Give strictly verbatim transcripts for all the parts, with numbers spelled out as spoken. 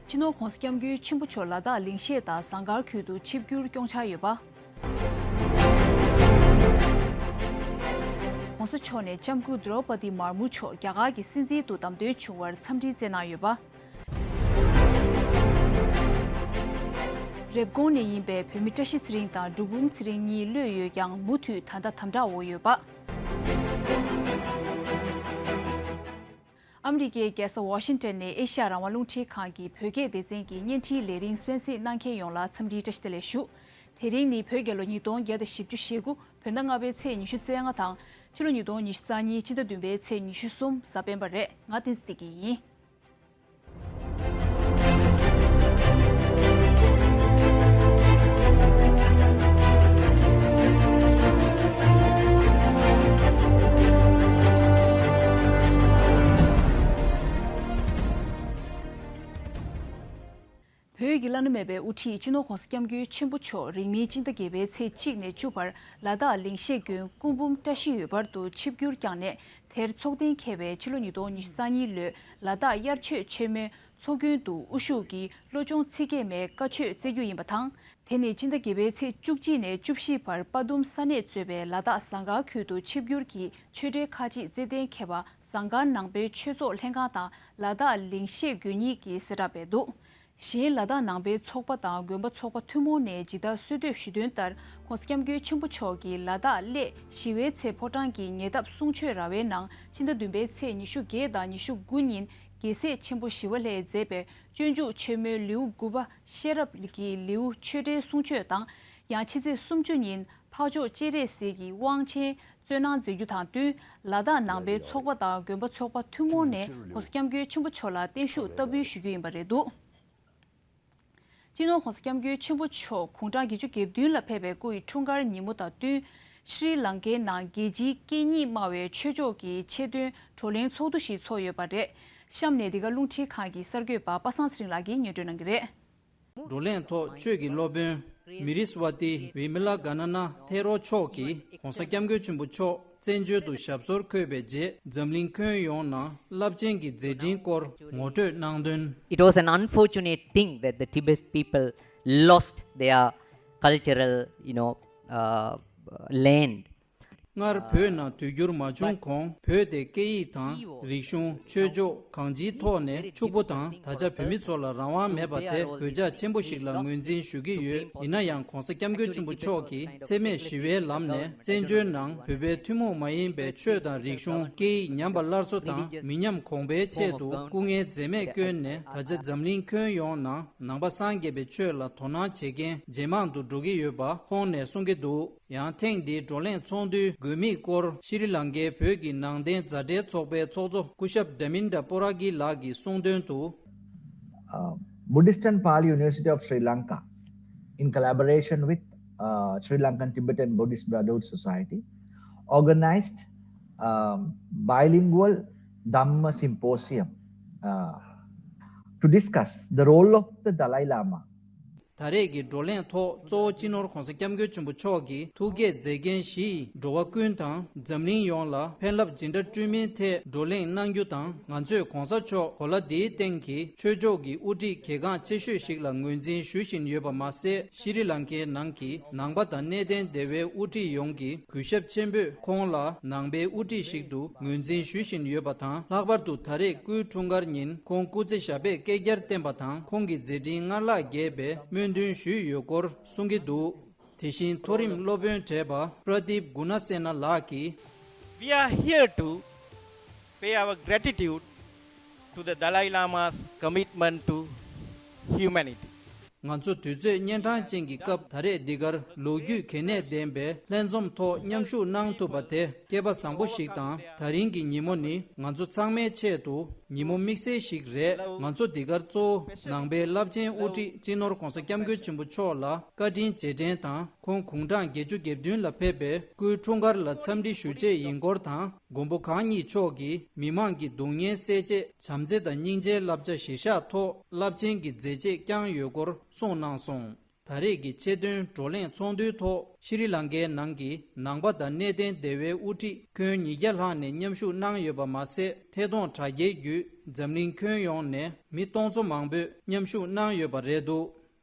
སྤྱི་ནོར་༸གོང་ས་༸སྐྱབས་མགོན་ཆེན་པོ་མཆོག་ལ་དྭགས་ལིང་ཤེད་དང་ཟངས་དཀར་ཁུལ་དུ་ཆིབས་བསྒྱུར་སྐྱོང་འཆར་ཡོད་པ། ༸གོང་ས་མཆོག་ནས་ལྕམ་སྐུ་དྲོ་པ་ཏི་མར་མུ་མཆོག་རྒྱ་གར་གྱི་སྲིད་འཛིན་དུ་བདམས་ཐོན་བྱུང་བར་འཚམས་འདྲི་བསྩལ་གནང་ཡོད་པ། རེབ་གོང་ནས་ཡིན་པའི་བོད་མི་བཀྲ་ཤིས་ཚེ་རིང་དང་འབྲུག་འབུམ་ཚེ་རིང་གཉིས་གློད་ཡོད་ཀྱང་མུ་མཐུད་ད་ལྟ་དམ་དྲག་འོག་ཡོད་པ། ཨ་མི་རི་ཀའི་རྒྱལ་ས་ཝ་ཤིང་ཏོན་ནས་ཨེ་ཤ་ཡ་རང་དབང་རླུང་འཕྲིན་ཁང་གི་བོད་སྐད་སྡེ་ཚན་གྱི་བརྙན་འཕྲིན་ལས་རིམ་གསན་གཟིགས་གནང་མཁན་ཡོངས་ལ་འཚམས་འདྲིའི་བཀྲ་ཤིས་བདེ་ལེགས་ཞུ། དེ་རིང་ནི་བོད་རྒྱལ་ལོ་ཉིས་སྟོང་བརྒྱ་དང་བཞི་བཅུ་ཞེ་དགུ། བོད་ཟླ་ལྔ་པའི་ཚེས་ཉི་ཤུ་རྩ་ལྔ་དང་། ཕྱི་ལོ་ཉིས་སྟོང་ཉི་ཤུ་རྩ་གཉིས་ཕྱི་ཟླ་བདུན་པའི་ཚེས་ཉི་ཤུ་གསུམ་གཟའ་སྤེན་པ་རེད། ང་བསྟན་འཛིན་བདེ་སྐྱིད་ཡིན། བོད་ཀྱི་བླ་ན་མེད་པའི་དབུ་ཁྲིད་སྤྱི་ནོར་༸གོང་ས་༸སྐྱབས་མགོན་ཆེན་པོ་མཆོག་རིང་མིན་སྤྱི་ཟླ་བརྒྱད་པའི་ཚེས་གཅིག་ནས་བཅུ་བར་ལ་དྭགས་ལིང་ཤེད་དགོན་སྐུ་འབུམ་བཀྲ་ཤིས་འོད་འབར་དུ་ཆིབས་བསྒྱུར་བསྐྱངས་ནས། དེར་ཚོགས་གཏན་འཁེལ་བའི་ཕྱི་ལོ་ཉིས་སྟོང་ཉི་ཤུ་རྩ་གཉིས་ལོའི་ལ་དྭགས་དབྱར་ཆོས་ཆེན་མོའི་ཚོགས་མགོན་དུ་དབུ་བཞུགས་ཀྱིས་བློ་སྦྱོང་ཚིག་བརྒྱད་མའི་བཀའ་ཆོས་སྩལ་རྒྱུ་ཡིན་པ་དང་། དེ་ནི་སྤྱི་ཟླ་བརྒྱད་པའི་ཚེས་བཅུ་གཅིག་ནས་བཅུ་བཞི་བར་དཔའ་གཏུམ་ས་གནས་གཙོས་པའི་ལ་དྭགས་ཟངས་དཀར་ཁུལ་དུ་ཆིབས་བསྒྱུར་གྱིས་ཆོས་འབྲེལ་ཁག་ཅིག་སྩལ་གཏན་འཁེལ་བ་ཟངས་དཀར་ནང་པའི་ཆོས་ཚོགས་ལྷན་ཁང་དང་ལ་དྭགས་ལིང་ཤེད་དགོན་གཉིས་ཀྱིས་གསལ་བསྒྲགས་སྤེལ་འདུག་གཞན་ལ་དྭགས་ནང་པའི་ཚོགས་པ་དང་དགོན་པ་ཚོགས་པ་ཐུན་མོང་ནས་ཇི་ལྟར་གསོལ་འདེབས་ཞུས་དོན་ལྟར་༸གོང་ས་༸སྐྱབས་མགོན་ཆེན་པོ་མཆོག་གིས་ལ་དྭགས་སླད་ཞི་བའི་ཚེ་ཕོ་བྲང་གི་ཉེ་འདབས་གསུང་ཆོས་ར་བའི་ནང་ཕྱི་ཟླ་བདུན་པའི་ཚེས་ཉི་ཤུ་བརྒྱད་དང་ཉི་ཤུ་དགུ་ཉིན་རྒྱལ་སྲས་ཆེན་པོ་ཞི་བ་ལྷས་མཛད་པའི་སྤྱོད་འཇུག་ཆེན་མོའི་ལེའུ་དགུ་པ་ཤེས་རབ་ཀྱི་ལེའུ་ཆོས་འབྲེལ་གསུང་ཆོས་དང་། ཡང་ཕྱི་ཚེས་སུམ་ཅུ་ཉིན་འཕགས་མཆོག་སྤྱན་རས་གཟིགས་ཀྱི་དབང་ཆེན་སྩོལ་གནང་མཛད་རྒྱུ་དང་བསྟུན། ལ་དྭགས་ནང་པའི་ཚོགས་པ་དང་དགོན་པ་ཚོགས་པ་ཐུན་མོང་ནས་༸གོང་ས་༸སྐྱབས་མགོན་ཆེན་པོ་མཆོག་ལ་བརྟན་བཞུགས་བསྟར་འབུལ་ཞུ་རྒྱུ་ཡིན་པ་རེད་འདུག་སྤྱི་ནོར་༸གོང་ས་༸སྐྱབས་མགོན་ཆེན་པོ་མཆོག་དགུང་གྲངས་བརྒྱད་ཅུ་གྱ་བདུན་ལ་ཕེབས་པའི་སྐུ་ཡི་འཁྲུངས་སྐར་ཉིན་མོ་དང་བསྟུན། ཤྲི་ལང་ཀའི་ནང་རྒྱལ་སྤྱིའི་སྐད་གཉིས་སྨྲ་བའི་ཆོས་ཕྱོགས་ཀྱི་ཆེད་དོན་བགྲོ་གླེང་ཚོགས་འདུ་ཞིག་ཚོགས་ཡོད་པ་རེད། གཤམ་ནས་འདི་ག་རླུང་འཕྲིན་ཁང་གི་གསར་འགོད་པ་པ་སངས་ཚེ་རིང་ལགས་ཀྱིས་སྙན་སྒྲོན་གནང་གི་རེད། བགྲོ་གླེང་ཐོག་ཆོས་ཀྱི་སློབ་དཔོན་མི་རི་སི་ཝ་ཏི་ཝི་མི་ལ་ག་ན་ན་ཐེ་རོ་མཆོག་གིས་༸གོང་ས་༸སྐྱབས་མགོན་ཆེན་པོ་མཆོག་བཙན་བྱོལ་དུ་ཞབས་སོར་འཁོད་པའི་རྗེས་འཛམ་གླིང་ཁྱོན་ཡོངས་ནང་རླབས་ཆེན་གྱི་མཛད་འཕྲིན་སྐོར་ངོ་སྤྲོད་གནང་དོན། It was an unfortunate thing that the Tibet people lost their cultural, you know, uh, land. སྔར་བོད་ནང་དུས་འགྱུར་མ་བྱུང་གོང་བོད་དེ་སྐད་ཡིག་དང་རིག་གཞུང་ཆོས་ཕྱོགས་གང་ཅིའི་ཐོག་ནས་ཕྱུག་པོ་དང་། ད་ཆ་བོད་མི་ཚོ་ལ་རང་དབང་མེད་པ་དེ་གོད་ཆག་ཆེན་པོ་ཞིག་ལ་ངོས་འཛིན་ཞུ་གི་ཡོད། ཡིན་ན་ཡང་༸གོང་ས་༸སྐྱབས་མགོན་ཆེན་པོ་མཆོག་གིས་འཚེ་མེད་ཞི་བའི་ལམ་ནས་བཙན་བྱོལ་ནང་བོད་པའི་ཐུན་མོང་མ་ཡིན་པའི་ཆོས་དང་རིག་གཞུང་སྐད་ཡིག་ཉམས་པ་སླར་གསོ་དང་མི་ཉམས་གོང་འཕེལ་ཆེད་དུ་སྐུ་ངལ་འཛེམས་མེད་བསྐྱོན་ནས། ད་ཆ་འཛམ་གླིང་ཁྱོན་ཡོངས་ནང་ནང་པ་སངས་རྒྱས་པའི་ཆོས་ལ་དོ་སྣང་བྱེད་མཁན་ཇེ་མང་དུ་འགྲོ་གི་ཡོད་པ་ཁོང་ནས་གསུང་གི་འདུག་ཡང་ཐེངས་འདིའི་བགྲོ་གླེང་ཚོགས་འདུའི་དགོས་དམིགས་སྐོར་ཤྲི་ལང་ཀའི་བོད་ཀྱི་ནང་བསྟན་མཛའ་འབྲེལ་ཚོགས་པའི་ཚོགས་གཙོ་སྐུ་ཞབས་Daminda Poragi ལགས་ཀྱིས་གསུངས་དོན་དུ། Uh, Buddhist and Pali University of Sri Lanka, in collaboration with uh, Sri Lankan Tibetan Buddhist Brotherhood Society, organized um, bilingual Dhamma symposium uh, to discuss the role of the Dalai Lama. ད་རེས་ཀྱི་བགྲོ་གླེང་ཐོག་གཙོ་བོ་སྤྱི་ནོར་༸གོང་ས་༸སྐྱབས་མགོན་ཆེན་པོ་མཆོག་གིས་ཐུགས་བསྐྱེད་མཛད་མཁན་བཞི་ཡིས་འགྲོ་བ་ཀུན་དང་འཛམ་གླིང་ཡོངས་ལ་ཕན་རླབས་ཇི་འདྲ་བསྐྲུན་མིན་ཐད་བགྲོ་གླེང་གནང་རྒྱུ་དང་། ང་ཚོས་༸གོང་ས་མཆོག་གོ་ལ་འདིའི་སྟེང་གི་ཆོས་ཕྱོགས་ཀྱི་དབུ་ཁྲིད་གལ་འགངས་ཆེ་ཤོས་ཤིག་ལ་ངོས་འཛིན་ཞུ་བཞིན་ཡོད་པ་མ་ཟད། ཤྲི་ལང་ཀའི་ནང་གི་ནང་པ་དང་གནས་བརྟན་སྡེ་བའི་དབུ་ཁྲིད་ཡོངས་ཀྱིས་གུས་ཞབས་ཆེན་པོས་ཁོང་ལ་ནང་པའི་དབུ་ཁྲིད་ཞིག་ཏུ་ངོས་འཛིན་ཞུ་བཞིན་ཡོད་པ་དང་། ལྷག་པར་དུ་ད་རེས་སྐུའི་འཁྲུངས་སྐར་ཉིན་ཁོང་སྐུ་ཚེ་ཞབས་པད་བསྐལ་བརྒྱར་བརྟན་པ་དང་། ཁོང་གི་མཛད་འཕྲིན་སྔར་ལྷག་རྒྱས་པའི་སྨོན་འདུན་ཞུས་ཡོད་སྐོར་གསུང་གི་འདུག་དེ་བཞིན་མཐོ་རིམ་སློབ་དཔོན་བགྲེས་པ་Pradeep Gunasena ལགས་ཀྱིས། We are here to pay our gratitude to the Dalai Lama's commitment to humanity. ང་ཚོ་དུས་ཚོད་གཉན་འཕྲང་ཅན་གྱི་སྐབས་ད་རེས་འདི་གར་ལོ་རྒྱུས་གལ་གནད་ལྡན་པའི་ལྷན་འཛོམས་ཐོག་མཉམ་ཞུགས་གནང་ཐུབ་པ་དེ་སྐལ་པ་བཟང་པོ་ཞིག་དང་། ད་རིང་གི་ཉིན་མོ་ནི་ང་ཚོ་ཚང་མའི་ཆེད་དུ་ཉིན་མོ་དམིགས་བསལ་ཞིག་རེད། ང་ཚོ་འདི་གར་གཙོ་བོ་ནང་པའི་རླབས་ཆེན་དབུ་ཁྲིད་སྤྱི་ནོར་༸གོང་ས་༸སྐྱབས་མགོན་ཆེན་པོ་མཆོག་ལ་བཀའ་དྲིན་རྗེས་དྲན་དང་། ཁོང་དགུང་གྲངས་བརྒྱད་ཅུ་གྱ་བདུན་ལ་ཕེབས་པའི་སྐུའི་འཁྲུངས་སྐར་ལ་འཚམས་འདྲི་ཞུ་ཆེད་ཡིན་སྐོར་དང་། མགོན་པོ་གང་ཉིད་མཆོག་གིས་མི་མང་གི་སྡུག་བསྔལ་སེལ་ཆེད་བྱམས་བརྩེ་དང་སྙིང་རྗེའི་བསླབ་བྱ་གཞིར་བཞག་ཐོག་རླབས་ཆེན་གྱི་མཛད་རྗེས་བསྐྱངས་ཡོད་སྐོར་གསུངས་གནང་སོང་། ད་རེས་ཀྱི་ཆེད་དོན་བགྲོ་གླེང་ཚོགས་འདུའི་ཐོག་ཤྲི་ལང་ཀའི་ནང་གི་ནང་པ་དང་གནས་བརྟན་སྡེ་བའི་དབུ་ཁྲིད་ཁྱོན་ཉིས་བརྒྱ་ལྷག་ནས་མཉམ་ཞུགས་གནང་ཡོད་པ་མ་ཟད། ཐད་གཏོང་དྲ་རྒྱའི་བརྒྱུད་འཛམ་གླིང་ཁྱོན་ཡོངས་ནས་མི་སྟོང་ཚོ་མང་པོས་མཉམ་ཞུགས་གནང་ཡོད་པ་རེད་འདུག་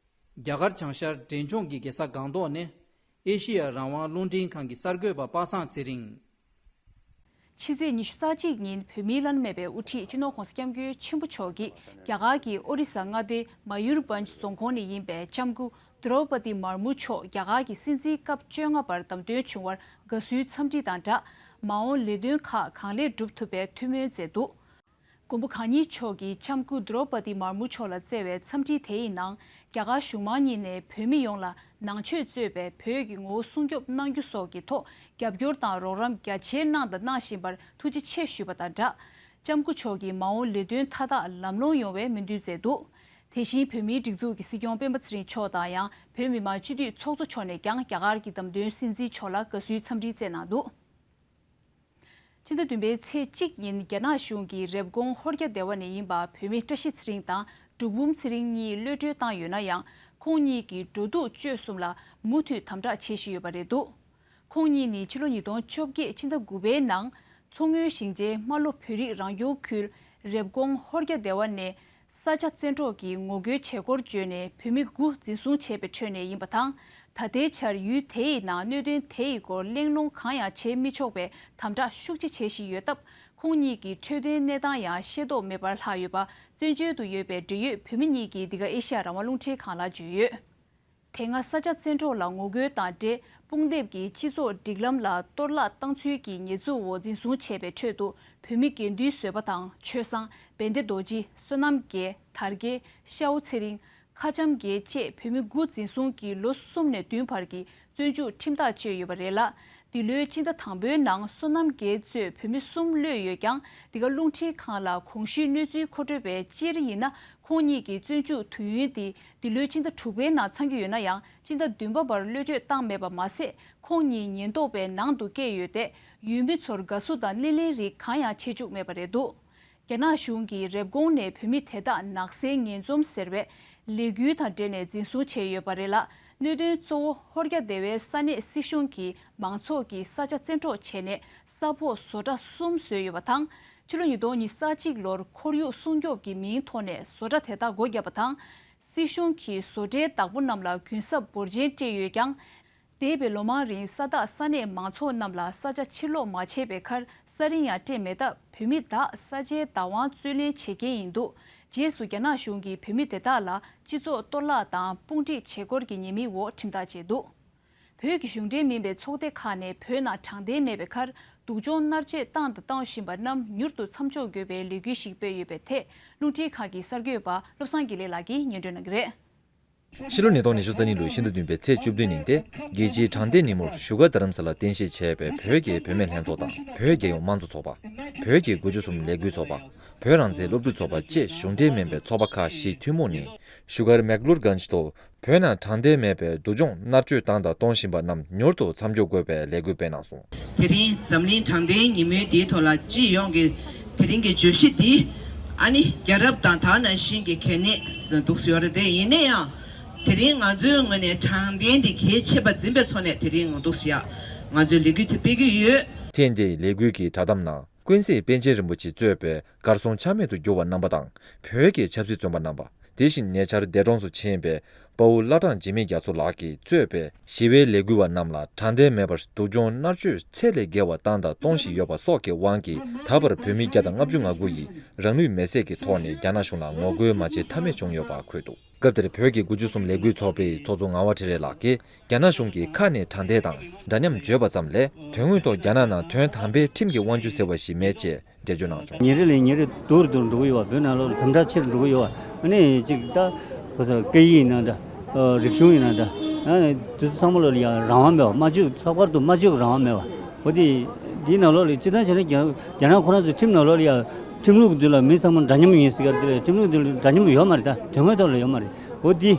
རྒྱ་གར་བྱང་ཤར་འབྲས་ལྗོངས་ཀྱི་རྒྱལ་ས་སྒང་ཏོག་ནས་ཨེ་ཤི་ཡ་རང་དབང་རླུང་འཕྲིན་ཁང་གི་གསར་འགོད་པ་པ་སངས་ཚེ་རིང་། ཕྱི་ཚེས་ཉི་ཤུ་རྩ་གཅིག་ཉིན་བོད་མིའི་བླ་ན་མེད་པའི་དབུ་ཁྲིད་སྤྱི་ནོར་༧གོང་ས་༧སྐྱབས་མགོན་ཆེན་པོ་མཆོག་གིས་རྒྱ་གར་གྱི་ཨོ་རི་ས་མངའ་སྡེའི་མ་ཡུར་བྷན་ཇི་རྫོང་ཁོངས་ནས་ཡིན་པའི་ལྕམ་སྐུ་དྲོ་པ་ཏི་མར་མུ་མཆོག་རྒྱ་གར་གྱི་སྲིད་འཛིན་སྐབས་བཅོ་ལྔ་པར་བདམས་ཐོན་བྱུང་བར་དགའ་བསུའི་འཚམས་འདྲི་དང་སྦྲགས། མ་འོངས་ལས་དོན་ཁག་གང་ལེགས་སྒྲུབ་ཐུབ་པའི་ཐུགས་སྨོན་མཛད་འདུག་མགོན་པོ་གང་ཉིད་མཆོག་གིས་ལྕམ་སྐུ་དྲོ་པ་ཏི་མར་མུ་མཆོག་ལ་བསྩལ་བའི་འཚམས་འདྲི་དེ་ཡི་ནང་། རྒྱ་གར་གཞུང་མང་གཉིས་ནས་བོད་མི་ཡོངས་ལ་ནང་ཆོས་གཙོས་པའི་བོད་ཀྱི་ངོ་བོ་སྲུང་སྐྱོབ་གནང་རྒྱུ་སོགས་ཀྱི་ཐོག་རྒྱབ་སྐྱོར་དང་རོགས་རམ་རྒྱ་ཆེར་གནང་དང་གནང་བཞིན་པར་ཐུགས་རྗེ་ཆེ་ཞུས་པ་དང་སྦྲགས། ལྕམ་སྐུ་མཆོག་གིས་མ་འོངས་ལས་དོན་མཐའ་དག་ལམ་ལྷོང་ཡོང་བའི་སྨོན་འདུན་མཛད་འདུག་དེ་བཞིན་བོད་མིའི་སྒྲིག་འཛུགས་ཀྱི་སྲིད་སྐྱོང་སྤེན་པ་ཚེ་རིང་མཆོག་དང་ཡང་བོད་མི་མང་སྤྱི་འཐུས་ཚོགས་གཙོ་མཆོག་ནས་ཀྱང་རྒྱ་གར་གྱི་བདམས་ཐོན་སྲིད་འཛིན་མཆོག་ལ་དགའ་བསུའི་འཚམས་འདྲི་བསྩལ་གནང་འདུག་ཕྱི་ཟླ་བདུན་པའི་ཚེས་གཅིག་ཉིན་རྒྱ་ནག་གཞུང་གིས་རེབ་གོང་ཧོར་རྒྱ་སྡེ་བ་ནས་ཡིན་པ་བོད་མི་བཀྲ་ཤིས་ཚེ་རིང་དང་འབྲུག་འབུམ་ཚེ་རིང་གཉིས་གློད་གྲོལ་བཏང་ཡོད་ན་ཡང་། ཁོང་གཉིས་ཀྱི་འགྲོ་འདུག་སྤྱོད་གསུམ་ལ་མུ་མཐུད་དམ་དྲག་བྱེད་བཞིན་ཡོད་པ་རེད་འདུག་ཁོང་གཉིས་ནི་ཕྱི་ལོ་ཉིས་སྟོང་བཅོ་བརྒྱད་ཕྱི་ཟླ་དགུ་པའི་ནང་། མཚོ་སྔོན་ཞིང་ཆེན་རྨ་ལྷོ་བོད་རིགས་རང་སྐྱོང་ཁུལ་རེབ་གོང་ཧོར་རྒྱ་སྡེ་བ་ནས། ས་ཆ་བཙན་འཕྲོག་གིས་ངོ་རྒོལ་བྱེད་སྒོར་བརྗོད་ནས་བོད་མི་དགུ་འཛིན་བཟུང་བྱས་པའི་ཁྲོད་ནས་ཡིན་པ་དང་། ད་ལྟའི་ཆར་ཡུལ་དེ་ཡི་ནང་གནད་དོན་དེ་ཡི་སྐོར་གླེང་སློང་གང་ཡང་བྱེད་མི་ཆོག་པའི་དམ་དྲག་ཤུགས་ཆེ་བྱེད་བཞིན་ཡོད་སྟབས། ཁོང་གཉིས་ཀྱི་འཕྲོད་བསྟེན་གནས་སྟངས་ཡང་ཤེས་རྟོགས་མེད་པར་ལྷག་ཡོད་པ་བཙན་བྱོལ་དུ་ཡོད་པའི་འབྲེལ་ཡོད་བོད་མི་གཉིས་ཀྱིས་འདི་ག་ཨེ་ཤ་ཡ་རང་དབང་རླུང་འཕྲིན་ཁང་ལ་བརྗོད་ཡོད། དེ་སྔ་ས་ཆ་བཙན་འཕྲོག་ལ་ངོ་རྒོལ་དང་འབྲེལ་དཔུང་འདེབས་ཀྱིས་སྤྱི་ཚོགས་སྒྲིག་ལམ་ལ་གཏོར་བརླག་བཏང་ཚུལ་གྱི་ཉེས་འཛུགས་འོག་འཛིན་བཟུང་བྱས་པའི་ཁྲོད་དུ། བོད་མི་དགེ་འདུན་བཟོད་པ་དང་ཆོས་བཟང་། བན་དེ་རྡོ་རྗེ། བསོད་ནམས་རྒྱལ། དར་རྒྱས། ཤའོ་ཚེ་རིང་། ཁ་འཇམ་རྒྱལ་བཅས་བོད་མི་དགུ་འཛིན་བཟུང་གིས་ལོ་གསུམ་ནས་བདུན་བར་གྱི་བཙོན་འཇུག་ཁྲིམས་ཐག་བཅད་ཡོད་པ་རེད་ལ། འདི་ལོའི་སྤྱི་ཟླ་དང་པོའི་ནང་བསོད་ནམས་རྒྱལ་གཙོས་བོད་མི་གསུམ་གློད་ཡོད་ཀྱང་། འདི་ག་རླུང་འཕྲིན་ཁང་ལ་གོང་ཞུས་གནས་ཚུལ་མཁོ་སྤྲོད་པས་སྤྱིར་ཡིན་ན། ཁོང་གཉིས་ཀྱི་བཙོན་འཇུག་དུས་ཡུན་དེ་འདི་ལོའི་ཕྱི་ཟླ་དྲུག་པའི་ནང་ཚང་གི་ཡོད་ན་ཡང་། ཕྱི་ཟླ་བདུན་པ་བར་གློད་གྲོལ་བཏང་མེད་པ་མ་ཟད། ཁོང་གཉིས་ཉེན་རྟོག་པའི་ནང་དུ་བསྐྱལ་ཡོད་དེ། ཡུལ་མི་ཚོར་དགའ་བསུ་དང་སྣེ་ལེན་རིགས་གང་ཡང་བྱེད་བཅུག་མེད་པ་རེད་འདུག་རྒྱ་ནག་གཞུང་གིས་རེབ་གོང་ནས་བོད་མི་དེ་དག་ནག་སེལ་ངན་འཛོམས་ཟེར་བའི་ལས་འགུལ་དང་འབྲེལ་ནས་འཛིན་བཟུང་བྱས་ཡོད་པ་རེད་ལ། གནད་དོན་གཙོ་བོ་ཧོར་རྒྱ་སྡེ་བའི་ས་གནས་སྲིད་གཞུང་གིས་མང་ཚོགས་ཀྱི་ས་ཆ་བཙན་འཕྲོག་བྱས་ནས་ས་ཕོགས་བཟོ་གྲྭ་གསུམ་བཟོས་ཡོད་པ་དང་། ཕྱི་ལོ་ཉིས་སྟོང་ཉི་ཤུ་རྩ་གཅིག་ལོར་ཁོར་ཡུག་སྲུང་སྐྱོབ་ཀྱི་མིང་ཐོག་ནས་བཟོ་གྲྭ་དེ་དག་སྒོ་བརྒྱབ་པ་དང་། སྲིད་གཞུང་གིས་བཟོ་གྲྭའི་བདག་པོ་རྣམས་ལ་གུན་གསབ་འབོར་ཆེན་སྤྲད་ཡོད་ཀྱང་། འདས་པའི་ལོ་མང་རིང་ས་བདག་ས་གནས་མང་ཚོགས་རྣམས་ལ་ས་ཆ་ཕྱིར་སློག་མ་བྱས་པའི་ཁར་ས་རིན་ཡང་སྤྲད་མེད་སྟབས། བོད་མི་དག་ས་ཆའི་བདག་དབང་རྩོད་ལེན་བྱེད་མཁན་ཡིན་འདུག་རྗེས་སུ་རྒྱ་ནག་གཞུང་གིས་བོད་མི་དེ་དག་ལ་སྤྱི་ཚོགས་གཏོར་བརླག་དང་དཔུང་སྒྲིག་བྱེད་སྐོར་གྱི་ཉེས་མིང་འོག་ཁྲིམས་ཐག་བཅད་འདུག་བོད་ཀྱི་གཞུང་འབྲེལ་མིན་པའི་ཚོགས་སྡེ་ཁག་ནས་བོད་ནང་དྲང་བདེན་མེད་པའི་ཁར་སྡུག་སྦྱོང་མནར་གཅོད་བཏང་དང་གཏོང་བཞིན་པ་རྣམས་མྱུར་དུ་མཚམས་འཇོག་དགོས་པའི་ལས་འགུལ་ཞིག་སྤེལ་ཡོད་པའི་ཐད། རླུང་འཕྲིན་ཁང་གི་གསར་འགོད་པ་བློ་བཟང་དགེ་ལེགས་ལགས་ཀྱིས་སྙན་སྒྲོན་གནང་གི་རེད། ཕྱི་ལོ་ཉིས་སྟོང་ཉི་ཤུ་རྩ་གཉིས་ལོའི་ཕྱི་ཟླ་བདུན་པའི་ཚེས་བཅུ་བདུན་ཉིན་ཏེ། རྒྱལ་སྤྱིའི་དྲང་བདེན་ཉིན་མོར་བཞུགས་སྒར་རྡ་རམ་ས་ལར་རྟེན་གཞི་བྱས་པའི་བོད་ཀྱི་བུད་མེད་ལྷན་ཚོགས་དང་། བོད་རྒྱལ་ཡོངས་དམངས་གཙོ་ཚོགས་པ། བོད་ཀྱི་དགུ་བཅུ་གསུམ་ལས་འགུལ་ཚོགས་པ། བོད་རང་བཙན་སློབ་ཕྲུག་ཚོགས་པ་བཅས་གཞུང་འབྲེལ་མིན་པའི་ཚོགས་པ་ཁག་བཞི་ཐུན་མོང་ནས། བཞུགས་སྒར་མེག་ལུར་གྷན་ཇི་ཐོག་བོད་ནང་དྲང་བདེན་མེད་པའི་སྡུག་སྦྱོང་མནར་གཅོད་བཏང་དང་གཏོང་བཞིན་པ་རྣམས་མྱུར་དུ་མཚམས་འཇོག་དགོས་པའི་ལས་འགུལ་སྤེལ་གནང་སོང་། དེ་རིང་འཛམ་གླིང་དྲང་བདེན་ཉིན་མོའི་འདིའི་ཐོག་ལ་སྤྱི་ཡོངས་ཀྱི་དེ་རིང་གི་བརྗོད་གཞི་འདི། ཨ་ནི་རྒྱལ་རབས་དང་དེ་ནང་བཞིན་གྱི་གལ་གནད་འདུག་ཟེར་བ་རེད་དེ། ཡིན་ན་ཡང་དེ་རིང་ང་ཚོའི་ངོས་ནས་དྲང་བདེན་འདི་གལ་ཆེ་བ་འཛིན་པའི་ཐོག་ནས་དེ་རིང་འདུག་ཟེར་ཡ་ང་ཚོས་ལས་འགུལ་དེ་སྤེལ་གྱི་ཡོད། ཐེངས་འདིའི་ལས་འགུལ་གྱི་བསྒྲགས་གཏམ་ནང་། ཀུན་གཟིགས་པཎ་ཆེན་རིན་པོ་ཆེ་གཙོས་པའི་གར་སོང་ཆ་མེད་དུ་གྱུར་བ་རྣམ་པ་དང་། བོད་ཀྱི་ཆབ་སྲིད་བཙོན་པ་རྣམ་པ། དེ་བཞིན་ཉེ་ཆར་འདས་གྲོངས་སུ་ཕྱིན་པའི་དཔའ་བོ་བླ་བྲང་འཇིགས་མེད་རྒྱ་མཚོ་ལགས་ཀྱིས་གཙོས་པའི་ཞི་བའི་ལས་འགུལ་བ་རྣམས་ལ་དྲང་བདེན་མེད་པར་སྡུག་སྦྱོང་མནར་གཅོད་ཚད་ལས་བརྒལ་བ་བཏང་དང་གཏོང་བཞིན་ཡོད་པ་སོགས་ཀྱི་དབང་གིས། ད་བར་བོད་མི་བརྒྱ་དང་ལྔ་བཅུ་ང་དགུ་ཡིས་རང་ལུས་མེར་སྲེག་གི་ཐོག་ནས་རྒྱ་ནག་གཞུང་ལ་ངོ་རྒོལ་མ་བྱེད་ཐབས་མེད་བྱུང་ཡོད་པ་འཁོད་འདུག་སྐབས་དེར་བོད་ཀྱི་དགུ་བཅུ་གསུམ་ལས་འགུལ་ཚོགས་པའི་ཚོགས་གཙོ་ངག་དབང་ཁྲི་རལ་ལགས་ཀྱིས། རྒྱ་ནག་གཞུང་གིས་ཁ་ནས་དྲང་བདེན་དང་འདྲ་མཉམ་བརྗོད་པ་ཙམ་ལས། དོན་དངོས་ཐོག་རྒྱ་ནག་ནང་དོན་དམ་པའི་ཁྲིམས་ཀྱི་དབང་སྒྱུར་ཟེར་བ་ཞིག་མེད་ཅེས་འགྲེལ་བརྗོད་གནང་བྱུང་། ཉིན་རེ་ལས་ཉིན་རེ་སྡུག་རུ་སྡུག་རུ་འགྲོ་གི་ཡོད་པ། བོད་ནང་ལོགས་ལ་དམ་དྲག་ཆེ་རུ་འགྲོ་གི་ཡོད་པ། ཨ་ནི་ཅིག་ད་ག་ཚོད་སྐད་ཡིག་ཡིན་ན་འདྲ། ཨ་རིག་གཞུང་ཡིན་ན་འདྲ། ཨ་དེ་ཚོ་ཚང་མ་ལོགས་ལ་ཡང་རང་དབང་མེད་པ། སྨྲ་བརྗོད་ལྷག་པར་དུ་སྨྲ་བརྗོད་ཀྱི་རང་དབང་མེད་པ། འོ་དེ་འདིའི་ནང་ལོགས་ལ་སྤྱིར་བཏང་བྱས་ན་རྒྱ་རྒྱ་ནག་ཁོ་རང་ཚོའི་ཁྲིམས་ནང་ལོགས་ལ་ཡང་ཁྲིམས་ལུགས་འདི་ལ་མི་ཚང་མ་འདྲ་མཉམ་ཡིན་ཟེར་གྱི་རེད་དེ། ཁྲིམས་ལུགས་འདི་ལ་འདྲ་མཉམ་ཡོད་མ་རེད། ད་དོན་དངོས་ཐོག་ལ་ཡོད་མ་རེད། འོ་འདི་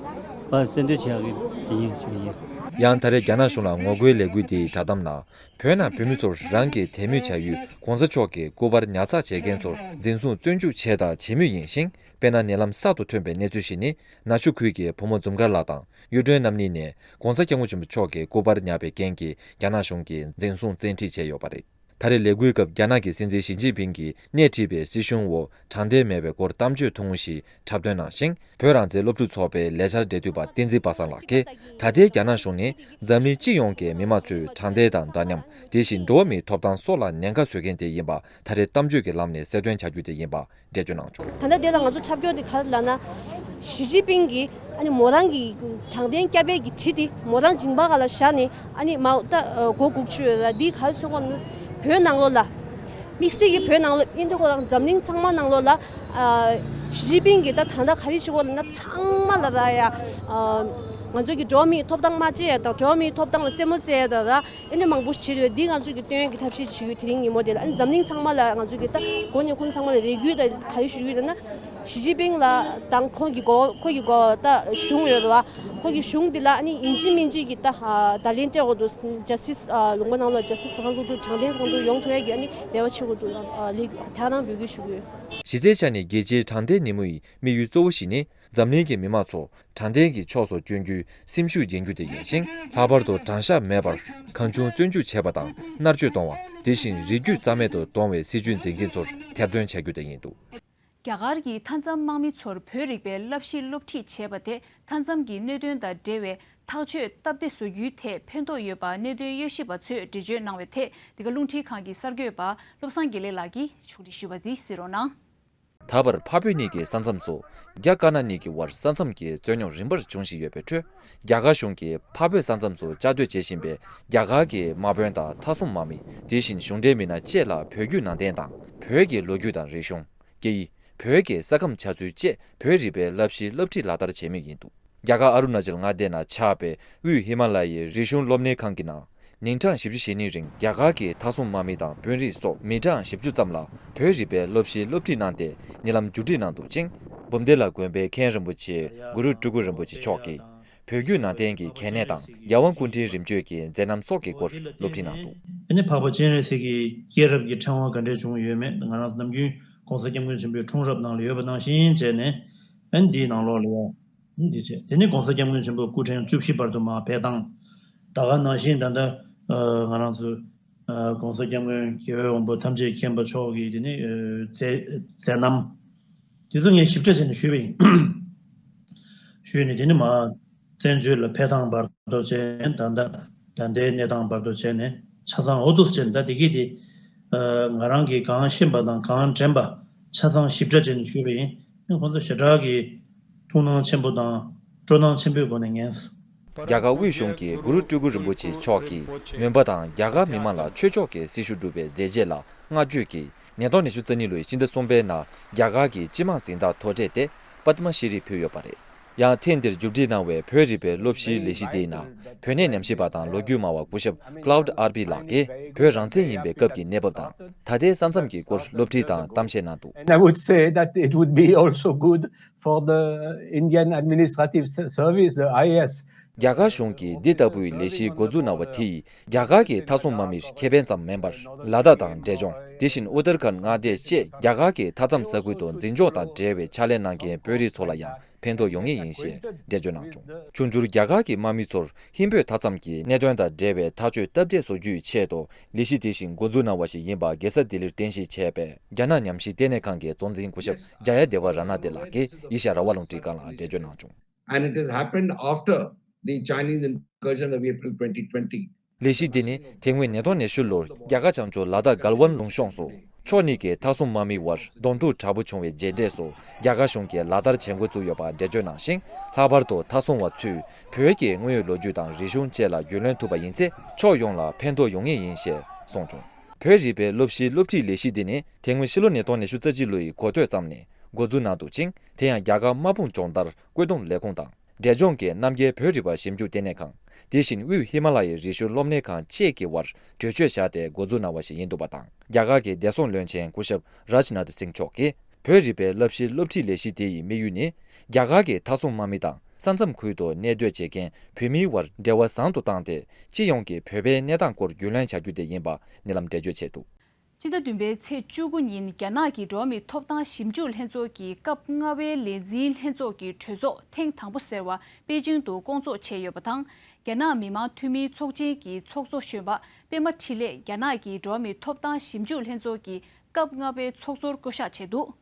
བ་གསལ་འདོན་བྱེད་ཡག་གི་འདི་ཡིན་ཞུ་གི་ཡིན། ཡང་ད་རེས་རྒྱ་ནག་གཞུང་ལ་ངོ་རྒོལ་ལས་འགུལ་དེའི་བསྒྲགས་གཏམ་ནང་། བོད་ནང་བོད་མི་ཚོར་རང་གིས་དད་མོས་བྱ་ཡུལ་༸གོང་ས་མཆོག་གི་སྐུ་པར་ཉར་ཚགས་བྱེད་མཁན་ཚོར་འཛིན་བཟུང་བཙོན་འཇུག་བྱས་དང་བྱེད་མུས་ཡིན་ཞིང་། དཔེར་ན། ཉེ་ལམ་གསར་དུ་ཐོན་པའི་གནས་ཚུལ་ཞིག་ནི། ནག་ཆུ་ཁུལ་གྱི་བུ་མོ་འཛུམ་དཀར་ལགས་དང་གཡུ་སྒྲོན་རྣམ་གཉིས་ནས་༸གོང་ས་༸སྐྱབས་མགོན་ཆེན་པོ་མཆོག་གི་སྐུ་པར་ཉར་བའི་རྐྱེན་གྱིས་རྒྱ་ནག་གཞུང་གིས་འཛིན་བཟུང་བཙན་ཁྲིད་བྱས་ཡོད་པ་རེད། ད་རེས་ལས་འགུལ་སྐབས་རྒྱ་ནག་གི་སྲིད་འཛིན་ཞི་ཅིན་ཕིང་གིས་སྣེ་ཁྲིད་པའི་སྲིད་གཞུང་འོག་དྲང་བདེན་མེད་པའི་སྐོར་གཏམ་བརྗོད་ཐུང་ངུ་ཞིག་འཁྲབ་སྟོན་གནང་ཞིང་། བོད་རང་བཙན་སློབ་ཕྲུག་ཚོགས་པའི་ལས་འཆར་འབྲེལ་མཐུད་པ་བསྟན་འཛིན་པ་སངས་ལགས་ཀྱིས། ད་ལྟའི་རྒྱ་ནག་གཞུང་ནི་འཛམ་གླིང་སྤྱི་ཡོངས་ཀྱི་མི་དམངས་ཚོའི་དྲང་བདེན་དང་འདྲ་མཉམ། དེ་བཞིན་འགྲོ་བ་མིའི་ཐོབ་ཐང་སྲོག་ལ་ཉེན་ཁ་བཟོ་མཁན་དེ་ཡིན་པ་ད་རེས་གཏམ་བརྗོད་ཀྱི་ལམ་ནས་གསལ་སྟོན་བྱ་རྒྱུ་དེ་ཡིན་པ་འགྲེལ་བརྗོད་གནང་བྱུང་། ད་ལྟ་དེ་ལ་ང་ཚོ་འཁྲབ་སྐྱོར་དེ་ག་རེ་ལབ་ན། ཞི་ཅིན་ཕིང་གིས་ཨ་ནི་མོ་རང་གི་དྲང་བདེན་སྐྱབས་པའི་གི་གྲི་དེ་མོ་རང་མཇིང་པ་སྒང་ལ་བཞག་ནས། ཨ་ནི་མ་ད་སྒོ་སྒུག་བཅུག་ཡོད་ལ། འདི་ག་རེ་ཚོད་དགོས་ན། བོད་ནང་ལོགས་ལ། དམིགས་བསལ་གྱི་བོད་ནང་ལོགས་ཨིན་ཐུ་ཁོ་དང་འཛམ་གླིང་ཚང་མ་ནང་ལོགས་ལ། ཨ། ཞི་ཅིན་ཕིང་གིས་ད་ད་ལྟ་ག་རེ་བྱེད་ཀྱི་ཡོད་ལབ་ན། ཚང་མ་ལ་ད་ཡ། ཨ། ང་ཚོ་གི་འགྲོ་བ་མིའི་ཐོབ་ཐང་མ་སྤྲད་ཡ་དང་། འགྲོ་བ་མིའི་ཐོབ་ཐང་ལ་རྩེད་མོ་རྩེ་ཡ་དང་། ད་ཨེ་འདྲ་མང་པོ་བྱེད་ཡོད། འདི་ང་ཚོ་གི་སྟོན་གྱི་ཐབས་ཤེས་བྱེད་ཀྱི་ཡོད། དེ་རིང་ཉིན་མོ་དེ་ལ། ཨ་ནི་འཛམ་གླིང་ཚང་མ་ལ་ང་ཚོ་གི་ད་འགོ་ནས་ཁོང་ཚང་མ་ལ་རེ་སྐུལ་ད་ག་རེ་ཞུ་གི་ཡོད་ལབ་ན། ཞི་ཅིན་ཕིང་ལ་དང་ཁོང་གི་འགོ་ཁོང་གི་འགོ་ད་གཞུང་ཡོད་རེད་བ། ཁོང་གི་གཞུང་འདི་ལ་ཨ་ནི་ཡིན་གཅིག་མིན་གཅིག་གི་ད་བརྡ་ལན་སྤྲད་དགོས་འདུག། ཇ་སི་ཊི་སི་ལུང་པ་ནང་ལོགས་ཇ་སི་ཊི་སི་གང་ཐུབ་ཐུབ་དྲང་བདེན་གང་ཐུབ་ཡོང་ཐུབ་ཡ་གི་ཨ་ནི་འབད་བ་བྱེད་དགོས་འདུག་ལ། ལས་ད་རང་འབོད་སྐུལ་ཞུ་གི་ཡོད། གཞི་རྩའི་ཆ་ནས་རྒྱལ་སྤྱིའི་དྲང་བདེན་ཉིན་མོ་ཡི་དམིགས་ཡུལ་གཙོ་བོ་ཞིག་ནི། འཛམ་གླིང་གི་མི་མང་ཚོ་དྲང་བདེན་གྱི་ཕྱོགས་སུ་བསྐྱོད་རྒྱུའི་སེམས་ཤུགས་རྒྱན་རྒྱུ་དེ་ཡིན་ཞིང་། ལྷག་པར་དུ་དྲང་གཞག་མེད་པར་གང་བྱུང་བཙོན་འཇུག་བྱས་པ་དང་མནར་གཅོད་གཏོང་བ། དེ་བཞིན་རིགས་རྒྱུད་རྩ་མེད་དུ་གཏོང་བའི་སྲིད་བྱུས་འཛིན་མཁན་ཚོར་ཐེར་འདོན་བྱ་རྒྱུ་དེ་ཡིན་འདུག། རྒྱ་གར་གྱི་མཐའ་མཚམས་དམག་མི་ཚོར་བོད་རིག་པའི་བསླབ་གཞི་སློབ་ཁྲིད་བྱས་པ་དེ། མཐའ་མཚམས་ཀྱི་གནད་དོན་དང་འབྲེལ་བའི་ཐག་གཅོད་སྟབས་བདེ་བཟོ་རྒྱུའི་ཐད་ཕན་ཐོགས་ཡོད་པ་གནད་དོན་དབྱེ་ཞིབ་པ་ཚོས་འགྲེལ་བརྗོད་གནང་བའི་ཐད། འདི་ག་རླུང་འཕྲིན་ཁང་གི་གསར་འགོད་པ་བློ་བཟང་དགེ་ལེགས་ལགས་ཀྱིས་ཕྱོགས་སྒྲིག་ཞུས་པ་འདི་གཟིགས་རོགས་གནང་། ད་བར་འཕགས་བོད་གཉིས་ཀྱི་ས་མཚམས་སུ་རྒྱ་དཀར་ནག་གཉིས་ཀྱི་དབར་ས་མཚམས་ཀྱི་རྩོད་རྙོག་རིམ་པར་འབྱུང་བཞིན་ཡོད་པའི་ཁྲོད། རྒྱ་གར་གཞུང་གིས་འཕགས་བོད་ས་མཚམས་སུ་བཅའ་སྡོད་བྱེད་བཞིན་པའི་རྒྱ་གར་གྱི་དམག་དཔོན་དང་མཐའ་སྲུང་དམག་མི། དེ་བཞིན་གཞུང་འབྲེལ་མི་སྣ་བཅས་ལ་བོད་བརྒྱུད་ནང་བསྟན་དང་། བོད་ཀྱི་ལོ་རྒྱུས་དང་རིག་གཞུང་། སྐད་ཡིག་བོད་ཀྱི་ས་ཁམས་ཆགས་ཚུལ་བཅས་བོད་རིག་པའི་བསླབ་གཞིའི་སློབ་ཁྲིད་ལག་བསྟར་བྱེད་མུས་ཡིན་འདུག། རྒྱ་གར་ཨ་རུ་ན་ཅལ་མངའ་སྡེ་ན་ཆགས་པའི་དབུས་ཧི་མ་ལ་ཡའི་རིག་གཞུང་སློབ་གཉེར་ཁང་གི་ནང་། ཉིན་གྲངས་བཞི་བཅུ་ཞེ་གཉིས་རིང་རྒྱ་གར་གྱི་མཐའ་སྲུང་དམག་མི་དང་དཔོན་རིགས་སོགས་མི་གྲངས་བཞི་བཅུ་ཙམ་ལ་བོད་རིག་པའི་སློབ་གཞིའི་སློབ་ཁྲིད་གནང་སྟེ། ཉེ་ལམ་མཇུག་སྒྲིལ་གནང་འདུག་ཅིང་། འབུམ་སྡེ་ལ་དགོན་པའི་མཁན་རིན་པོ་ཆེ་གུ་རུ་སྤྲུལ་སྐུ་རིན་པོ་ཆེ་མཆོག་གིས། བོད་བརྒྱུད་ནང་བསྟན་གྱི་གལ་གནད་དང་རྒྱལ་དབང་སྐུ་ཕྲེང་རིམ་བྱོན་གྱི་མཛད་རྣམ་སོགས་ཀྱི་སྐོར་སློབ་ཁྲིད་གནང་འདུག། ཨ་ནི་འཕགས་པ་སྤྱན་རས་གཟིགས་ཀྱི་སྐྱེས་རབས་ཀྱི་ཕྲེང་བ་ག་འདྲས་བྱུང་ཡོད་མེད། ང་རང་ནམ་རྒྱུན་༸གོང་ས་༸སྐྱབས་མགོན་ཆེན་པོའི་འཁྲུངས་རབས་ནང་ལ་ཡོད་པ་ནང་བཞིན་བྱས་ནས། ཨ་ནི་འདིའི་ནང་ལོགས་ལ་ཡང་འདི་བྱས། དེ་ནི་༸གོང་ས་༸སྐྱབས་མགོན་ཆེན་པོ་སྐུ་ཕྲེང་བཅུ་བཞི་བར་དུ་མར་ཕེབས་སྟངས། ད་ག་ནང་བཞིན་ད་ལྟ་ང་རང་ཚོ་༸གོང་ས་༸སྐྱབས་མགོན་རྒྱལ་བའི་དབང་པོ་ཐམས་ཅད་མཁྱེན་པ་མཆོག་གི་དེ་ནི་མཛད་མཛད་རྣམ། དེ་ཚོ་ངས་ཞིབ་ཕྲ་བྱས་ནས་ཞུས་པ་ཡིན། ཞུས་ནས་དེ་ནི་མར་བཙན་བྱོལ་ལ་ཕེབས་སྟངས་བར་དུ་བྱས་ནས། ད་ལྟ་ད་ལྟའི་གནས་སྟངས་བར་དུ་བྱས་ནས་ཆ་ཚང་འོ་ཐུག་བྱས་ནས། ད་དེ་གི་དེ་ང་རང་གིས་གང་ཤེས་པ་དང་གང་དྲན་པ་ཆ་ཚང་ཞིབ་ཕྲ་བྱས་ནས་ཞུས་པ་ཡིན། ཁོང་ཚོ་ཞེ་དྲག་གི་ཐུགས་སྣང་ཆེན་པོ་དང་སྤྲོ་སྣང་ཆེན་པོའི་སྒོ་ནས་ཉན་སོང་། རྒྱ་གར་དབུས་གཞུང་གིས་གུ་རུ་སྤྲུལ་སྐུ་རིན་པོ་ཆེ་མཆོག་གིས་མོན་པ་དང་རྒྱ་གར་མི་མང་ལ་ཆོས་ཕྱོགས་ཀྱི་སྲི་ཞུ་སྒྲུབ་པའི་མཛད་རྗེས་ལ་བསྔགས་བརྗོད་ཀྱིས། ཉིས་སྟོང་ཉི་ཤུ་རྩ་གཉིས་ལོའི་ཕྱི་ཟླ་གསུམ་པའི་ནང་རྒྱ་གར་གྱི་སྤྱི་དམངས་གཟེངས་རྟགས་མཐོ་གྲས་ཏེ་པདྨ་ཤྲི་རི་ཕུལ་ཡོད་པ་རེད། ཡང་ཐེངས་འདིར་མཇུག་སྒྲིལ་གནང་བའི་བོད་རིག་པའི་སློབ་གཞིའི་ལས་གཞི་དེའི་ནང་བོད་གནས་ཉམས་ཞིབ་པ་དང་ལོ་རྒྱུས་སྨྲ་བ་སྐུ་ཞབས་Claude Arpi་ལགས་ཀྱིས་བོད་རང་བཙན་ཡིན་པའི་སྐབས་ཀྱི་གནས་བབ་དང་། ད་ལྟའི་ས་མཚམས་ཀྱི་སྐོར་སློབ་ཁྲིད་དང་གཏམ་བཤད་གནང་འདུག། And I would say that it would be also good for the Indian Administrative Se- Service, the I A S. རྒྱ་གར་གཞུང་གིས་འདི་ལྟ་བུའི་ལས་གཞི་འགོ་འཛུགས་གནང་བ་དེས་རྒྱ་གར་གྱི་མཐའ་སྲུང་དམག་མིར་ཁེ་ཕན་ཙམ་མིན་པར། ལ་དྭགས་དང་འབྲས་ལྗོངས། དེ་བཞིན་ཨུ་ཏར་ཁཱན་མངའ་སྡེ་བཅས་རྒྱ་གར་གྱི་མཐའ་མཚམས་ས་ཁུལ་དུ་འཛིན་སྐྱོང་དང་འབྲེལ་བའི་ཕྱག་ལས་གནང་མཁན་དཔོན་རིགས་ཚོ་ལ་ཡང་ཕན་ཐོགས་ཡོང་ངེས་ཡིན་ཞེས་འགྲེལ་བརྗོད་གནང་བྱུང་། ཆུང་ཆུང་རྒྱ་གར་གྱི་དམག་མི་ཚོར་ཧིན་བོད་མཐའ་མཚམས་ཀྱི་གནད་དོན་དང་འབྲེལ་བའི་ཐག་གཅོད་སྟབས་བདེ་བཟོ་རྒྱུའི་ཆེད་དུ་ལས་གཞི་དེ་བཞིན་འགོ་འཛུགས་གནང་བ་ཞིག་ཡིན་པ་རྒྱལ་ས་ལྡི་ལིར་རྟེན་གཞི་བྱས་པའི་རྒྱ་ནག་ཉམས་ཞིབ་ལྟེ་གནས་ཁང་གི་གཙོ་འཛིན་སྐུ་ཞབས་ཇ་ཡ་དེ་ཝ་ར་ན་དེ་ལགས་ཀྱིས་ཨེ་ཤ་ཡ་རང་དབང་རླུང་འཕྲིན་ཁང་ལ་འགྲེལ་བརྗོད་གནང་བྱུང་། And it has happened after the Chinese incursion of April twenty twenty. ལས་གཞི་འདི་ནི་དེ་སྔོན་ཉིས་སྟོང་ཉི་ཤུ་ལོར་རྒྱ་གར་བྱང་ཕྱོགས་ལ་དྭགས་གལ་ཝན་ལུང་གཤོངས་སུ་ཕྱོགས་གཉིས་ཀྱི་མཐའ་སྲུང་དམག་མིའི་དབར་གདོང་ཐུག་དྲག་པོ་བྱུང་བའི་རྗེས་འབྲས་སུ་རྒྱ་གར་གཞུང་གིས་ལག་བསྟར་བྱེད་འགོ་བཙུགས་ཡོད་པ་འགྲེལ་བརྗོད་གནང་ཞིང་། ལྷག་པར་དུ་མཐའ་སྲུང་བ་ཚོས་བོད་ཀྱི་དངོས་ཡོད་ལོ་རྒྱུས་དང་རིག་གཞུང་བཅས་ལ་རྒྱུས་ལོན་ཐུབ་པ་ཡིན་ཚེ་ཕྱོགས་ཡོངས་ལ་ཕན་ཐོགས་ཡོང་ངེས་ཡིན་ཞེས་གསུངས་བྱུང་། བོད་རིག་པའི་སློབ་གཞིའི་སློབ་ཁྲིད་ལས་གཞི་འདི་ནི་དེ་སྔོན་ཕྱི་ལོ་ཉིས་སྟོང་ཉི་ཤུ་རྩ་གཅིག་ལོ་ཡི་འགོ་སྟོད་ཙམ་ནས་འགོ་འཛུགས་གནང་འདུག་ཅིང་། དེ་ཡང་རྒྱ་གར་དམག་དཔུང་སྦྱོང་བརྡར་བཀོད་འདོམས་ལས་ཁུངས་དང་། འབྲས་ལྗོངས་ཀྱི་རྣམ་རྒྱལ་བོད་རིག་པ་ཞིབ་འཇུག་ལྟེ་གནས་ཁང་། དེ་བཞིན་དབུས་ཧི་མ་ལ་ཡའི་རི་ཤུལ་སློབ་གཉེར་ཁང་བཅས་ཀྱི་དབར་གྲོས་ཆོད་བཞག་སྟེ་འགོ་འཛུགས་གནང་བ་ཞིག་ཡིན་འདུག་པ་དང་། རྒྱ་གར་གྱི་བདེ་སྲུང་བློན་ཆེན་སྐུ་ཞབས་རཱཇ་ནཱ་ཐ་སིང་མཆོག་གིས། བོད་རིག་པའི་བསླབ་གཞིའི་སློབ་ཁྲིད་ལས་གཞི་དེ་ཡི་དམིགས་ཡུལ་ནི། རྒྱ་གར་གྱི་མཐའ་སྲུང་དམག་མི་དང་ ས་མཚམས་ཁུལ་དུ་གནས་སྡོད་བྱེད་མཁན་བོད་མིའི་དབར་འབྲེལ་བ་བཟང་དུ་བཏང་སྟེ། སྤྱི་ཡོངས་ཀྱི་བོད་པའི་གནས་སྟངས་སྐོར་རྒྱུས་ལོན་བྱ་རྒྱུ་དེ་ཡིན་པ་གནས་ལམ་འགྲེལ་བརྗོད་བྱས་འདུག། སྤྱི་ཟླ་བདུན་པའི་ཚེས་བཅུ་དགུ་ཉིན་རྒྱ་ནག་གི་འགྲོ་བ་མིའི་ཐོབ་ཐང་ཞིབ་འཇུག་ལྷན་ཚོགས་ཀྱི་སྐབས་ལྔ་པའི་ལས་འཛིན་ལྷན་ཚོགས་ཀྱི་གྲོས་ཚོགས་ཐེངས་དང་པོ་ཟེར་བ་པེ་ཅིང་དུ་བསྐོང་ཚོགས་བྱས་ཡོད་པ་དང་། རྒྱ་ནག་མི་དམངས་འཐུས་མིའི་ཚོགས་ཆེན་གྱི་ཚོགས་གཙོ་གཞོན་པ་པད་མ་འཕྲིན་ལས་རྒྱ་ནག་གི་འགྲོ་བ་མིའི་ཐོབ་ཐང་ཞིབ་འཇུག་ལྷན་ཚོགས་ཀྱི་སྐབས་ལྔ་པའི་ཚོགས་གཙོར་བསྐོ་གཞག་བྱས་འདུག།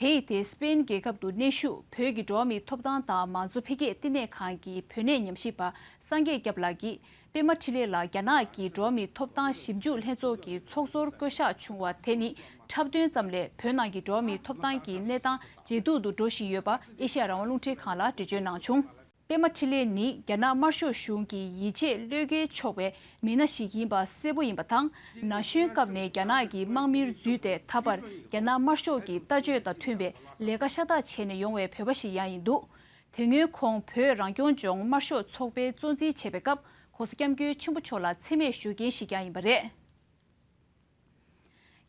དེ་ཡི་དེ་སི་པེན་རྒྱལ་ཁབ་ཏུ་གནས་བཞུགས་བོད་ཀྱི་འགྲོ་བ་མིའི་ཐོབ་ཐང་དང་མང་གཙོ་འཕེལ་རྒྱས་བསྟི་གནས་ཁང་གི་བོད་གནས་ཉམས་ཞིབ་པ་སངས་རྒྱས་སྐྱབས་ལགས་ཀྱིས། པད་མ་འཕྲིན་ལས་ལགས་རྒྱ་ནག་གི་འགྲོ་བ་མིའི་ཐོབ་ཐང་ཞིབ་འཇུག་ལྷན་ཚོགས་ཀྱི་ཚོགས་གཙོར་བསྐོ་གཞག་བྱུང་བ་དེ་ནི་འཁྲབ་སྟོན་ཙམ་ལས་བོད་ནང་གི་འགྲོ་བ་མིའི་ཐོབ་ཐང་གི་གནས་སྟངས་ཇེ་སྡུག་ཏུ་འགྲོ་བཞིན་ཡོད་པ་ཨེ་ཤ་ཡ་རང་དབང་རླུང་འཕྲིན་ཁང་ལ་འགྲེལ་བརྗོད་གནང་བྱུང་། པད་མ་འཕྲིན་ལས་ནི་རྒྱ་ནག་དམར་ཤོག་གཞུང་གི་ཡིད་ཆེས་བློས་འགེལ་ཆོག་པའི་མི་སྣ་ཞིག་ཡིན་པ་གསལ་པོ་ཡིན་པ་དང་། ན་གཞོན་སྐབས་ནས་རྒྱ་ནག་གི་དམག་མིར་འཛུལ་ཏེ་ད་བར་རྒྱ་ནག་དམར་ཤོག་གི་ལྟ་སྤྱོད་དང་མཐུན་པའི་ལས་ཀ་ཤ་སྟག་བྱས་ནས་ཡོང་བའི་བོད་པ་ཞིག་ཡང་ཡིན་འདུག། དེ་སྔོན་ཁོང་བོད་རང་སྐྱོང་ལྗོངས་དམར་ཤོག་ཚོགས་པའི་གཙོ་འཛིན་བྱས་པའི་སྐབས་༸གོང་ས་༸སྐྱབས་མགོན་ཆེན་པོ་མཆོག་ལ་མཚན་སྨད་ཞུ་མཁན་ཞིག་ཀྱང་ཡིན་པ་རེད།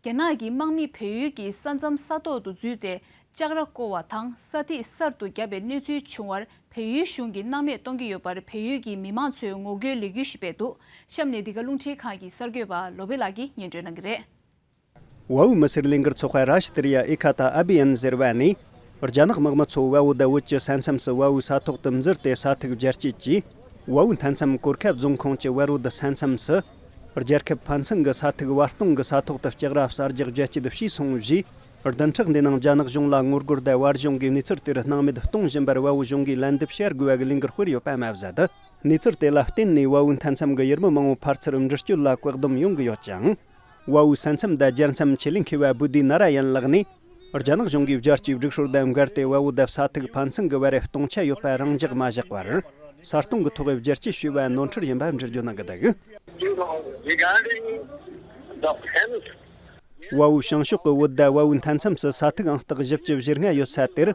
རྒྱ་ནག་གི་དམག་མིས་བལ་ཡུལ་གྱི་ས་མཚམས་ས་ཐོག་ཏུ་འཛུལ་ཏེ་ལྕགས་ར་བསྐོར་བ་དང་ས་ཐིག་གསར་དུ་བརྒྱབ་པའི་གནས་ཚུལ་བྱུང་བར་བལ་ཡུལ་གཞུང་གིས་སྣང་མེད་གཏོང་གི་ཡོད་པར་བལ་ཡུལ་གྱི་མི་མང་ཚོས་ངོ་རྒོལ་ལས་འགུལ་ཞིག་སྤེལ་འདུག། གཤམ་ནས་འདི་ག་རླུང་འཕྲིན་ཁང་གི་གསར་འགོད་པ་ལོ་བེ་ལགས་ཀྱིས་སྙན་སྒྲོན་གནང་གི་རེད། ཝ་ཝུ་མི་སེར་ལས་འགུལ་ཚོགས་པ་རཱ་ཤི་ཏི་རི་ཡ་ཨེ་ཁ་ཏ་ཨ་བི་ཡན་ཟེར་བ་ནི། རྒྱ་ནག་དམག་མི་ཚོ་ཝ་ཝུ་དང་བོད་ཀྱི་ས་མཚམས་སུ་ཝ་ཝུའི་ས་ཐོག་ཏུ་འཛུལ་ཏེ་ས་ཐིག་བརྒྱབ་རྗེས་ཀྱིས། ཝ་ཝུ་མཐའ་མཚམས་གོར་ཁ་རྫོང་ཁོངས་ཀྱི་ཝེ་རོ་ད་ས་མཚམས་སུ། རྒྱལ་ཁབ་ཕན་ཚུན་གྱི་ས་ཐིག་བར་སྟོང་གི་ས་ཐོག་ཏུ་ལྕགས་ར་གསར་རྒྱག་བརྒྱབ་རྗེས་བྱས་སོང་ཞེས། བདུན་ཕྲག་འདིའི་ནང་རྒྱ་ནག་གཞུང་ལ་ངོ་རྒོལ་དང་བར་གཞུང་གིས་གནས་ཚུལ་དེར་སྣང་མེད་གཏོང་བཞིན་པར་ཝ་ཝུ་གཞུང་གིས་ལན་འདེབས་བྱ་དགོས་པ་གི་ལས་འགུལ་སྤེལ་ཡོད་པ་མ་ཟད། གནས་ཚུལ་དེ་ལ་བརྟེན་ནས་ཝ་ཝུ་མཐའ་མཚམས་ཀྱི་ཡུལ་མི་མང་པོ་ཕར་ཚུར་འགྲུལ་སྐྱོད་ལ་བཀག་སྡོམ་ཡོང་གི་ཡོད་ཅིང་། ཝ་ཝུའི་ས་མཚམས་དང་རྒྱལ་མཚམས་ཆེད་ལས་མཁས་པ་བུ་དྷི་ན་ར་ཡན་ལགས་ནས། རྒྱ་ནག་གཞུང་གིས་རྒྱལ་སྤྱིའི་སྒྲིག་སྲོལ་དང་འགལ་ཏེ་ཝ་ཝུ་དང་ས་ཐིག་ཕན་ཚུན་གྱི་བར་རེ་སྟོང་ཆ་ཡོད་པ་རང་འཇགས་མ་བཞག་པར། ས་སྟོང་གི་ཐོག་བརྒྱུད་སྐྱེལ་བྱས་པ་ནོར་འཁྲུལ་ཡིན་པ་འགྲེལ་བརྗོད་གནང་གི་འདུག། You know, regarding the fence, ཝ་ཝུའི་བྱང་ཕྱོགས་ཀྱི་བོད་དང་ཝ་ཝུའི་མཐའ་མཚམས་སུ་ས་ཐིག་ཨང་རྟགས་བཞི་བཅུ་ཞེ་ལྔ་ཡོད་ས་དེར།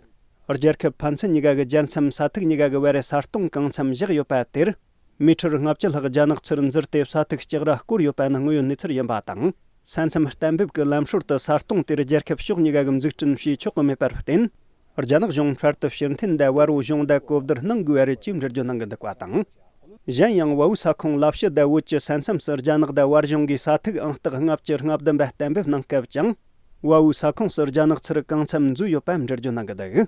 རྒྱལ་ཁབ་ཕན་ཚུན་གཉིས་ཀ་གི་རྒྱལ་མཚམས་ས་ཐིག་གཉིས་ཀ་གི་བར་རེ་ས་སྟོང་གང་འཚམ་བཞག་ཡོད་པ་དེར། མི་ཊར་ལྔ་བཅུ་ལྷག་རྒྱ་ནག་ཚུར་འཛུལ་ཏེ་ས་ཐིག་ལྕགས་ར་བསྐོར་ཡོད་པ་ནི་དངོས་ཡོད་གནས་ཚུལ་ཡིན་པ་དང་། ས་མཚམས་གཏན་འབེབས་ཀྱི་ལམ་སྲོལ་དུ་ས་སྟོང་དེར་རྒྱལ་ཁབ་ཕྱོགས་གཉིས་ཀ་གི་འཛུགས་སྐྲུན་བྱས་ཆོག་གི་མེད་པར་བརྟེན། རྒྱ་ནག་གཞུང་འཕྲལ་དུ་ཕྱིར་འཐེན་དང་ཝ་རོ་གཞུང་དང་གོ་བསྡུར་གནང་དགོས་པ་རེད་ཅེས་འགྲེལ་བརྗོད་གནང་གི་འདུག་པ་དང་། གཞན་ཡང་ཝ་ཝུའི་ས་ཁོངས་ལ་ཕྱི་དང་བོད་ཀྱི་ས་མཚམས་སུ་རྒྱ་ནག་དང་ཝ་གཞུང་གིས་ས་ཐིག་ཨང་རྟགས་ལྔ་བཅུ་ང་བདུན་པ་གཏན་འབེབས་གནང་སྐབས་ཀྱང་། ཝ་ཝུའི་ས་ཁོངས་སུ་རྒྱ་ནག་ཚུར་གང་འཚམ་འཛུལ་ཡོད་པ་འགྲེལ་བརྗོད་གནང་གི་འདུག།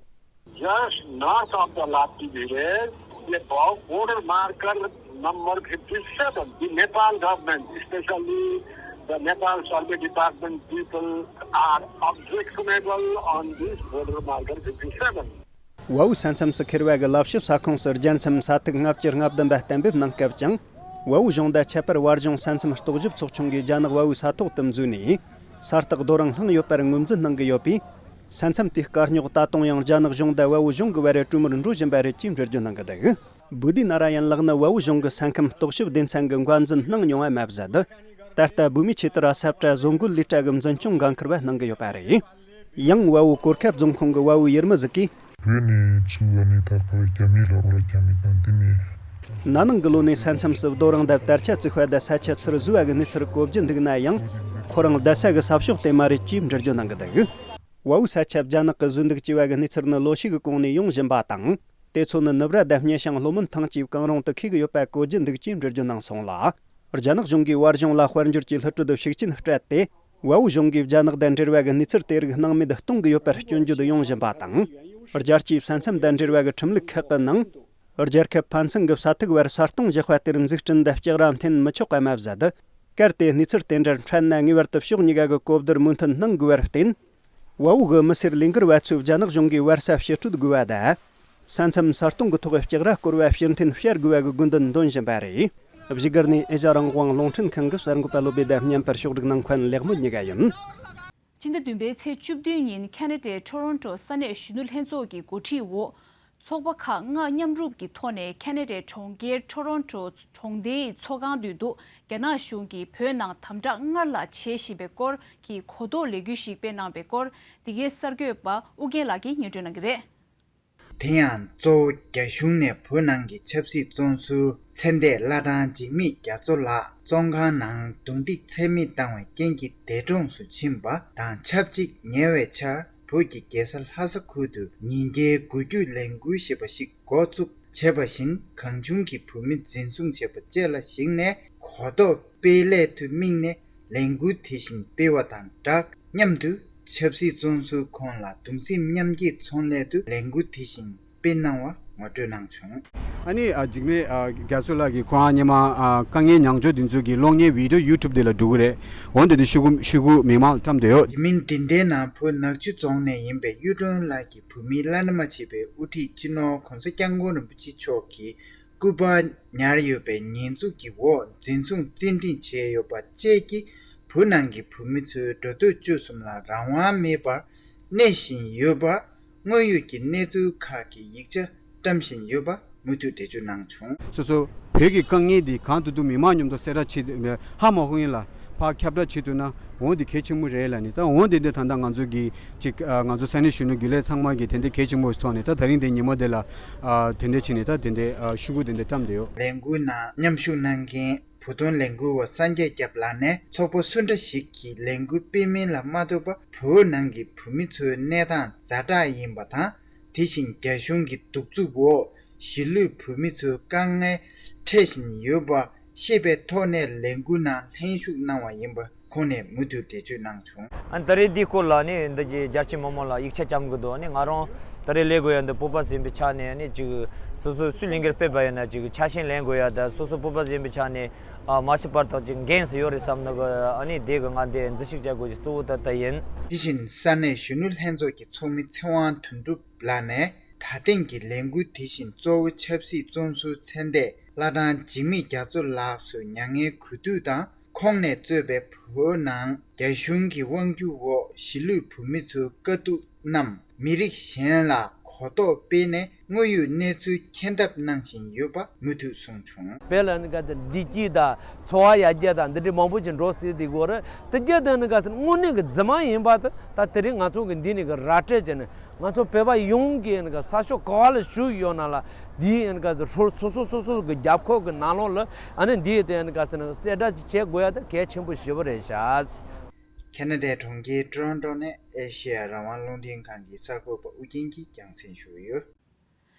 Just north of the Lapti village, the bo- border marker number fifty-seven, the Nepal government, especially the Nepal Survey Department people, are objectionable on this border marker fifty-seven. ཝ་ཝུའི་ས་མཚམས་སུ་ཁེར་བ་གི་ལ་ཕྱི་ས་ཁོངས་སུ་རྒྱལ་མཚམས་ས་ཐིག་ལྔ་བཅུ་ང་བདུན་པ་གཏན་འབེབས་གནང་སྐབས་ཀྱང་། ཝ་ཝུའི་གཞུང་དང་ཁྱད་པར་བར་གཞུང་ས་མཚམས་རྟོག་ཞིབ་ཚོགས་ཆུང་གིས་རྒྱ་ནག་ཝ་ཝུའི་ས་ཐོག་ཏུ་འཛུལ་ནས། ས་རྟགས་རྡོ་རིང་བསླངས་ཡོད་པར་ངོས་འཛིན་གནང་གི་ཡོད་པས། ས་མཚམས་དེའི་དཀའ་རྙོག་ད་དུང་ཡང་རྒྱ་ནག་གཞུང་དང་ཝ་ཝུའི་གཞུང་གི་བར་རེ་གྲོས་མོལ་འགྲོ་བཞིན་པ་རེད་ཅེས་འགྲེལ་བརྗོད་གནང་གི་འདུག། བུ་དྷི་ན་ར་ཡན་ལགས་ནི་ཝ་ཝུའི་གཞུང་གི་ས་ཁམས་རྟོག་ཞིབ་སྡེ་ཚན་གྱི་འགོ་འཛིན་གནང་མྱོང་བ་མ་ཟད། ད་ལྟ་བོད་མིའི་ཆེད་དུ་ར་ས་བཀྲ་བཟོ་འགོད་ལས་གྲྭ་གི་འཛིན་སྐྱོང་འགན་འཁུར་བ་གནང་གི་ཡོད་པ་རེད། ཡང་ཝ་ཝུའི་གོར་ཁ་རྫོང་ཁོངས་ཀྱི་ཝ་ཝུའི་ཡུལ་མི་ཟིག་གིས། བོད་ནས་ཚུར་ཨ་ནི་ད་ག་རྒྱ་མིའི་ལག་པར་རྒྱ་མི་དང་འདི་ནས། ན་ནིང་གི་ལོ་ནས་ས་མཚམས་སུ་རྡོ་རིང་དང་དར་ཆ་བཙུགས་པ་དང་ས་ཆ་ཚུར་བཟོས་པ་གི་གནས་ཚུལ་གོ་རྒྱུ་འདུག་ན་ཡང་། ཁོ་རང་བསྡད་ས་གི་ས་ཕྱོགས་དེ་མ་རེད་ཅེས་འགྲེལ་བརྗོད་གནང་གི་འདུག། ཝ་ཝུའི་ས་ཆ་རྒྱ་ནག་གིས་བཟོས་འདུག་ཅེས་པ་གི་གནས་ཚུལ་ནི་ལོ་ཤས་ཀྱི་གོང་ནས་ཡོང་བཞིན་པ་དང་། དེ་ཚོ་ནི་ནུབ་ར་དང་སྙེ་ཤང་ལྷོ་མོན་ཐང་བཅས་གང་རུང་དུ་འཁེལ་གྱི་ཡོད་པ་གོ་རྒྱུ་འདུག་ཅེས་འགྲེལ་བརྗོད་གནང་སོང་ལ། རྒྱ་ནག་གཞུང་གིས་བར་གཞུང་ལ་དཔལ་འབྱོར་གྱི་སླུ་བྲིད་ཤུགས་ཆེན་སྤྲད་དེ། ཝ་ཝུའི་གཞུང་གིས་རྒྱ་ནག་དང་འབྲེལ་བ་གི་གནས་ཚུལ་དེ་རིགས་སྣང་མེད་གཏོང་གི་ཡོད་པར་སྐྱོན་བརྗོད་ཡོང་བཞིན་པ་དང་། རྒྱལ་སྤྱིའི་ས་མཚམས་དང་འབྲེལ་བ་གི་ཁྲིམས་ལུགས་ཁག་གི་ནང་། རྒྱལ་ཁབ་ཕན་ཚུན་གྱི་ས་ཐིག་བར་ས་སྟོང་བཞག་པ་དེར་འཛུགས་སྐྲུན་དང་ལྕགས་ར་འཐེན་མི་ཆོག་པ་མ་ཟད། གལ་ཏེ་གནས་ཚུལ་དེ་འདྲར་འཕྲད་ན་ངེས་པར་དུ་ཕྱོགས་གཉིས་ཀ་གི་གོ་བསྡུར་མོས་མཐུན་གནང་དགོས་པར་བརྟེན། ཝ་ཝུའི་མི་སེར་ལས་འགུལ་བ་ཚོས་རྒྱ་ནག་གཞུང་གིས་བར་ས་ཕྱིར་སྤྲོད་དགོས་པ་དང་། ས་མཚམས་ས་སྟོང་གི་ཐོག་ལྕགས་ར་བསྐོར་བ་ཕྱིར་འཐེན་བྱ་དགོས་པ་གི་དགོས་འདུན་འདོན་བཞིན་པ་རེད། བཞུགས་སྒར་ནས་ཨེ་ཤ་རང་དབང་རླུང་འཕྲིན་ཁང་གི་གསར་འགོད་པ་བློ་བྷེ་དང་མཉམ་པར་ཕྱོགས་སྒྲིག་གནང་མཁན་ལེགས་མོ་གཉིས་ཀ་ཡིན། ཕྱི་ཟླ་བདུན་པའི་ཚེས་བཅུ་བདུན་ཉིན་ཁ་ན་ཌའི་ཊོ་རོན་ཊོ་ས་གནས་གཞོན་ནུ་ལྷན་ཚོགས་ཀྱི་འགོ་ཁྲིད་འོག་ཚོགས་པ་ཁག་ལྔ་མཉམ་རུབ་ཀྱི་ཐོག་ནས་ཁ་ན་ཌའི་གྲོང་ཁྱེར་ཊོ་རོན་ཊོ་གྲོང་སྡེའི་ཚོགས་ཁང་མདུན་དུ་རྒྱ་ནག་གཞུང་གིས་བོད་ནང་དམ་དྲག་སྔར་ལྷག་བྱེད་བཞིན་པའི་སྐོར་གྱི་གོ་རྟོགས་ལས་འགུལ་ཞིག་སྤེལ་གནང་པའི་སྐོར། འདི་གའི་གསར་འགོད་པ་ཨུ་རྒྱན་ལགས་ཀྱིས་སྙན་སྒྲོན་གནང་གི་རེད། དེ་ཡང་གཙོ་བོ་རྒྱ་གཞུང་ནས་བོད་ནང་གི་ཆབ་སྲིད་བཙོན་ཟུར་ཚེ་འདས་བླ་བྲང་འཇིགས་མེད་རྒྱ་མཚོ་ལགས་བཙོན་ཁང་ནང་རྡུང་རྡེག་ཚད་མེད་བཏང་བའི་རྐྱེན་གྱིས་འདས་གྲོངས་སུ་ཕྱིན་པ་དང་ཆབས་ཅིག་ཉེ་བའི་ཆར་ བོད་ཀྱི་རྒྱལ་ས་ལྷ་ས་ཁུལ་དུ་ཉིན་རྒྱལ་དགུ་བརྒྱུད་ལས་འགུལ་ཞེས་པ་ཞིག་འགོ་བཙུགས་བྱས་པ་བཞིན། གང་བྱུང་གིས་བོད་མི་འཛིན་བཟུང་བྱས་པ་བཅས་ལ་གཞིགས་ནས། གོ་རྟོགས་སྤེལ་སླད་དུ་དམིགས་ནས་ལས་འགུལ་དེ་བཞིན་སྤེལ་བ་དང་སྦྲགས། མཉམ་དུ་ཆབ་སྲིད་བཙོན་ཟུར་ཁོང་ལ་གདུང་སེམས་མཉམ་སྐྱེད་མཚོན་སླད་དུ་ལས་འགུལ་དེ་བཞིན་སྤེལ་གནང་བ་ངོ་སྤྲོད་གནང་བྱུང་། ཨ་ནི་ཨ་འཇིགས་མེད་ཨ་རྒྱ་མཚོ་ལགས་ཀྱིས་ཁོ་རང་སྔོན་མ་ཨ་དཀའ་ངལ་མྱངས་ཕྱོགས་དེ་ཚོ་གི་གློག་བརྙན་བི་ཌིའོ་ཡུ་ཊུབ་དེ་ལ་འགྲོ་གི་རེད། འོན་ཏེ་དེ་ཤོག་གུ་ཤོག་གུ་མི་མང་ལ་བཀྲམ་བསྡད་ཡོད། དེ་མིན་དེ་འདྲའི་ནང་བོད་ནག་ཆུ་རྫོང་ནས་ཡིན་པའི་གཡུ་སྒྲོན་ལགས་ཀྱིས་བོད་མིའི་བླ་ན་མ་མཆིས་པའི་དབུ་ཁྲིད་སྤྱི་ནོར་༸གོང་ས་༸སྐྱབས་མགོན་རིན་པོ་ཆེ་མཆོག་གི་སྐུ་པར་ཉར་ཡོད་པའི་ཉེས་འཛུགས་ཀྱི་འོག་འཛིན་བཟུང་བཙན་ཁྲིད་བྱས་ཡོད་པ་བཅས་ཀྱིས་བོད་ནང་གི་བོད་མི་ཚོའི་འགྲོ་སྡོད་སྤྱོད་གསུམ་ལ་རང་དབང་མེད་པར་གནས་བཞིན་ཡོད་པར། དངོས་ཡོད་ཀྱི་གནས་ཚུལ་ཁག་གི་ཡིག་ཆ་བཀྲམ་བཞིན་ཡོད་པ་མུ་མཐུད་འགྲེལ་བརྗོད་གནང་བྱུང་། སོ་སོ་བོད་ཀྱི་དཀའ་ངལ་འདི་གང་ཐུབ་ཐུབ་མི་མང་མཉམ་དུ་གསལ་བསྒྲགས་བྱེད་ཧ་མ་གོ་ཡིན་ལ་ཕར་ཁྱབ་བསྒྲགས་བྱེད་ཐུབ་ན་འོང་འདི་གལ་ཆེན་པོ་རེད་ལ་ནི། ད་འོང་འདི་འདི་ད་ལྟ་ང་ཚོ་གི་ཅིག་ང་ཚོ་ས་གནས་གཞོན་ནུ་རྒྱུན་ལས་ཚང་མ་གི་དེ་འདྲའི་གལ་ཆེན་པོ་ཐོག་ནས་ད་ད་རིང་འདི་ཉིན་མོ་འདི་ལ་དེ་འདྲའི་བྱས་ནས་ད་དེ་འདྲའི་ཤོག་གུ་དེ་འདྲའི་བཀྲམ་བསྡད་ཡོད། ལས་འགུལ་ནང་མཉམ་ཞུགས་གནང་མཁན་བོད་དོན་ལས་འགུལ་བ་སངས་རྒྱས་སྐྱབས་ལགས་ནས་ཚོགས་པ་སུ་འདྲ་ཞིག་གིས་ལས་འགུལ་སྤེལ་མིན་ལ་མ་ལྟོས་པར་བོད་ནང་གི་བོད་མི་ཚོའི་གནས་སྟངས་ཛ་དྲག་ཡིན་པ་དང་། དེ་བཞིན་རྒྱ་གཞུང་གི་གདུག་རྩུབ་འོག་གཞིས་ལུས་བོད་མི་ཚོའི་དཀའ་ངལ་འཕྲད་བཞིན་ཡོད་པ་ཤེས་པའི་ཐོག་ནས་ལས་འགུལ་ནང་ལྷན་ཞུགས་གནང་བ་ཡིན་པ་ཁོང་ནས་མུ་མཐུད་འགྲེལ་བརྗོད་གནང་བྱུང་། ཨ་ནི་ད་རེས་འདིའི་སྐོར་ལ་ནི་འདི་གི་རྒྱལ་སྤྱིའི་མི་མང་ལ་ཡིག་ཆ་བརྐྱང་གི་འདུག་ཨ་ནི་ང་རང་ད་རེས་ལས་དགོས་ཡ་འདི་བོད་པ་ཡིན་པའི་ཆ་ནས་ཨ་ནི་ཅིག་སོ་སོ་སུས་ལས་འགུལ་སྤེལ་བ་ཡིན་ན་ཅིག་ཆ་ཤས་ལེན་དགོས་ཡ་ད་སོ་སོ་བོད་པ་ཡིན་པའི་ཆ་ནས་ཨ་མ་ཤི་བར་དུ་ཅིག་འགན་སུ་ཡོད་རེད་བསམ་ནི་གི་ཨ་ནི་དེ་གི་ང་འདི་འཛུལ་ཞུགས་བྱ་དགོས་ཀྱི་གཙོ་བོ་ད་ལྟ་ཡིན། དེ་བཞིན་ས་གནས་གཞོན་ནུ་ལྷན་ཚོགས་ཀྱི་ཚོགས་མི་ཚེ་དབང་དོན་གྲུབ་ལགས་ནས་ད་ཐེངས་ཀྱི་ལས་འགུལ་དེ་བཞིན་གཙོ་བོ་ཆབ་སྲིད་བཙོན་ཟུར་ཚེ་འདས་བླ་བྲང་འཇིགས་མེད་རྒྱ་མཚོ་ལགས་སུ་མྱ་ངན་གུས་འདུད་དང་། ཁོང་ནས་གཙོས་པའི་བོད་ནང་རྒྱ་གཞུང་གི་དབང་སྒྱུར་འོག་གཞིས་ལུས་བོད་མི་ཚོའི་དཀའ་སྡུག་རྣམས་མི་རིགས་གཞན་ལ་གོ་རྟོགས་སྤེལ་ནས་དངོས་ཡོད་གནས་ཚུལ་མཁྱེན་ཐབས་གནང་བཞིན་ཡོད་པ་མུ་མཐུད་གསུངས་བྱུང་། དཔེར་ན་ནི་ག་ཚོད་བདེ་སྐྱིད་དང་འཚོ་བ་ཡར་རྒྱས་དང་འདི་འདྲའི་མང་པོ་ཞིག་འགྲོ་སྲིད་དེ་གོ་རེད། དེ་རྒྱ་དང་ནི་ག་ཚོད་དངོས་གནས་ཀྱི་རྫི་མ་ཡིན་པ་དེ་ད་དེ་རིང་ང་ཚོ་གི་འདི་ནི་གི་ར་སྤྲོད་བྱས་ནས་ང་ཚོ་བོད་པ་ཡོངས་ཀྱི་ནི་གི་ས་ཕྱོགས་ག་བ་ལ་བཞུགས་ཡོད་ན་ལ་འདི་ནི་ག་ཚོད་སོ་སོ་སོ་སོ་གི་རྒྱབ་ཁོག་གི་ནང་ལོགས་ལ་ཨ་ནི་འདི་དེ་ནི་ག་ཚོད་ནི་གསལ་བསྒྲགས་ཅིག་བྱེད་དགོས་ཡ་དེ་གལ་ཆེན་པོ་ཞེ་པོ་རེད་ཤག་ཁེ་ན་ཌའི་གྲོང་ཁྱེར་ཊོ་རོན་ཊོ་ནས་ཨེ་ཤེ་ཡ་རང་དབང་རླུང་འཕྲིན་ཁང་གི་གསར་འགོད་པ་ཨུ་རྒྱན་གྱིས་རྒྱང་སྲིང་ཞུས་ཡོད།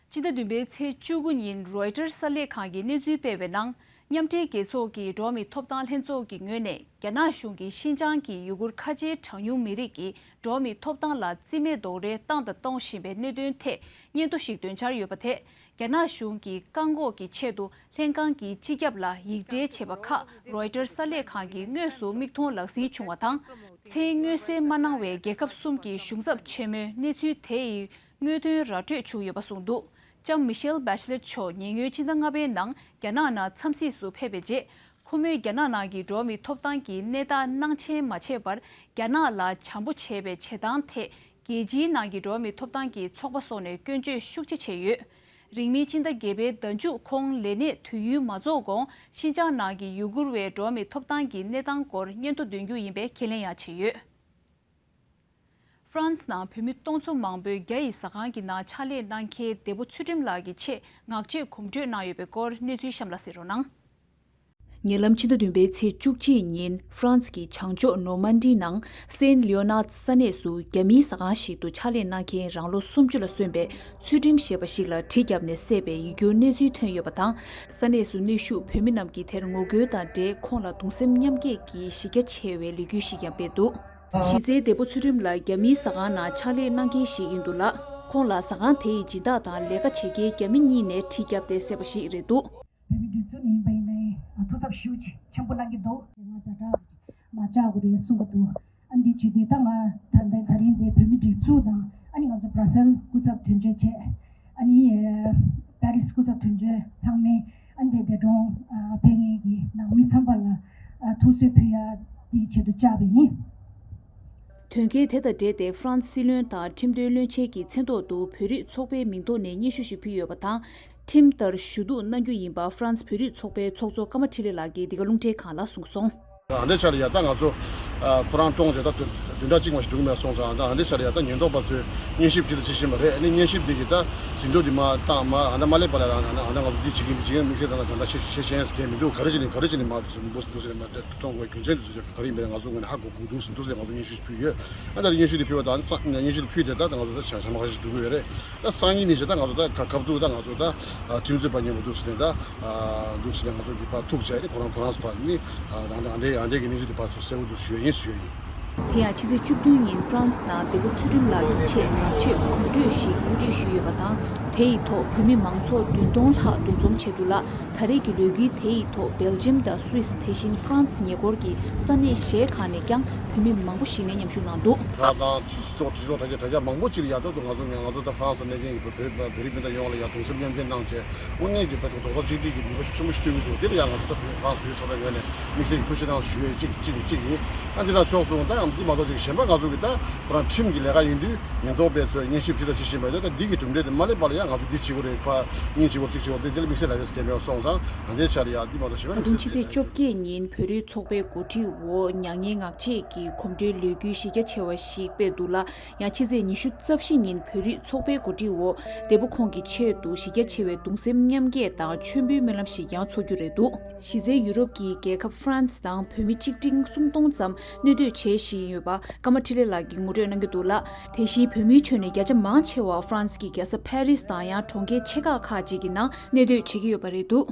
སྤྱི་ཟླ་བདུན་པའི་ཚེས་བཅུ་དགུ་ཉིན་རོའི་ཊར་གསར་ལས་ཁང་གིས་གནས་ཚུལ་སྤེལ་བའི་ནང་། མཉམ་འབྲེལ་རྒྱལ་ཚོགས་ཀྱི་འགྲོ་བ་མིའི་ཐོབ་ཐང་ལྷན་ཚོགས་ཀྱི་ངོས་ནས་རྒྱ་ནག་གཞུང་གིས་ཤིན་ཅང་གི་ཡུ་གུར་ཁ་ཆེའི་གྲངས་ཉུང་མི་རིགས་ཀྱི་འགྲོ་བ་མིའི་ཐོབ་ཐང་ལ་རྩིས་མེད་རྡོག་རོལ་བཏང་དང་གཏོང་བཞིན་པའི་གནད་དོན་ཐད་སྙན་ཐོ་ཞིག་འདོན་འཆར་ཡོད་པ་དེ། རྒྱ་ནག་གཞུང་གི་བཀག་འགོག་གི་ཆེད་དུ་ལྷན་ཁང་གི་སྤྱི་ཁྱབ་ལ་ཡིག་འབྲེལ་བྱས་པ་ཁག་རོའི་ཊར་གསར་ལས་ཁང་གིས་དངོས་སུ་མིག་མཐོང་ལག་ཟིན་བྱུང་བ་དང་། མཚན་མངོན་གསལ་མ་གནང་བའི་རྒྱལ་ཁབ་གསུམ་གྱི་གཞུང་ཚབ་ཆེན་མོས་གནས་ཚུལ་དེ་ཡི་དངོས་དོན་ར་སྤྲོད་བྱུང་ཡོད་པ་གསུངས་འདུག་ལྕམ་མི་ཤེལ་བྷེ་ཆི་ལེཊ་མཆོག་ཉེ་སྔོན་ཕྱི་ཟླ་ལྔ་པའི་ནང་རྒྱ་ནག་ནང་འཚམས་གཟིགས་སུ་ཕེབས་པའི་རྗེས། ཁོ་མོས་རྒྱ་ནག་ནང་གི་འགྲོ་བ་མིའི་ཐོབ་ཐང་གི་གནས་སྟངས་སྣང་ཆེན་མ་བྱས་པར་རྒྱ་ནག་ལ་བྱམས་པོ་བྱས་པའི་བྱེད་སྟངས་ཐད། རྒྱལ་སྤྱིའི་ནང་གི་འགྲོ་བ་མིའི་ཐོབ་ཐང་གི་ཚོགས་པ་སོགས་ནས་སྐྱོན་བརྗོད་ཤུགས་ཆེ་བྱས་ཡོད། རིང་མིན་ཕྱི་ཟླ་བརྒྱད་པའི་ཟླ་མཇུག་ཁོང་ལས་གནས་དུས་ཡུན་མ་རྫོགས་གོང་ཤིན་ཅང་ནང་གི་ཡུ་གུར་བའི་འགྲོ་བ་མིའི་ཐོབ་ཐང་གི་གནས་སྟངས་སྐོར་སྙན་ཐོ་འདོན་རྒྱུ་ཡིན་པའི་ཁས་ལེན་ཡང་བྱས་ཡོད། ཧྥ་རན་སི་ནང་བོད་མི་སྟོང་ཚོ་མང་པོས་རྒྱ་ཡི་ཟ་ཁང་གི་ནང་ཕྱག་ལས་གནང་མཁན་འདས་པོ་ཚུལ་ཁྲིམས་ལགས་ཀྱི་ཆེད་ངག་བཅད་གོམ་བགྲོད་གནང་ཡོད་པའི་སྐོར་གནས་ཚུལ་གཤམ་ལ་གཟིགས་རོགས་གནང་། ཉེ་ལམ་ཕྱི་ཟླ་བདུན་པའི་ཚེས་བཅུ་གཅིག་ཉིན་ཧྥ་རན་སི་གི་བྱང་ཕྱོགས་ནོར་མན་ཌི་ནང་སེན་ལིའོ་ནཱར་ས་གནས་སུ་རྒྱ་མིའི་ཟ་ཁང་ཞིག་ཏུ་ཕྱག་ལས་གནང་མཁན་རང་ལོ་སུམ་ཅུ་ལ་སོན་པའི་ཚུལ་ཁྲིམས་ཞེས་པ་ཞིག་ལ་གྲི་བརྒྱབ་ནས་བསད་པའི་ཡིད་སྐྱོའི་གནས་ཚུལ་ཐོན་ཡོད་པ་དང་། ས་གནས་སུ་གནས་བཞུགས་བོད་མི་རྣམས་ཀྱིས་དེར་ངོ་རྒོལ་དང་འབྲེལ་ཁོང་ལ་གདུང་སེམས་མཉམ་སྐྱེད་ཀྱི་གཞི་རྒྱ་ཆེ་བའི་ལས་འགུལ་ཞིག་ཀྱང་སྤེལ་འདུག་གཞི་རྩའི་འདས་པོ་ཚུལ་ཁྲིམས་ལགས་རྒྱ་མིའི་ཟ་ཁང་ནང་ཕྱག་ལས་གནང་མཁན་ཞིག་ཡིན་འདུག་ལ། ཁོང་ལ་ཟ་ཁང་དེ་ཡི་སྦྱིན་བདག་དང་ལས་ཀ་བྱེད་མཁན་རྒྱ་མི་གཉིས་ནས་གྲི་བརྒྱབ་སྟེ་བསད་པ་ཞིག་རེད་འདུག་བོད་མི་སྒྲིག་འཛུགས་ནས་ཡིན་པ་ཡིན་ནའི་ཐུགས་འཚབ་ཞེ་པོ་ཅིག་ཆེན་པོ་གནང་གི་འདུག་ང་ཛ་དྲག་མ་བཅག་དགོས་རེད་གསུང་གི་འདུག་ཨ་འདི་བྱེད་དུས་ད་ང་ད་ལྟ་ད་རིང་འདི་བོད་མི་སྒྲིག་འཛུགས་དང་ཨ་ནི་ང་ཚོ་བྷ་ར་སེལ་སྐུ་ཚབ་དོན་གཅོད་བྱས། ཨ་ནི་པེ་རིས་སྐུ་ཚབ་དོན་གཅོད་ཚང་མས་ཨ་འདི་འདས་གྲོངས་ཕེབས་མཁན་གྱི་ནང་མི་ཚང་མ་ལ་ཐུགས་གསོ་ཕུལ་ཡ་འདི་ཆེད་དུ་བཅག་པ་ཡིན། དོན་རྐྱེན་དེ་དང་འབྲེལ་ཏེ་ཧྥ་རན་སི་སྲིད་བློན་དང་ཁྲིམས་དོན་བློན་ཆེན་གྱི་མཚན་ཐོག་ཏུ་བོད་རིགས་ཚོགས་པའི་མིང་ཐོག་ནས་སྙན་ཞུ་ཞིག་ཕུལ་ཡོད་པ་དང་། ཁྲིམས་ལྟར་ཞུ་གཏུག་གནང་རྒྱུ་ཡིན་པ་ཧྥ་རན་སི་བོད་རིགས་ཚོགས་པའི་ཚོགས་གཙོ་ཀརྨ་འཕྲིན་ལས་ལགས་ཀྱིས་འདི་ག་རླུང་འཕྲིན་ཁང་ལ་གསུངས་སོང་། ཨ་འདྲའི་ཆ་ལ་ཡ་ད་ང་ཚོ་ཨ་ཁོ་རང་བཀྲོངས་རྗེས་ད་བདུན་བདུན་ཕྲག་གཅིག་མ་ཞིག་འགྲོ་གི་མེད་སོང་ཙང་། ད་ཨ་འདྲའི་ཆ་ལ་ཡ་ད་ཉེན་རྟོག་པ་ཚོས་མཉེན་ཆས་ཇི་ལྟར་བྱེད་བཞིན་པ་རེད། ཨ་ནི་མཉེན་ཆས་འདི་གི་ད་ཟིན་ཐོ་འདི་མ་བཏང་མ་ཨ་ད་མ་སླེབས་པ་ལ་ཨ་ད་ང་ཚོ་འདི་བྱེད་ཀྱི་འདི་བྱེད་ཀྱི་དམིགས་བསལ་ད་ད་གང་ལྟར་ཤེས་ཤེས་ཤེས་མཁན་མི་འདུག་ག་རེ་བྱས་ནས་ག་རེ་བྱས་ནས་མ་འདུག་འདུག་ཟེར་མ་བཀྲོངས་དགོས་རྒྱུ་མཚན་འདི་ཚོ་ག་རེ་ཡིན་པ་ང་ཚོ་ངོས་ནས་ཧ་གོ་དགོས་འདུག་ཟེར་འདུག་ཟེར་ང་ཚོ་མཉེན་ཆས་ཕུལ་ཡོད། ཨ་ད་མཉེན་ཆས་འདི་ཕུལ་བ་དང་སང་མཉེན་ཆས་འདི་ཕུལ་དེ་ད་ད་ང་ཚོ་ད་ཞག་ཞག་མ་ཁ་ཤས་འགྲོ་གི་ཡོད་རེད། ད་སང་ཉིན་ནས་བྱས་ད་ང་ཚོ་ད་ཁ་ཁ་བསྡུར་ད་ང་ཚོ་ད་ཁྲིམས་རྩོད་པ་མཉམ་པོ་འདུག་ཟེར་ནས་ད་འདུག་ཟེར་ནས་ང་ཚོ་གི་ཕར་ཐུག་བྱས་ཏེ་ཁོ་རང་ཁོ་རང་ཚོ་ཕར་ནི་ད་ད་འདྲའི་ཨ་འདྲའི་གི་གནས་ཚུལ་དེ་ཕར་ཚུར་གསལ་བོ་འདུག་ཞུ་ཡ་ཡིན་ཞུ་ཡ་ཡིན། དེ་ཡང་ཕྱི་ཚེས་བཅུ་བདུན་ཉིན་ཧྥ་རན་སི་ནང་འདས་པོ་ཚུལ་ཁྲིམས་ལགས་ཀྱི་ཆེད་ངག་བཅད་གོམ་བགྲོད་ཞིག་གོ་སྒྲིག་ཞུས་ཡོད་པ་དང་། དེ་ཡི་ཐོག་བོད་མི་མང་ཚོགས་བདུན་སྟོང་ལྷག་འདུ་འཛོམས་བྱས་འདུག་ལ། ད་རེས་ཀྱི་ལས་འགུལ་དེ་ཡི་ཐོག་སྦེལ་ཇམ་དང་སུད་སི། དེ་བཞིན་ཧྥ་རན་སི་ཉེ་འཁོར་གྱི་ས་གནས་གཞན་ཁག་ནས་ཀྱང་བོད་མི་མང་པོ་ཞིག་ནས་མཉམ་ཞུགས་གནང་འདུག་ད་དང་སྤྱི་ཚོགས་སྤྱི་ཚོགས་དྲ་རྒྱ་དྲ་རྒྱ་མང་པོ་ཅིག་ལ་ཡ་ད་དུང་ང་ཚོ་ང་ཚོ་ད་ཧྥ་རན་སི་གནས་མཁན་གྱི་བོད་བོད་བོད་རིགས་སྤུན་ཟླ་ཡོངས་ལ་ཡ་གདུང་སེམས་མཉམ་སྐྱེད་གནང་བྱས་དངོས་གནས་ཀྱི་བོད་དོན་རྡོག་རྩ་གཅིག་སྒྲིལ་གྱི་ནུས་པ་ཤུགས་ཆེན་པོ་ཞིག་སྟོན་གྱི་འདུག་དེ་ལ་ཡ་ང་ཚོ་ད་བོད་ཧྥ་རན་སི་བོད་ཚོགས་པའི་ངོས་ནས་དམིགས་བསལ་གྱི་ཐུགས་རྗེ་གནང་ཞུ་ཡས་གཅིག་གཅིག་གཅིག་ཡིན། ཨ་འདི་དང་ཕྱོགས་མཚུངས་ད་ཡང་འདི་མ་གཏོགས་ཅིག་གཞན་པ་ང་ཚོ་གི་ད་ཁོ་རང་ཁྲིམས་ཀྱི་ལས་ཀ་ཡིན་དུས་ཉེན་རྟོག་པའི་ཚོས་མཉེན་ཆས་ཇི་ལྟར་བྱེད་བཞིན་པ་ཡོད། ད་འདི་གི་གྲུབ་འབྲས་དེ་མ་སླེབས་བར་ལ་ཡང་ང་ཚོ་འདི་བྱེད་དགོས་རེད། ཕ་གཉིས་བྱེད་དགོས་གཅིག་བྱེད་དགོས་འདི་ལ་དམིགས་བསལ་ལ་རེས་སྐལ་མེད་སོང་ཙང་ཨ་འདིའི་ཆ་ལ་ཡང་འདི་མ་གཏོགས་གཞན་པ་ད་དུང་ཕྱི་ཚེས་བཅོ་བརྒྱད་ཉིན་བོད་རིགས་ཚོགས་པའི་འགོ་ཁྲིད་འོག་མྱ་ངན་ངག་བཅད་ཀྱི་གོམ་བགྲོད་ལས་འགུལ་གཞི་རྒྱ་ཆེ་བ་ཞིག་སྤེལ་འདུག་ལ། ཡང་ཕྱི་ཚེས་ཉི་ཤུ་རྩ་བཞི་ཉིན་བོད་རིགས་ཚོགས་པའི་འགོ་ཁྲིད་འོག་འདས་པོ་ཁོང་གི་ཆེད་དུ་གཞི་རྒྱ་ཆེ་བའི་གདུང་སེམས་མཉམ་སྐྱེད་དང་མཆོད་འབུལ་སྨོན་ལམ་ཞིག་ཀྱང་འཚོགས་རྒྱུ་རེད་འདུག་གཞི་རྩའི་ཡུ་རོབ་ཀྱི་རྒྱལ་ཁབ་ཧྥ་རན་སི་དང་བོད་མི་ཆིག་ཁྲི་སུམ་སྟོང་ཙམ་གནས་སྡོད་བྱེད་བཞིན་ཡོད་པ་ཀརྨ་འཕྲིན་ལས་ལགས་ཀྱིས་ངོ་སྤྲོད་གནང་གི་འདུག་ལ། དེ་བཞིན་བོད་མིའི་ཁྲོད་ནས་བརྒྱ་ཆ་མང་ཆེ་བ་ཧྥ་རན་སི་གི་རྒྱལ་ས་ཕ་རི་སི་དང་ཡང་གྲོང་ཁྱེར་ཆེ་ཁག་ཁག་ཅིག་གི་ནང་གནས་སྡོད་བྱེད་ཀྱི་ཡོད་པ་རེད་འདུག་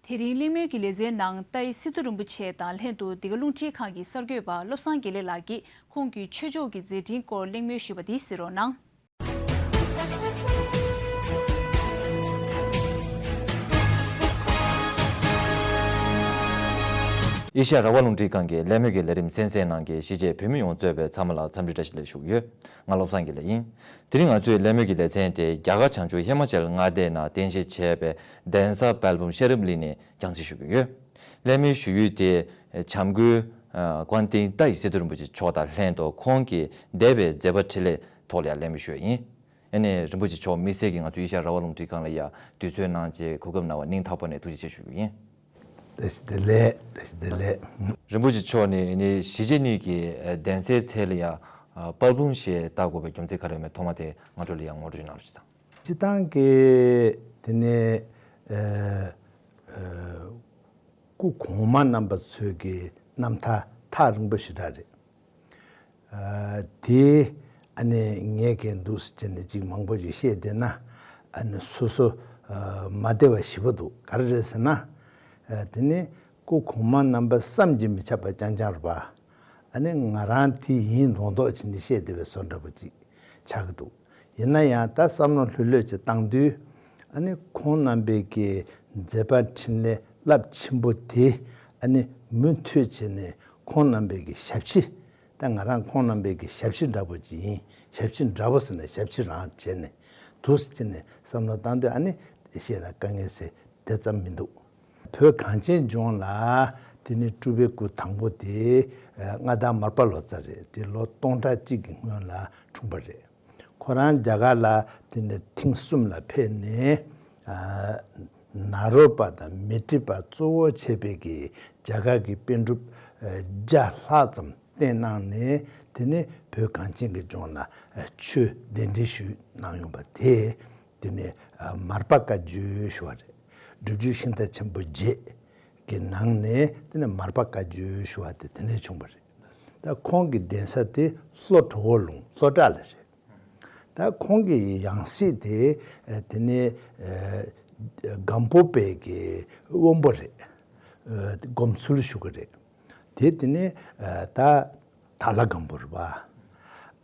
དེ་རིང་གླེང་མོལ་གྱི་ལེ་ཚན་ནང་ཏཱའི་སི་ཏུ་རིན་པོ་ཆེ་དང་ལྷན་དུ་འདི་ག་རླུང་འཕྲིན་ཁང་གི་གསར་འགོད་པ་བློ་བཟང་དགེ་ལེགས་ལགས་ཀྱིས་ཁོང་གི་ཆོས་ཕྱོགས་ཀྱི་མཛད་འཕྲིན་སྐོར་གླེང་མོལ་ཞུས་པ་འདི་གཟིགས་རོགས་གནང་། ཨེ་ཤ་ཡ་རང་དབང་རླུང་འཕྲིན་ཁང་གི་གླེང་མོལ་གྱི་ལས་རིམ་གསན་གཟིགས་གནང་མཁན་གཞིས་བྱེས་བོད་མི་ཡོངས་གཙོས་པའི་ཚང་མ་ལ་འཚམས་འདྲི་བཀྲ་ཤིས་བདེ་ལེགས་ཞུ་གི་ཡོད། ང་བློ་བཟང་དགེ་ལེགས་ཡིན། དེ་རིང་ང་ཚོའི་གླེང་མོལ་གྱི་ལེ་ཚན་དེ་རྒྱ་གར་བྱང་ཕྱོགས་ཧི་མ་ཅལ་མངའ་སྡེའི་ནང་རྟེན་གཞི་བྱས་པའི་གདན་ས་དཔལ་སྤུངས་ཤེས་རབ་གླིང་ནས་རྒྱང་སྲིང་ཞུ་གི་ཡོད། གླེང་མོལ་ཞུ་ཡུལ་དེ་བྱམས་མགོན་ཀོན་ཏི་ཏཱའི་སི་ཏུ་རིན་པོ་ཆེ་མཆོག་དང་ལྷན་དུ་ཁོང་གི་འདས་པའི་མཛད་པ་འཕྲིན་ལས་ཐོག་ལ་ཡང་གླེང་མོལ་ཞུ་ཡ་ཡིན། ཨ་ནི་རིན་པོ་ཆེ་མཆོག་དམིགས་བསལ་གྱིས་ང་ཚོ་ཨེ་ཤ་ཡ་རང་དབང་རླུང་འཕྲིན་ཁང་ལ་ཡང་དུས་ཚོད་གནང་བྱས་གོ་སྐབས་གནང་བ་སྙིང་ཐག་པ་ནས་ཐུགས་རྗེ་ཆེ་ཞུ་རྒྱུ་ཡིན། བཀྲ་ཤིས་བདེ་ལེགས། བཀྲ་ཤིས་བདེ་ལེགས། རིན་པོ་ཆེ་མཆོག་ནས་ཨ་ནི་གཞིས་བྱེས་གཉིས་ཀྱི་གདན་སའི་མཚན་ལ་ཡང་དཔལ་སྤུངས་ཞེས་བཏགས་དགོས་པའི་རྒྱུ་མཚན་ག་རེ་ཡོད་མེད་ཐོག་མ་དེ་ང་ཚོ་ལ་ཡང་ངོ་སྤྲོད་གནང་རོགས་གྱིས་དང་། སྤྱིར་བཏང་གི་དེ་ནས་ཨ་ཨ་སྐུ་གོང་མ་རྣམ་པ་ཚོའི་གི་རྣམ་ཐར་ཐག་རིང་པོ་ཞེ་དྲག་རེད། ཨ་དེ་ཨ་ནི་ངས་གས་འདུག་ཟེར་བྱས་ནས་ཅིག་མང་པོ་ཞིག་བཤད་བསྡད་ན་ཨ་ནི་སོ་སོ་ཨ་མ་བདེ་བ་ཞེ་པོ་འདུག་ག་རེ་རེད་ཟེར་ན། ཨ་དེ་ནི་སྐུ་གོང་མ་རྣམ་པ་བསམ་གྱིས་མི་ཁྱབ་པ་རྐྱང་རྐྱང་རེད་པ། ཨ་ནི་ང་རང་དེ་ཡིན་མདོག་མདོག་བྱས་ནས་བཤད་བསྡད་པའི་བཟོ་འདྲ་པོ་ཅིག་ཆགས་ཀྱི་འདུག་ཡིན་ན་ཡང་ད་བསམ་བློ་ལྷོད་ལྷོད་ཅིག་བཏང་དུས་ཨ་ནི་ཁོང་རྣམ་པའི་གི་མཛད་པ་འཕྲིན་ལས་རླབས་ཆེན་པོ་དེ་ཨ་ནི་མུ་མཐུད་བྱས་ནས་ཁོང་རྣམ་པའི་གི་ཞབས་ཕྱི། ད་ང་རང་ཁོང་རྣམ་པའི་གི་ཞབས་ཕྱི་འདྲ་པོ་ཅིག་ཡིན། ཞབས་ཕྱི་འདྲ་པོ་ཟེར་ན་ཞབས་ཕྱི་རང་བྱས་ནས་འདུག་ཟེར་ནས་བསམ་བློ་བཏང་དུས་ཨ་ནི་བཤད་ན་དཀའ་ངལ་ཟེར་དེ་ཙམ་མི་འདུག་བོད་གངས་ཅན་ལྗོངས་ལ་དེ་ནི་སྤྲུལ་པའི་སྐུ་དང་པོ་དེ་མངའ་བདག་མར་པ་ལོ་ཙཱ་རེད། དེ་ལོ་སྟོང་ཕྲག་གཅིག་གི་སྔོན་ལ་འཁྲུངས་པ་རེད། ཁོ་རང་རྒྱ་གར་ལ་དེ་ནི་ཐེངས་གསུམ་ལ་ཕེབས་ནས་ཨ་ནཱ་རོ་པ་དང་མཻ་ཏྲི་པ་གཙོ་བོ་བྱས་པའི་གི་རྒྱ་གར་གྱི་པཎ་གྲུབ་ཨ་བརྒྱ་ལྷག་ཙམ་བསྟེན་གནང་ནས་དེ་ནས་བོད་གངས་ཅན་གྱི་ལྗོངས་ལ་ཨ་ཆོས་གདན་འདྲེན་ཞུས་གནང་ཡོང་པ་དེ་དེ་ནས་ཨ་མར་པ་བཀའ་བརྒྱུད་ཞུ་བ་རེད། སྒྲུབ་བརྒྱུད་ཤིང་རྟ་ཆེན་པོ་བརྒྱད་ཀྱི་ནང་ནས་དེ་ནས་མར་པ་བཀའ་བརྒྱུད་ཞུ་བ་དེ་དེ་ནས་བྱུང་བ་རེད། ད་ཁོང་གི་གདན་ས་དེ་ལྷོ་གྲོ་བོ་ལུང་ལྷོ་བྲག་ལ་རེད། ད་ཁོང་གི་ཡང་སྲིད་དེ་ཨ་དེ་ནས་ཨ་སྒམ་པོ་པའི་གི་དབོན་པོ་རེད། ཨ་སྒོམ་ཚུལ་ཞུ་གི་རེད། དེ་དེ་ནས་ཨ་ད་དྭགས་ལྷ་སྒམ་པོ་རེད་པ།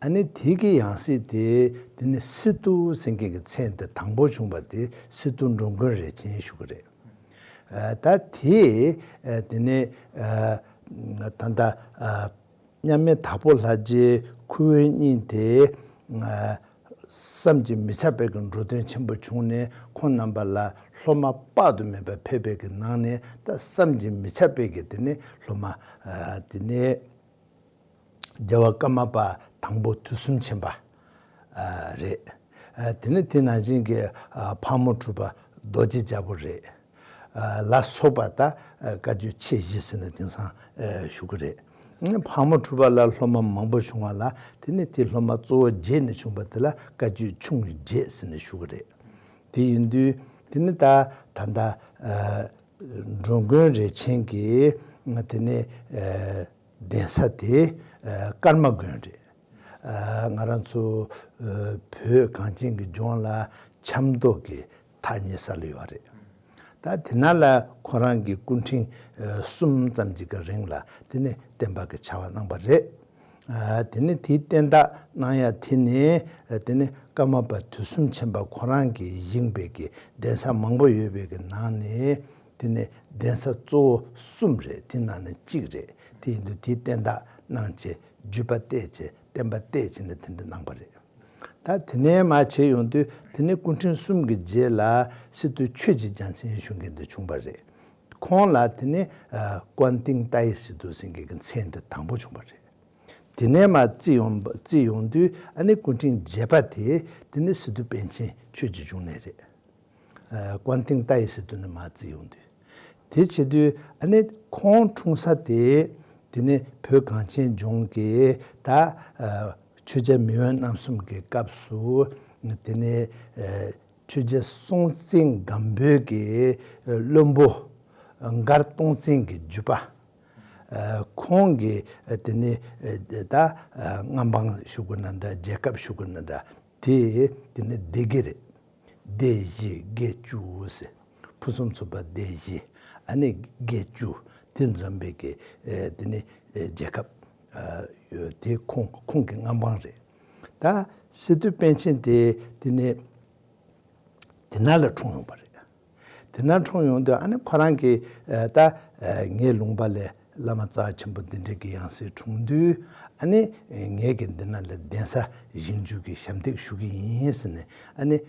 ཨ་ནི་དེ་གི་ཡང་སྲིད་དེ་དེ་ནས་སི་ཏུ་ཟེར་མཁན་གྱི་མཚན་དེ་དང་པོ་བྱུང་བ་དེ་སི་ཏུ་འགྲོ་མགོན་རས་ཆེན་ཞུ་གི་རེད། ཨ་ད་དེ་ཨ་དེ་ནས་ཨ་ད་ལྟ་ཨ་མཉམ་མེད་དྭགས་པོ་ལྷ་རྗེའི་ཁུ་དབོན་གཉིས་དེ་ཨ་བསམ་གྱིས་མི་ཁྱབ་པའི་གི་འགྲོ་དོན་ཆེན་པོ་བྱུང་ནས་ཁོང་རྣམ་པ་ལ་སློབ་མ་དཔག་ཏུ་མེད་པ་ཕེབས་པའི་གི་ནང་ནས་ད་བསམ་གྱིས་མི་ཁྱབ་པའི་གི་དེ་ནས་སློབ་མ་ཨ་དེ་ནས་རྒྱལ་བ་ཀརྨ་པ་དང་པོ་དུས་གསུམ་མཁྱེན་པ་ཨ་རེད། ཨ་དེ་ནས་དེ་ནང་བཞིན་གྱི་ཨ་ཕག་མོ་གྲུ་པ་རྡོ་རྗེ་རྒྱལ་པོ་རེད། ལ་སོགས་པ་ད་བཀའ་བརྒྱུད་ཆེ་བཞི་ཟེར་ནས་དེང་སང་ཞུ་གི་རེད། ཕག་མོ་གྲུ་པ་ལ་སློབ་མ་མང་པོ་བྱུང་བ་ལ་དེ་ནས་དེའི་སློབ་མ་གཙོ་བོ་བརྒྱད་ནས་བྱུང་བ་དེ་ལ་བཀའ་བརྒྱུད་ཆུང་བརྒྱད་ཟེར་ནས་ཞུ་གི་རེད། དེ་ཡིན་དུས་དེ་ནི་ད་ད་ལྟ་འགྲོ་མགོན་རས་ཆེན་གྱི་དེ་ནས་གདན་ས་དེ་ཀརྨ་དགོན་རེད། ང་རང་ཚོ་བོད་གངས་ཅན་གྱི་ལྗོངས་ལ་ཆབ་མདོ་གི་ཐག་ཉེ་ས་ལ་ཡོད་རེད། ད་དེ་ན་ལ་ཁོ་རང་གི་སྐུ་ཕྲེང་གསུམ་ཙམ་ཅིག་གི་རིང་ལ་དེ་ནས་བསྟན་པ་གི་བྱ་བ་གནང་བ་རེད། དེ་ནས་དེའི་བསྟན་བདག་གནང་ཡ་དེ་ནས་དེ་ནས་ཀརྨ་པ་དུས་གསུམ་མཁྱེན་པ་ཁོ་རང་གིས་བཞེངས་པའི་གི་གདན་ས་མང་པོ་ཡོད་པའི་གི་ནང་ནས་དེ་ནས་གདན་ས་གཙོ་བོ་གསུམ་རེད། དེ་ནང་ནས་གཅིག་རེད། དེ་ཡིན་དུས་དེའི་བསྟན་བདག་གནང་བྱས་བརྒྱུད་པ་བལྟས་བྱས་བསྟན་པ་བལྟས་བྱས་ནས་དེ་འདྲ་གནང་བ་རེད། ད་དེ་ནས་མར་བྱས་ཡོང་དུས་དེ་ནས་སྐུ་ཕྲེང་གསུམ་གྱི་རྗེས་ལ་སི་ཏུ་ཆོས་ཀྱི་རྒྱལ་མཚན་ཞུ་མཁན་དེ་བྱུང་བ་རེད། ཁོང་ལ་དེ་ནས་ཀོན་ཏིང་ཏཱའི་སི་ཏུ་ཟེར་མཁན་གྱི་མཚན་དེ་དང་པོ་བྱུང་བ་རེད། དེ་ནས་མར་བརྩིས་ཡོང་བརྩིས་ཡོང་དུས་ཨ་ནི་སྐུ་ཕྲེང་བརྒྱད་པ་དེ་དེ་ནས་སི་ཏུ་པཎ་ཆེན་ཆོས་ཀྱི་འབྱུང་གནས་རེད། ཀོན་ཏིང་ཏཱའི་སི་ཏུ་ནས་མར་བརྩིས་ཡོང་དུས། དེ་བྱེད་དུས་ཨ་ནི་ཁོང་འཁྲུངས་ས་དེ་དེ་ནས་བོད་གངས་ཅན་ལྗོངས་ཀྱི་ད་ཆོས་རྒྱལ་མེས་དབོན་རྣམ་གསུམ་གྱི་སྐབས་སུ་དེ་ནས་ཆོས་རྒྱལ་སྲོང་བཙན་སྒམ་པོའི་གི་བློན་པོ་མགར་སྟོང་བཙན་གྱི་བརྒྱུད་པ། ཁོང་གིས་དེ་ནས་ད་མངའ་འབངས་ཞུ་དགོས་ན་འདྲ། རྒྱལ་ཁབ་ཞུ་དགོས་ན་འདྲ། དེ་དེ་ནས་སྡེ་དགེ་རེད། སྡེ་བཞི་དགེ་བཅུ་ཟེར། ཕུན་སུམ་ཚོགས་པ་སྡེ་བཞི། ཨ་ནི་དགེ་བཅུ། དེ་འཛོམས་པའི་གི་དེ་ནི་རྒྱལ་ཁབ། དེ་ཁོང་ཁོང་གི་མངའ་འབངས་རེད། ད་སི་ཏུ་པཎ་ཆེན་དེ་དེ་ནི་དེ་ན་ལ་འཁྲུངས་ཡོང་བ་རེད། དེ་ན་འཁྲུངས་ཡོང་དུས་ཨ་ནི་ཁོ་རང་གིས་ད་ངའི་ལུང་པ་ལས་བླ་མ་རྩ་བ་ཆེན་པོ་འདི་འདྲའི་གི་ཡང་སྲིད་འཁྲུངས་དུས་ཨ་ནི་ངས་གི་འདི་ན་ལ་གདན་ས་བཞེངས་རྒྱུ་གི་ཞབས་འདེགས་ཞུ་གི་ཡིན་ཟེར་ནས་ཨ་ནི་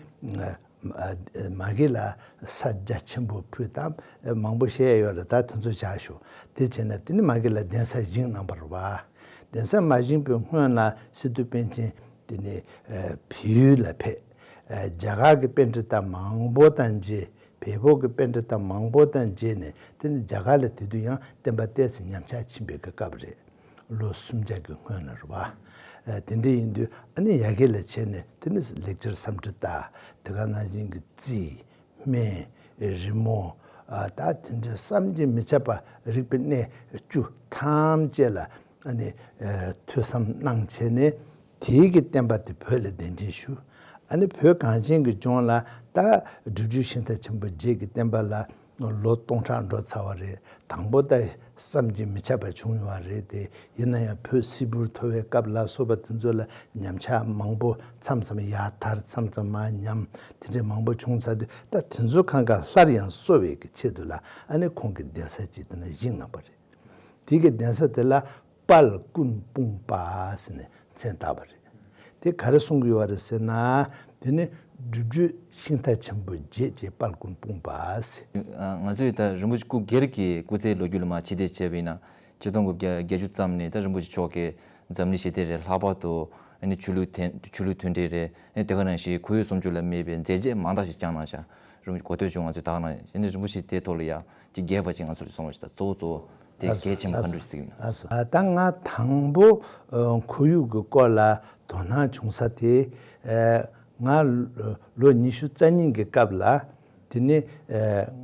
མ་གི་ལ་ས་རྒྱ་ཆེན་པོ་ཕུལ་དང་མང་པོ་བཤད་ཡོད་རེད། ད་དེ་ཚོ་བཞག་ཞུ། དེ་བྱས་ན་དེ་ནི་མ་གི་ལ་གདན་ས་བཞེངས་གནང་བ་རེད་བ། གདན་ས་མ་བཞེངས་པའི་སྔོན་ལ་སི་ཏུ་པཎ་ཆེན་དེ་ནི་བལ་ཡུལ་ལ་ཕེབས། རྒྱ་གར་གྱི་པཎྜི་ཏ་མང་པོ་དང་མཇལ། བལ་པོ་གི་པཎྜི་ཏ་མང་པོ་དང་མཇལ་ནས་དེ་ནི་རྒྱ་གར་ལ་དེ་དུས་ཡང་བསྟན་པ་ཏོག་ཙམ་ཉམས་ཆག་ཕྱིན་པའི་གི་སྐབས་རེད། ལོ་སུམ་བརྒྱ་གི་སྔོན་ལ་རེད་བ། དེ་འདྲ་ཡིན་དུས་ཨ་ནི་ཡ་གི་ལ་བྱས་ནས་དེ་ནི་ལེགས་སྦྱར་སཾ་སྐྲྀ་ཏ། དེ་ག་ནང་བཞིན་གྱི་རྩིས། སྨན། རི་མོ། ད་དེ་འདྲ་བསམ་གྱིས་མི་ཁྱབ་པ་རིག་པའི་གནས་བཅུ་ཐམས་ཅད་ལ་ཨ་ནི་ཐོས་བསམ་གནང་བྱས་ནས་དེའི་གི་བསྟན་པ་དེ་བོད་ལ་གདན་འདྲེན་ཞུ། ཨ་ནི་བོད་གངས་ཅན་གྱི་ལྗོངས་ལ་ད་སྒྲུབ་བརྒྱུད་ཤིང་རྟ་ཆེན་པོ་བརྒྱད་ཀྱི་བསྟན་པ་ལ་ལོ་སྟོང་ཕྲག་འགྲོ་ཚར་བ་རེད། དང་པོ་ད་བསམ་གྱིས་མི་ཁྱབ་པ་བྱུང་ཡོད་རེད་དེ། ཡིན་ན་ཡང་བོད་སིལ་བུར་འཐོར་བའི་སྐབས་ལ་སོགས་པ་དེ་ཚོ་ལ་ཉམས་ཆག་མང་པོ་མཚམས་མཚམས་ཡར་དར། མཚམས་མཚམས་མར་ཉམས། དེ་འདྲའི་མང་པོ་བྱུང་ཚར་དུས་ད་དེ་ཚོའི་ཁ་འགའ་སླར་ཡང་གསོ་བའི་གི་ཆེད་དུ་ལ་ཨ་ནི་ཁོང་གིས་གདན་ས་ཅིག་དེ་ན་བཞེངས་གནང་བ་རེད། དེ་གི་གདན་ས་དེ་ལ་དཔལ་ཀུན་སྤུངས་པ་ཟེར་ནས་མཚན་བཏགས་པ་རེད། དེ་ག་རེ་གསུང་གི་ཡོད་རེད་ཟེར་ན། དེ་ནི་སྒྲུབ་བརྒྱུད་ཤིང་རྟ་ཆེན་པོ་བརྒྱད་ཀྱི་དཔལ་ཀུན་སྤུངས་པ་ཟེར། ང་ཚོས་ད་རིན་པོ་ཆེ་སྐུ་སྒེར་གྱི་སྐུ་ཚེའི་ལོ་རྒྱུས་ལ་མར་ཕྱི་བལྟས་བྱས་པ་ཡིན་ན། ཆིག་སྟོང་དགུ་བརྒྱ་བརྒྱད་ཅུ་ཙམ་ནས་ད་རིན་པོ་ཆེ་མཆོག་གིས་འཛམ་གླིང་ཞི་བདེ་རེད། ལྷག་པར་དུ་ཨ་ནི་ཆོས་ལུགས་མཐུན་ཆོས་ལུགས་མཐུན་སྒྲིལ་རེད། ཨ་ནི་དེ་ག་ནང་བཞིན་ཁོར་ཡུག་སྲུང་སྐྱོབ་ལ་དམིགས་པའི་མཛད་རྗེས་མང་དག་ཞིག་བསྐྱངས་གནང་ཤག་རིན་པོ་ཆེ་གོ་ཐོས་བྱུང་། ང་ཚོས་ད་ག་ནང་བཞིན་ཨ་ནི་རིན་པོ་ཆེ་དེའི་ཐོག་ལ་ཡ་ཅིག་རྒྱས་པ་ཅིག་ང་ཚོར་གསུང་རོགས་ཞུ། ད་གཙོ་བོ་གཙོ་བོ་དེ་གལ་ཆེན་པོ་ག་འདྲ་ཞིག་ཡིན་ན། ད་ང་དང་པོ་ཁོར་ཡུག་གི་སྐོར་ལ་དོ་སྣང་བྱུང་ས་དེ་ང་ལོ་ཉི་ཤུ་རྩ་གཉིས་ཀྱི་སྐབས་ལ། དེ་ནི་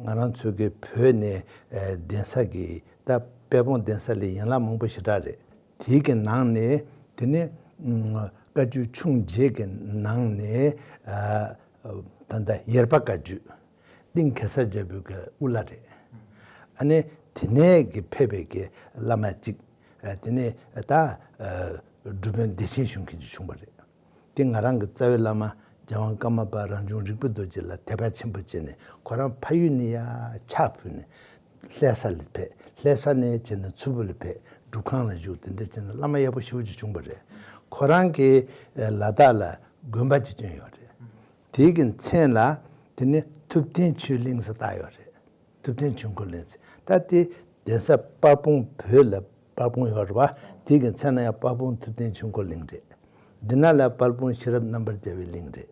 ང་རང་ཚོ་གི་བོད་ནས་གདན་ས་གི་ད་དཔལ་སྤུངས་གདན་ས་ལ་ཡན་ལག་མང་པོ་ཞེ་དྲག་རེད། དེའི་གི་ནང་ནས་དེ་ནི་བཀའ་བརྒྱུད་ཆུང་བརྒྱད་ཀྱི་ནང་ནས་ད་ལྟ་ཡེར་པ་བཀའ་བརྒྱུད་གླིང་གེ་སར་རྒྱལ་པོའི་གི་དབུ་བླ་རེད། ཨ་ནི་དེ་ནས་གི་ཕེབས་པའི་གི་བླ་མ་གཅིག་དེ་ནས་ད་སྒྲུབ་དཔོན་བདེ་ཆེན་ཞུ་མཁན་ཅིག་བྱུང་བ་རེད། དེ་ང་རང་གི་རྩ་བའི་བླ་མ་རྒྱལ་དབང་ཀརྨ་པ་རང་བྱུང་རིག་པའི་རྡོ་རྗེ་ལ་དད་པ་ཆེན་པོ་བྱས་ནས། ཁོ་རང་ཕ་ཡུལ་ནས་ཡར་ཕྱག་ཕུལ་ནས་ལྷ་ས་ལ་ཕེབས། ལྷ་ས་ནས་བྱས་ནས་མཚུར་ཕུ་ལ་ཕེབས། སྒྲུབ་ཁང་ལ་བཞུགས། དེ་འདྲ་བྱས་ནས་བླ་མ་ཡག་པོ་ཞེ་པོ་ཅིག་བྱུང་བ་རེད། ཁོ་རང་གིས་ལ་དྭགས་ལ་དགོན་པ་ཅིག་བསྐྲུན་ཡོད་རེད། དེའི་གི་མཚན་ལ་དེ་ནི་ཐུབ་བསྟན་ཆོས་གླིང་ཟེར་བཏགས་ཡོད་རེད། ཐུབ་བསྟན་ཆོས་འཁོར་གླིང་ཟེར། ད་དེ་གདན་ས་དཔལ་སྤུངས། བོད་ལ་དཔལ་སྤུངས་ཡོད་རེད་བ། དེ་གི་མཚན་ལ་ཡང་དཔལ་སྤུངས་ཐུབ་བསྟན་ཆོས་འཁོར་གླིང་རེད། འདི་ན་ལ་དཔལ་སྤུངས་ཤེས་རབ་རྣམ་པར་རྒྱལ་བའི་གླིང་རེད།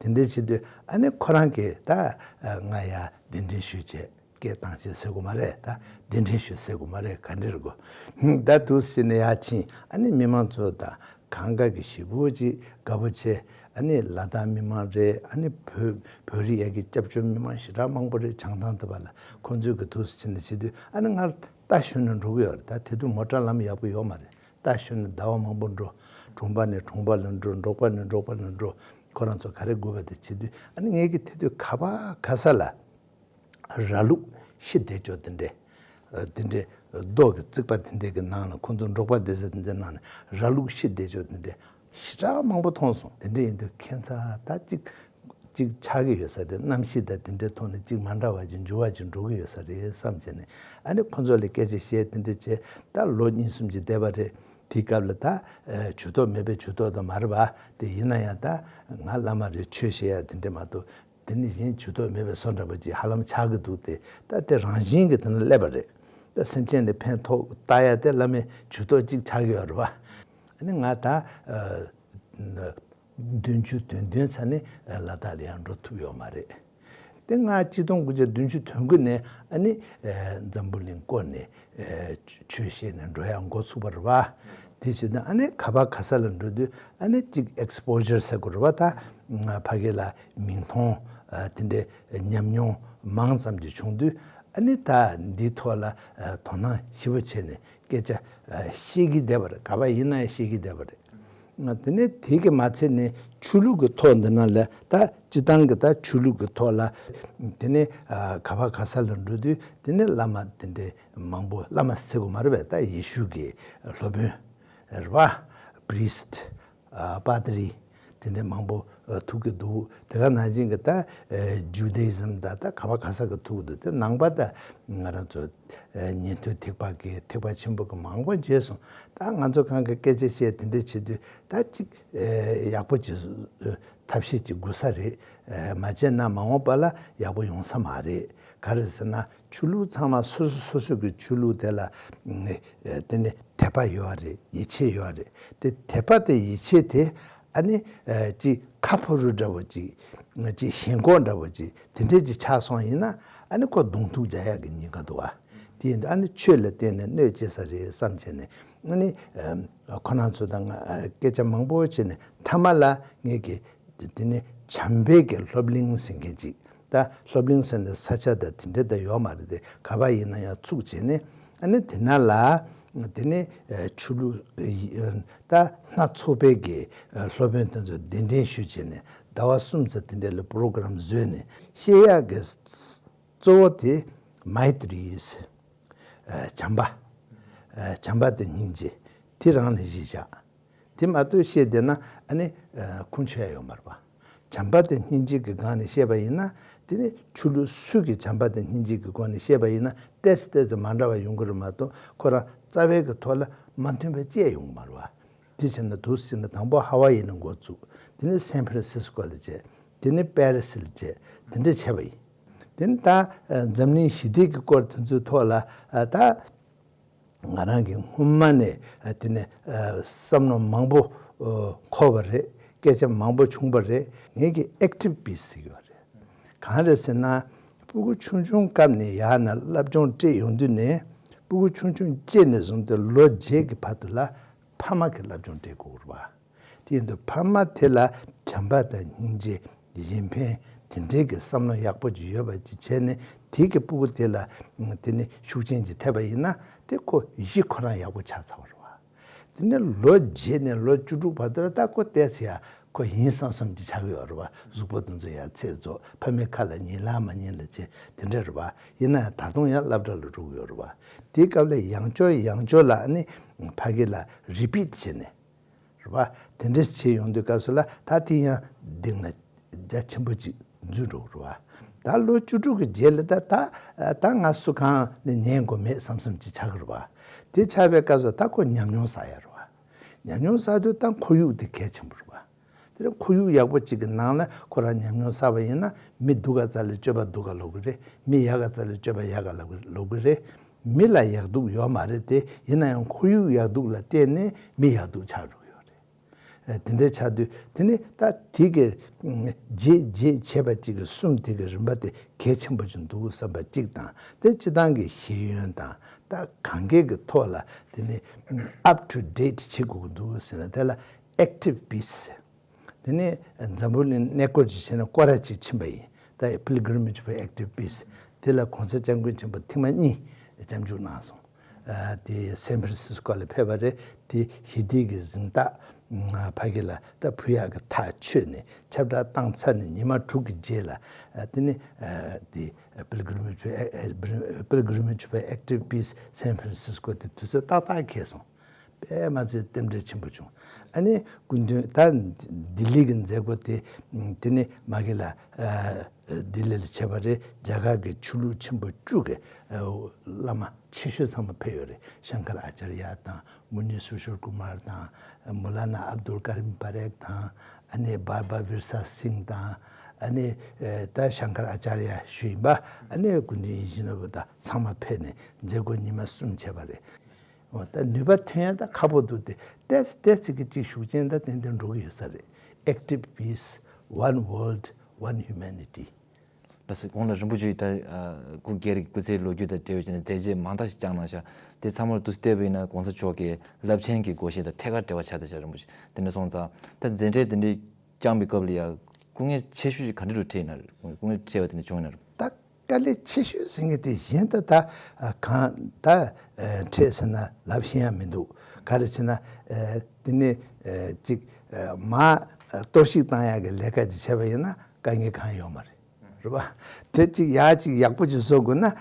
དེ་འདྲ་བྱེད་དུས་ཨ་ནི་ཁོ་རང་གིས་ད་ང་ཡར་གདན་འདྲེན་ཞུས་བྱས། སྐད་བཏང་ཆེན་ཟེར་དགོས་མ་རེད། ད་གདན་འདྲེན་ཞུ་ཟེར་དགོས་མ་རེད། ག་འདྲ་རེད་གོ། ད་དུས་ཕྱིན་ནས་ཡར་ཕྱིན། ཨ་ནི་མི་མང་ཚོ་དང་གང་ག་གི་ཞེ་པོ་ཅིག་དགའ་པོ་བྱས། ཨ་ནི་ལ་དྭགས་མི་མང་རེད། ཨ་ནི་བོད་བོད་རིགས་ཡ་གི་སྐྱབས་བཅོལ་མི་མང་ཞེ་དྲག་མང་པོ་རེད། བྱང་ཐང་དེ་པ་ལ་ཁོང་ཚོའི་གི་དུས་ཕྱིན་ནས་བྱེད་དུས། ཨ་ནི་ང་རྟ་ཞོན་ནས་འགྲོ་གི་ཡོད་རེད། ད་དེ་དུས་མོ་ཊ་ལམ་ཡག་པོ་ཡོད་མ་རེད། རྟ་ཞོན་ནས་ཟླ་བ་མང་པོ་འགྲོ། གྲོང་པ་ནས་གྲོང་པ་ལ་འགྲོ། འབྲོག་པ་ནས་འབྲོག་པ་ལ་འགྲོ། ཁོ་རང་ཚོ་ག་རེ་དགོས་པ་དེ་བྱེད་དུས། ཨ་ནི་ངས་ཀྱི་དེ་དུས་ག་པ་ག་ས་ལ་ར་ལུག་ཤི་བསྡད་ཅོག་དེ་འདྲས། ཨ། དེ་འདྲས་རྡོ་གི་རྩིག་པ་དེ་འདྲས་ཀྱི་ནང་ལ། ཁོ་ཚོ་འབྲོག་པ་སྡོད་ས་དེ་འདྲས་ནང་ལ་ར་ལུག་ཤི་བསྡད་ཅོག་དེ་འདྲས་ཞེ་དྲག་མང་པོ་མཐོང་སོང་། དེ་འདྲས་ཡིན་དུས་ཁྱད་མཚར་ད་ཅིག་ཅིག་ཆགས་ཀྱི་ཡོད་ས་རེད། གནམ་གཤིས་དང་དེ་འདྲའི་ཐོག་ནས་ཅིག་མ་འདྲ་བ་ཅིག་འགྱུར་བ་ཅིག་འགྲོ་གི་ཡོད་ས་རེད་བསམ་བྱས་ནས། ཨ་ནི་ཁོ་ཚོ་ལ་སྐད་ཆ་བཤད། དེ་འདྲ་བྱས། ད་ལོ་གཉིས་གསུམ་ཅིག་བསྡད་པ་རེད། དེའི་སྐབས་ལ་ད་ཨ་ཇུས་གཏོགས་མེད་པའི་ཇུས་གཏོགས་དང་མ་རེད་པ། དེ་ཡིན་ན་ཡང་ད་ང་བླ་མ་རེད། ཆོས་བཤད་ཡ་དེ་འདྲ་མ་གཏོགས། དེ་ནི་གཞན་ཇུས་གཏོགས་མེད་པའི་བཟོ་འདྲ་པོ་ཅིག་ཧ་ལམ་ཆགས་ཀྱི་འདུག་སྟེ། ད་དེ་རང་བཞིན་གྱིས་དེ་ན་སླེབས་པ་རེད། ད་སེམས་ཅན་ལ་ཕན་ཐོགས་ལྟ་ཡ་དེ་བླ་མའི་ཇུས་གཏོགས་ཅིག་ཆགས་ཀྱི་ཡོད་རེད་པ། ཨ་ནི་ང་ད་ཨ་བདུན་ཅུ་དོན་བདུན་ཚར་ནས་ལ་དྭགས་ལ་ཡང་འགྲོ་ཐུབ་ཡོད་མ་རེད། དེ་སྔ་གཅིག་སྟོང་དགུ་བརྒྱ་བདུན་ཅུ་དོན་དགུ་ནས་ཨ་ནི་ཨ་འཛམ་བུ་གླིང་བསྐོར་ནས་ཨ་ཆོས་བཤད་ནས་འགྲོ་ཡག་འགོ་ཚུགས་པ་རེད་པ། དེ་བྱས་ན་ཨ་ནི་ག་པ་ག་ས་ལ་འགྲོ་དུས། ཨ་ནི་གཅིག་ཨེག་སི་པོ་ཞར་ཟེར་དགོས་རེད་པ། ད་ཕ་གི་ལ་མིང་མཐོང་། ཨ་དེ་འདྲའི་ཉམས་མྱོང་མང་ཙམ་ཅིག་བྱུང་དུས། ཨ་ནི་ད་འདིའི་ཐོག་ལ་ཨ་དོ་སྣང་ཞེ་པོ་བྱས་ནས་སྐད་ཆ་ཨ་བཤད་ཀྱི་བསྡད་པ་རེད། ག་པ་ཡིན་ན་ཡང་བཤད་ཀྱི་བསྡད་པ་རེད། དེ་ནས་དེ་གི་མ་ཚད་ནས་ཆོས་ལུགས་ཀྱི་ཐོག་འདི་ན་ལ། ད་སྤྱི་བཏང་གི་ད་ཆོས་ལུགས་ཀྱི་ཐོག་ལ། དེ་ནས་ཨ་ག་པ་ག་ས་ལ་འགྲོ་དུས། དེ་ནས་བླ་མ་དེ་འདྲའི་མང་པོ། བླ་མ་ཟེར་དགོས་མ་རེད་པས། ད་ཡེ་ཤུ་གི་སློབ་དཔོན་རེད་པ། པྲི་སི་ཊི། ཨ་པ་དི་རི། དེ་འདྲའི་མང་པོ་ཨ་ཐུག་གི་འདུག་དེ་ག་ནང་བཞིན་གྱི་ད་ཨ་ཇུ་དཱ་ཨི་ཛམ་དང་ད་ག་པ་ག་ས་གི་ཐུག་གི་འདུག་དེ་ནང་པ་ད་ང་རང་ཚོ་ཨ་ཉན་ཐོས་ཐེག་པ་གི་ཐེག་པ་ཆེན་པོ་གི་མང་པོ་མཇལ་སོང་། ད་ང་ཚོ་གང་གི་སྐད་ཆ་བཤད་དེ་འདྲ་བྱེད་དུས། ད་ཅིག་ཨ་ཡག་པོ་ཅིག་ཨ་ཐབས་ཤེས་ཅིག་དགོས་ས་རེད། ཨ་མ་བྱས་ན་མ་འོངས་པ་ལ་ཡག་པོ་ཡོང་ས་མ་རེད། ག་རེ་ཟེར་ན། ཆོས་ལུགས་ཚང་མ་སོ་སོ་སོ་སོ་གི་ཆོས་ལུགས་དེ་ལ་ཨ་དེ་ནི་དད་པ་ཡོད་རེད། ཡིད་ཆེས་ཡོད་རེད། དེ་དད་པ་དེ་ཡིད་ཆེས་དེ་ཨ་ནི་ཨ་ཅིག་ཁ་ཕོ་རུ་འདྲ་བོ་ཅིག་ཅིག་ཞེན་ཁོག་འདྲ་བོ་ཅིག་དེ་འདྲས་ཅིག་ཆགས་སོང་ཡིན་ན། ཨ་ནི་ཁོ་གདོང་ཐུག་རྒྱག་ཡག་གི་ཉེན་ཁ་འདུག་པ། དེ་ཡིན་དུས་ཨ་ནི་ཆོས་ལ་བརྟེན་ནས་གནོད་སྐྱེལ་ས་རེད་བསམ་བྱས་ནས། ཨ་ནི་ཨ་ཁོ་རང་ཚོ་དང་ང་ཨ་སྐད་ཆ་མང་པོ་བྱས་ནས། མཐའ་མ་ལ་ངས་ཀྱི་དེ་ནི་བྱམས་པའི་གི་སློབ་གླིང་ཟེར་མཁན་ཅིག་ད་སློབ་གླིང་ཟེར་ནས་ས་ཆ་དང་དེ་འདྲ་ད་ཡོད་མ་རེད་དེ། ག་པ་ཡིན་ན་ཡང་ཚུགས་བྱས་ནས། ཨ་ནི་དེ་ན་ལ་དེ་ནི་ཨ་ཆོས་ལུགས་ཨ་ད་སྣ་ཚོགས་པའི་གི་ཨ་སློབ་དཔོན་དེ་ཚོ་གདན་འདྲེན་ཞུས་བྱས་ནས། ཟླ་བ་གསུམ་ཙམ་དེ་འདྲ་ལ་པོ་རོ་གྷ་རམ་བཟོས་ནས། བཤད་ཡག་གི་གཙོ་བོ་དེ་མཱི་ཏི་རི་ཟེར། ཨ་བྱམས་པ། ཨ་བྱམས་པ་དང་སྙིང་རྗེ་དེ་རང་ལ་གཞི་བཞག་དེ་མ་གཏོགས་བཤད་བསྡད་ན་ཨ་ནི་ཨ་ཁུངས་འཁྱོལ་ཡ་ཡོད་མ་རེད་པ། བྱམས་པ་དང་སྙིང་རྗེ་གི་སྒང་ནས་བཤད་པ་ཡིན་ན། དེ་ནི་ཆོས་ལུགས་སུ་གི་བྱམས་པ་དང་སྙིང་རྗེ་གི་སྒོ་ནས་བཤད་པ་ཡིན་ན། ཏོག་ཙམ་ཏོག་ཙམ་མ་འདྲ་བ་ཡོང་གི་རེད་མ་གཏོགས། ཁོ་རང་རྩ་བའི་གི་ཐོག་ལ་མ་མཐུན་པ་ཅི་ཡང་ཡོང་གི་མ་རེད་པ། དེ་བྱས་ན་དུས་ཕྱིན་ན་དང་པོ་ཧ་ཝ་ཡི་ནས་འགོ་བཙུགས། དེ་ནས་སན་ཕ་རན་སིས་ཀོ་ལ་བྱས། དེ་ནས་པེ་རི་སི་ལ་བྱས། དེ་འདྲ་བྱས་པ་ཡིན། དེ་ནས་ད་ཨ་འཛམ་གླིང་ཞི་བདེ་གི་སྐོར་དེ་ཚོའི་ཐོག་ལ་ཨ་ད་ང་རང་གིས་སྔོན་མ་ནས་ཨ་དེ་ནས་ཨ་བསམ་བློ་མང་པོ་ཨ་འཁོར་བ་རེད། སྐད་ཆ་མང་པོ་བྱུང་བ་རེད། ངེད་ཀྱི་ཨེག་ཊིབ་པི་ཟེར་གྱི་ཡོད་རེད། གང་རེད་ཟེར་ན། སྤུ་གུ་ཆུང་ཆུང་སྐབས་ནས་ཡར་ནས་སློབ་སྦྱོང་སྤྲད་ཡོང་དུས་ནས། སྤུ་གུ་ཆུང་ཆུང་སྐྱེས་ནས་བཟུང་སྟེ་ལོ་བརྒྱད་ཀྱི་བར་དུ་ལ་ཕ་མ་གིས་སློབ་སྦྱོང་སྤྲད་དགོས་རེད་པ། དེ་ཡིན་དུས་ཕ་མ་དེ་ལ་བྱམས་པ་དང་སྙིང་རྗེ། གཞན་ཕན། དེ་འདྲའི་གི་བསམ་བློ་ཡག་པོ་ཅིག་ཡོད་པ་ཅིག་བྱས་ནས། དེ་གི་སྤུ་གུ་དེ་ལ་དེ་ནི་ཤུགས་རྐྱེན་ཅིག་ཐེབས་པ་ཡིན་ན། དེ་ཁོ་གཞི་ཁོ་རང་ཡག་པོ་ཆགས་ཚར་བ་རེད་པ། དེ་ནས་ལོ་བརྒྱད་ནས་ལོ་བཅུ་དྲུག་བར་དུ་ལ་ད་ཁོ་བལྟས་ཚེ་ཡ་ཁོ་ཡིན་བསམ་བསམ་ཅིག་ཆགས་ཀྱི་ཡོད་རེད་པ། གཟུགས་པོ་དེ་ཚོ་ཡ་ཚད་རྫོགས། ཕ་མའི་ཁ་ལ་ཉན་ལ་མ་ཉན་ལ་བྱས། དེ་འདྲ་རེད་པ། ཡིན་ན་ཡང་ད་དུང་ཡང་སློབ་གྲྭ་ལ་འགྲོ་གི་ཡོད་རེད་པ། དེའི་སྐབས་ལ་ཡང་བསྐྱར་ཡང་བསྐྱར་ལ་ཨ་ནི་ཕ་གི་ལ་རི་པིཊ་བྱས་ནས། རེད་པ། དེ་འདྲ་བྱས་ཡོང་དུས་སྐབས་སུ་ལ་ད་དེ་ཡང་གདེང་ལ་རྒྱ་ཆེན་པོ་ཅིག་འཛུལ་འགྲོ་གི་རེད་པ། ད་ལོ་བཅུ་དྲུག་གི་རྗེས་ལ་ད་ད་ད་ང་སུ་གང་ནས་ཉན་དགོས་མེད་བསམ་བསམ་ཅིག་ཆགས་ཀྱི་རེད་པ། དེ་ཆགས་པའི་སྐབས་སུ་ད་ཁོ་ཉམས་མྱོང་བསགས་ཡ་རེད་པ། ཉམས་མྱོང་བསགས་དུས་ད་ཁོར་ཡུག་དེ་གལ་ཆེན་པོ་རེད་པ། དེ་ནས་ཁོར་ཡུག་ཡག་པོ་ཅིག་གི་ནང་ལ་ཁོ་རང་ཉམས་མྱོང་བསགས་པ་ཡིན་ན། མི་སྡུག་ག་རྩ་ལ་སྤྱོད་པ་སྡུག་ག་ལོག་གི་རེད། མི་ཡག་ག་རྩ་ལ་སྤྱོད་པ་ཡག་ག་ལོག་གི་ལོག་གི་རེད། མི་ལ་ཡག་སྡུག་ཡོད་མ་རེད་དེ། ཡིན་ན་ཡང་ཁོར་ཡུག་ཡག་སྡུག་ལ་བརྟེན་ནས་མི་ཡག་སྡུག་ཆགས་འགྲོ་གི་ཡོད་རེད། དེ་འདྲའི་ཆགས་དུས། དེ་ནི་ད་དེ་གི་རྗེས་རྗེས་བྱས་པ་གཅིག་གི་གསུམ་དེ་གི་རིམ་པ་དེ་གལ་ཆེན་པོ་ཅིག་འདུག་བསམ་པ་གཅིག་དང་། དེ་སྤྱི་བཏང་གི་ཤེས་ཡོན་དང་ད་གང་གས་ཀྱི་ཐོག་ལ་དེ་ནི་up to date བྱེད་དགོས་ཀྱི་འདུག་ཟེར་ན། དེ་ལ་active peace། དེ་ནི་འཛམ་བུ་གླིང་གནས་སྐོར་ཅིག་བྱས་ན་སྐོར་ར་ཅིག་ཕྱིན་པ་ཡིན། ད་pilgrimage for active peace། དེ་ལ་གོང་ས་སྐྱབས་མགོན་ཆེན་པོ་ཐེངས་མ་གཉིས་སྐྱབས་འཇུག་གནང་སོང་། དེ་སན་ཧྥ་རན་སིས་ཀོ་ལ་ཕེབས་པ་རེད། དེ་ཞི་བདེ་གི་གཟེངས་རྟགས་ཕ་གི་ལ་ད་ཕུལ་ཡག་གི་ཐག་ཆོད་ནས་ཁྱབ་བསྒྲགས་བཏང་ཚར་ནས་ཉི་མ་དྲུག་གི་རྗེས་ལ། དེ་ནི་དེ་pilgrimage for pilgrimage for active peace San Francisco དེ་དུས་ཚོད་ཏག་ཏག་འཁེལ་སོང་། དཔེ་མ་ཚད་རྟེན་འབྲེལ་ཆེན་པོ་བྱུང་། ཨ་ནི་སྐུ་མདུན་ད་ལྡི་ལི་གི་མཛད་སྒོ་དེ། དེ་ནི་མ་གི་ལ་ལྡི་ལི་ལ་བྱས་པ་རེད། རྒྱ་གར་གྱི་ཆོས་ལུགས་ཆེན་པོ་བཅུ་གི་བླ་མ་ཆེ་ཤོས་ཚང་མ་ཕེབས་ཡོད་རེད། ཤང་ཀར་ཨ་ཅར་ཡ་དང་། མུ་ནི་སུ་ཤིལ་ཀུ་མར་དང་། མུ་ལ་ན་ཨབ་དུལ་ཀ་རིམ་པ་རེག་དང་། ཨ་ནི་བར་བ་བིར་ས་སིང་དང་། ཨ་ནི་ད་ཤང་ཀར་ཨ་ཅར་ཡ་ཞུ་ཡིན་པ། ཨ་ནི་སྐུ་མདུན་ཡིད་བཞིན་ནོར་བུ་དང་ཚང་མ་ཕེབས་ནས་མཛད་སྒོ་ཉི་མ་གསུམ་བྱས་པ་རེད། འོ་ད་ནུས་པ་ཐོན་ཡ་ད་ཁག་པོ་འདུག་སྟེ། ཏོག་ཙམ་ཏོག་ཙམ་གྱི་ཅིག་ཤུགས་རྐྱེན་ད་ཏན་ཏན་འགྲོ་གི་ཡོད་ས་རེད། Active peace, one world, one humanity། ལགས་སོ། གོང་ལ་རིན་པོ་ཆེ་ད་སྐུ་སྒེར་གྱི་སྐུ་ཚེའི་ལོ་རྒྱུས་དང་འབྲེལ་བའི་ཆ་ནས་མཛད་རྗེས་མང་དག་ཞིག་བསྐྱངས་གནང་ཤག་དེ་ཚང་མར་དུས་བལྟས་པ་ཡིན་ན་གོང་ས་མཆོག་གི་རླབས་ཆེན་གྱི་དགོངས་བཞེད་དང་ཐད་ཀར་འབྲེལ་བ་ཆགས་བསྡད་ཤག་རིན་པོ་ཆེ། དེ་འདྲ་སོང་ཙང་ད་མཛད་འཕྲིན་དེ་འདྲའི་བསྐྱངས་པའི་སྐབས་ལ་ཡང་སྐུ་ངལ་ཆེ་ཤོས་ཤིག་ག་འདྲ་རུ་འཕྲད་ཡིན་ན། སྐུ་ངལ་འཕྲད་པ་དེ་འདྲ་བྱུང་ཡིན་ན། ད་དཀའ་ལས་ཆེ་ཤོས་ཟེར་མཁན་དེ་གཞན་ད་ད་གང་ད་འཕྲད་ཟེར་ན་ལབ་ཤེས་ཡ་མི་འདུག་ག་རེ་ཟེར་ན། དེ་ནས་ཅིག་མ་གཏོར་བཤིག་བཏང་ཡག་གི་ལས་ཀ་ཅིག་བྱས་པ་ཡིན་ན་དཀའ་ངལ་གང་ཡོད་མ་རེད། རེད་པ། དེ་ཅིག་ཡག་ཅིག་ཡག་པོ་ཅིག་བཟོ་དགོས་ན་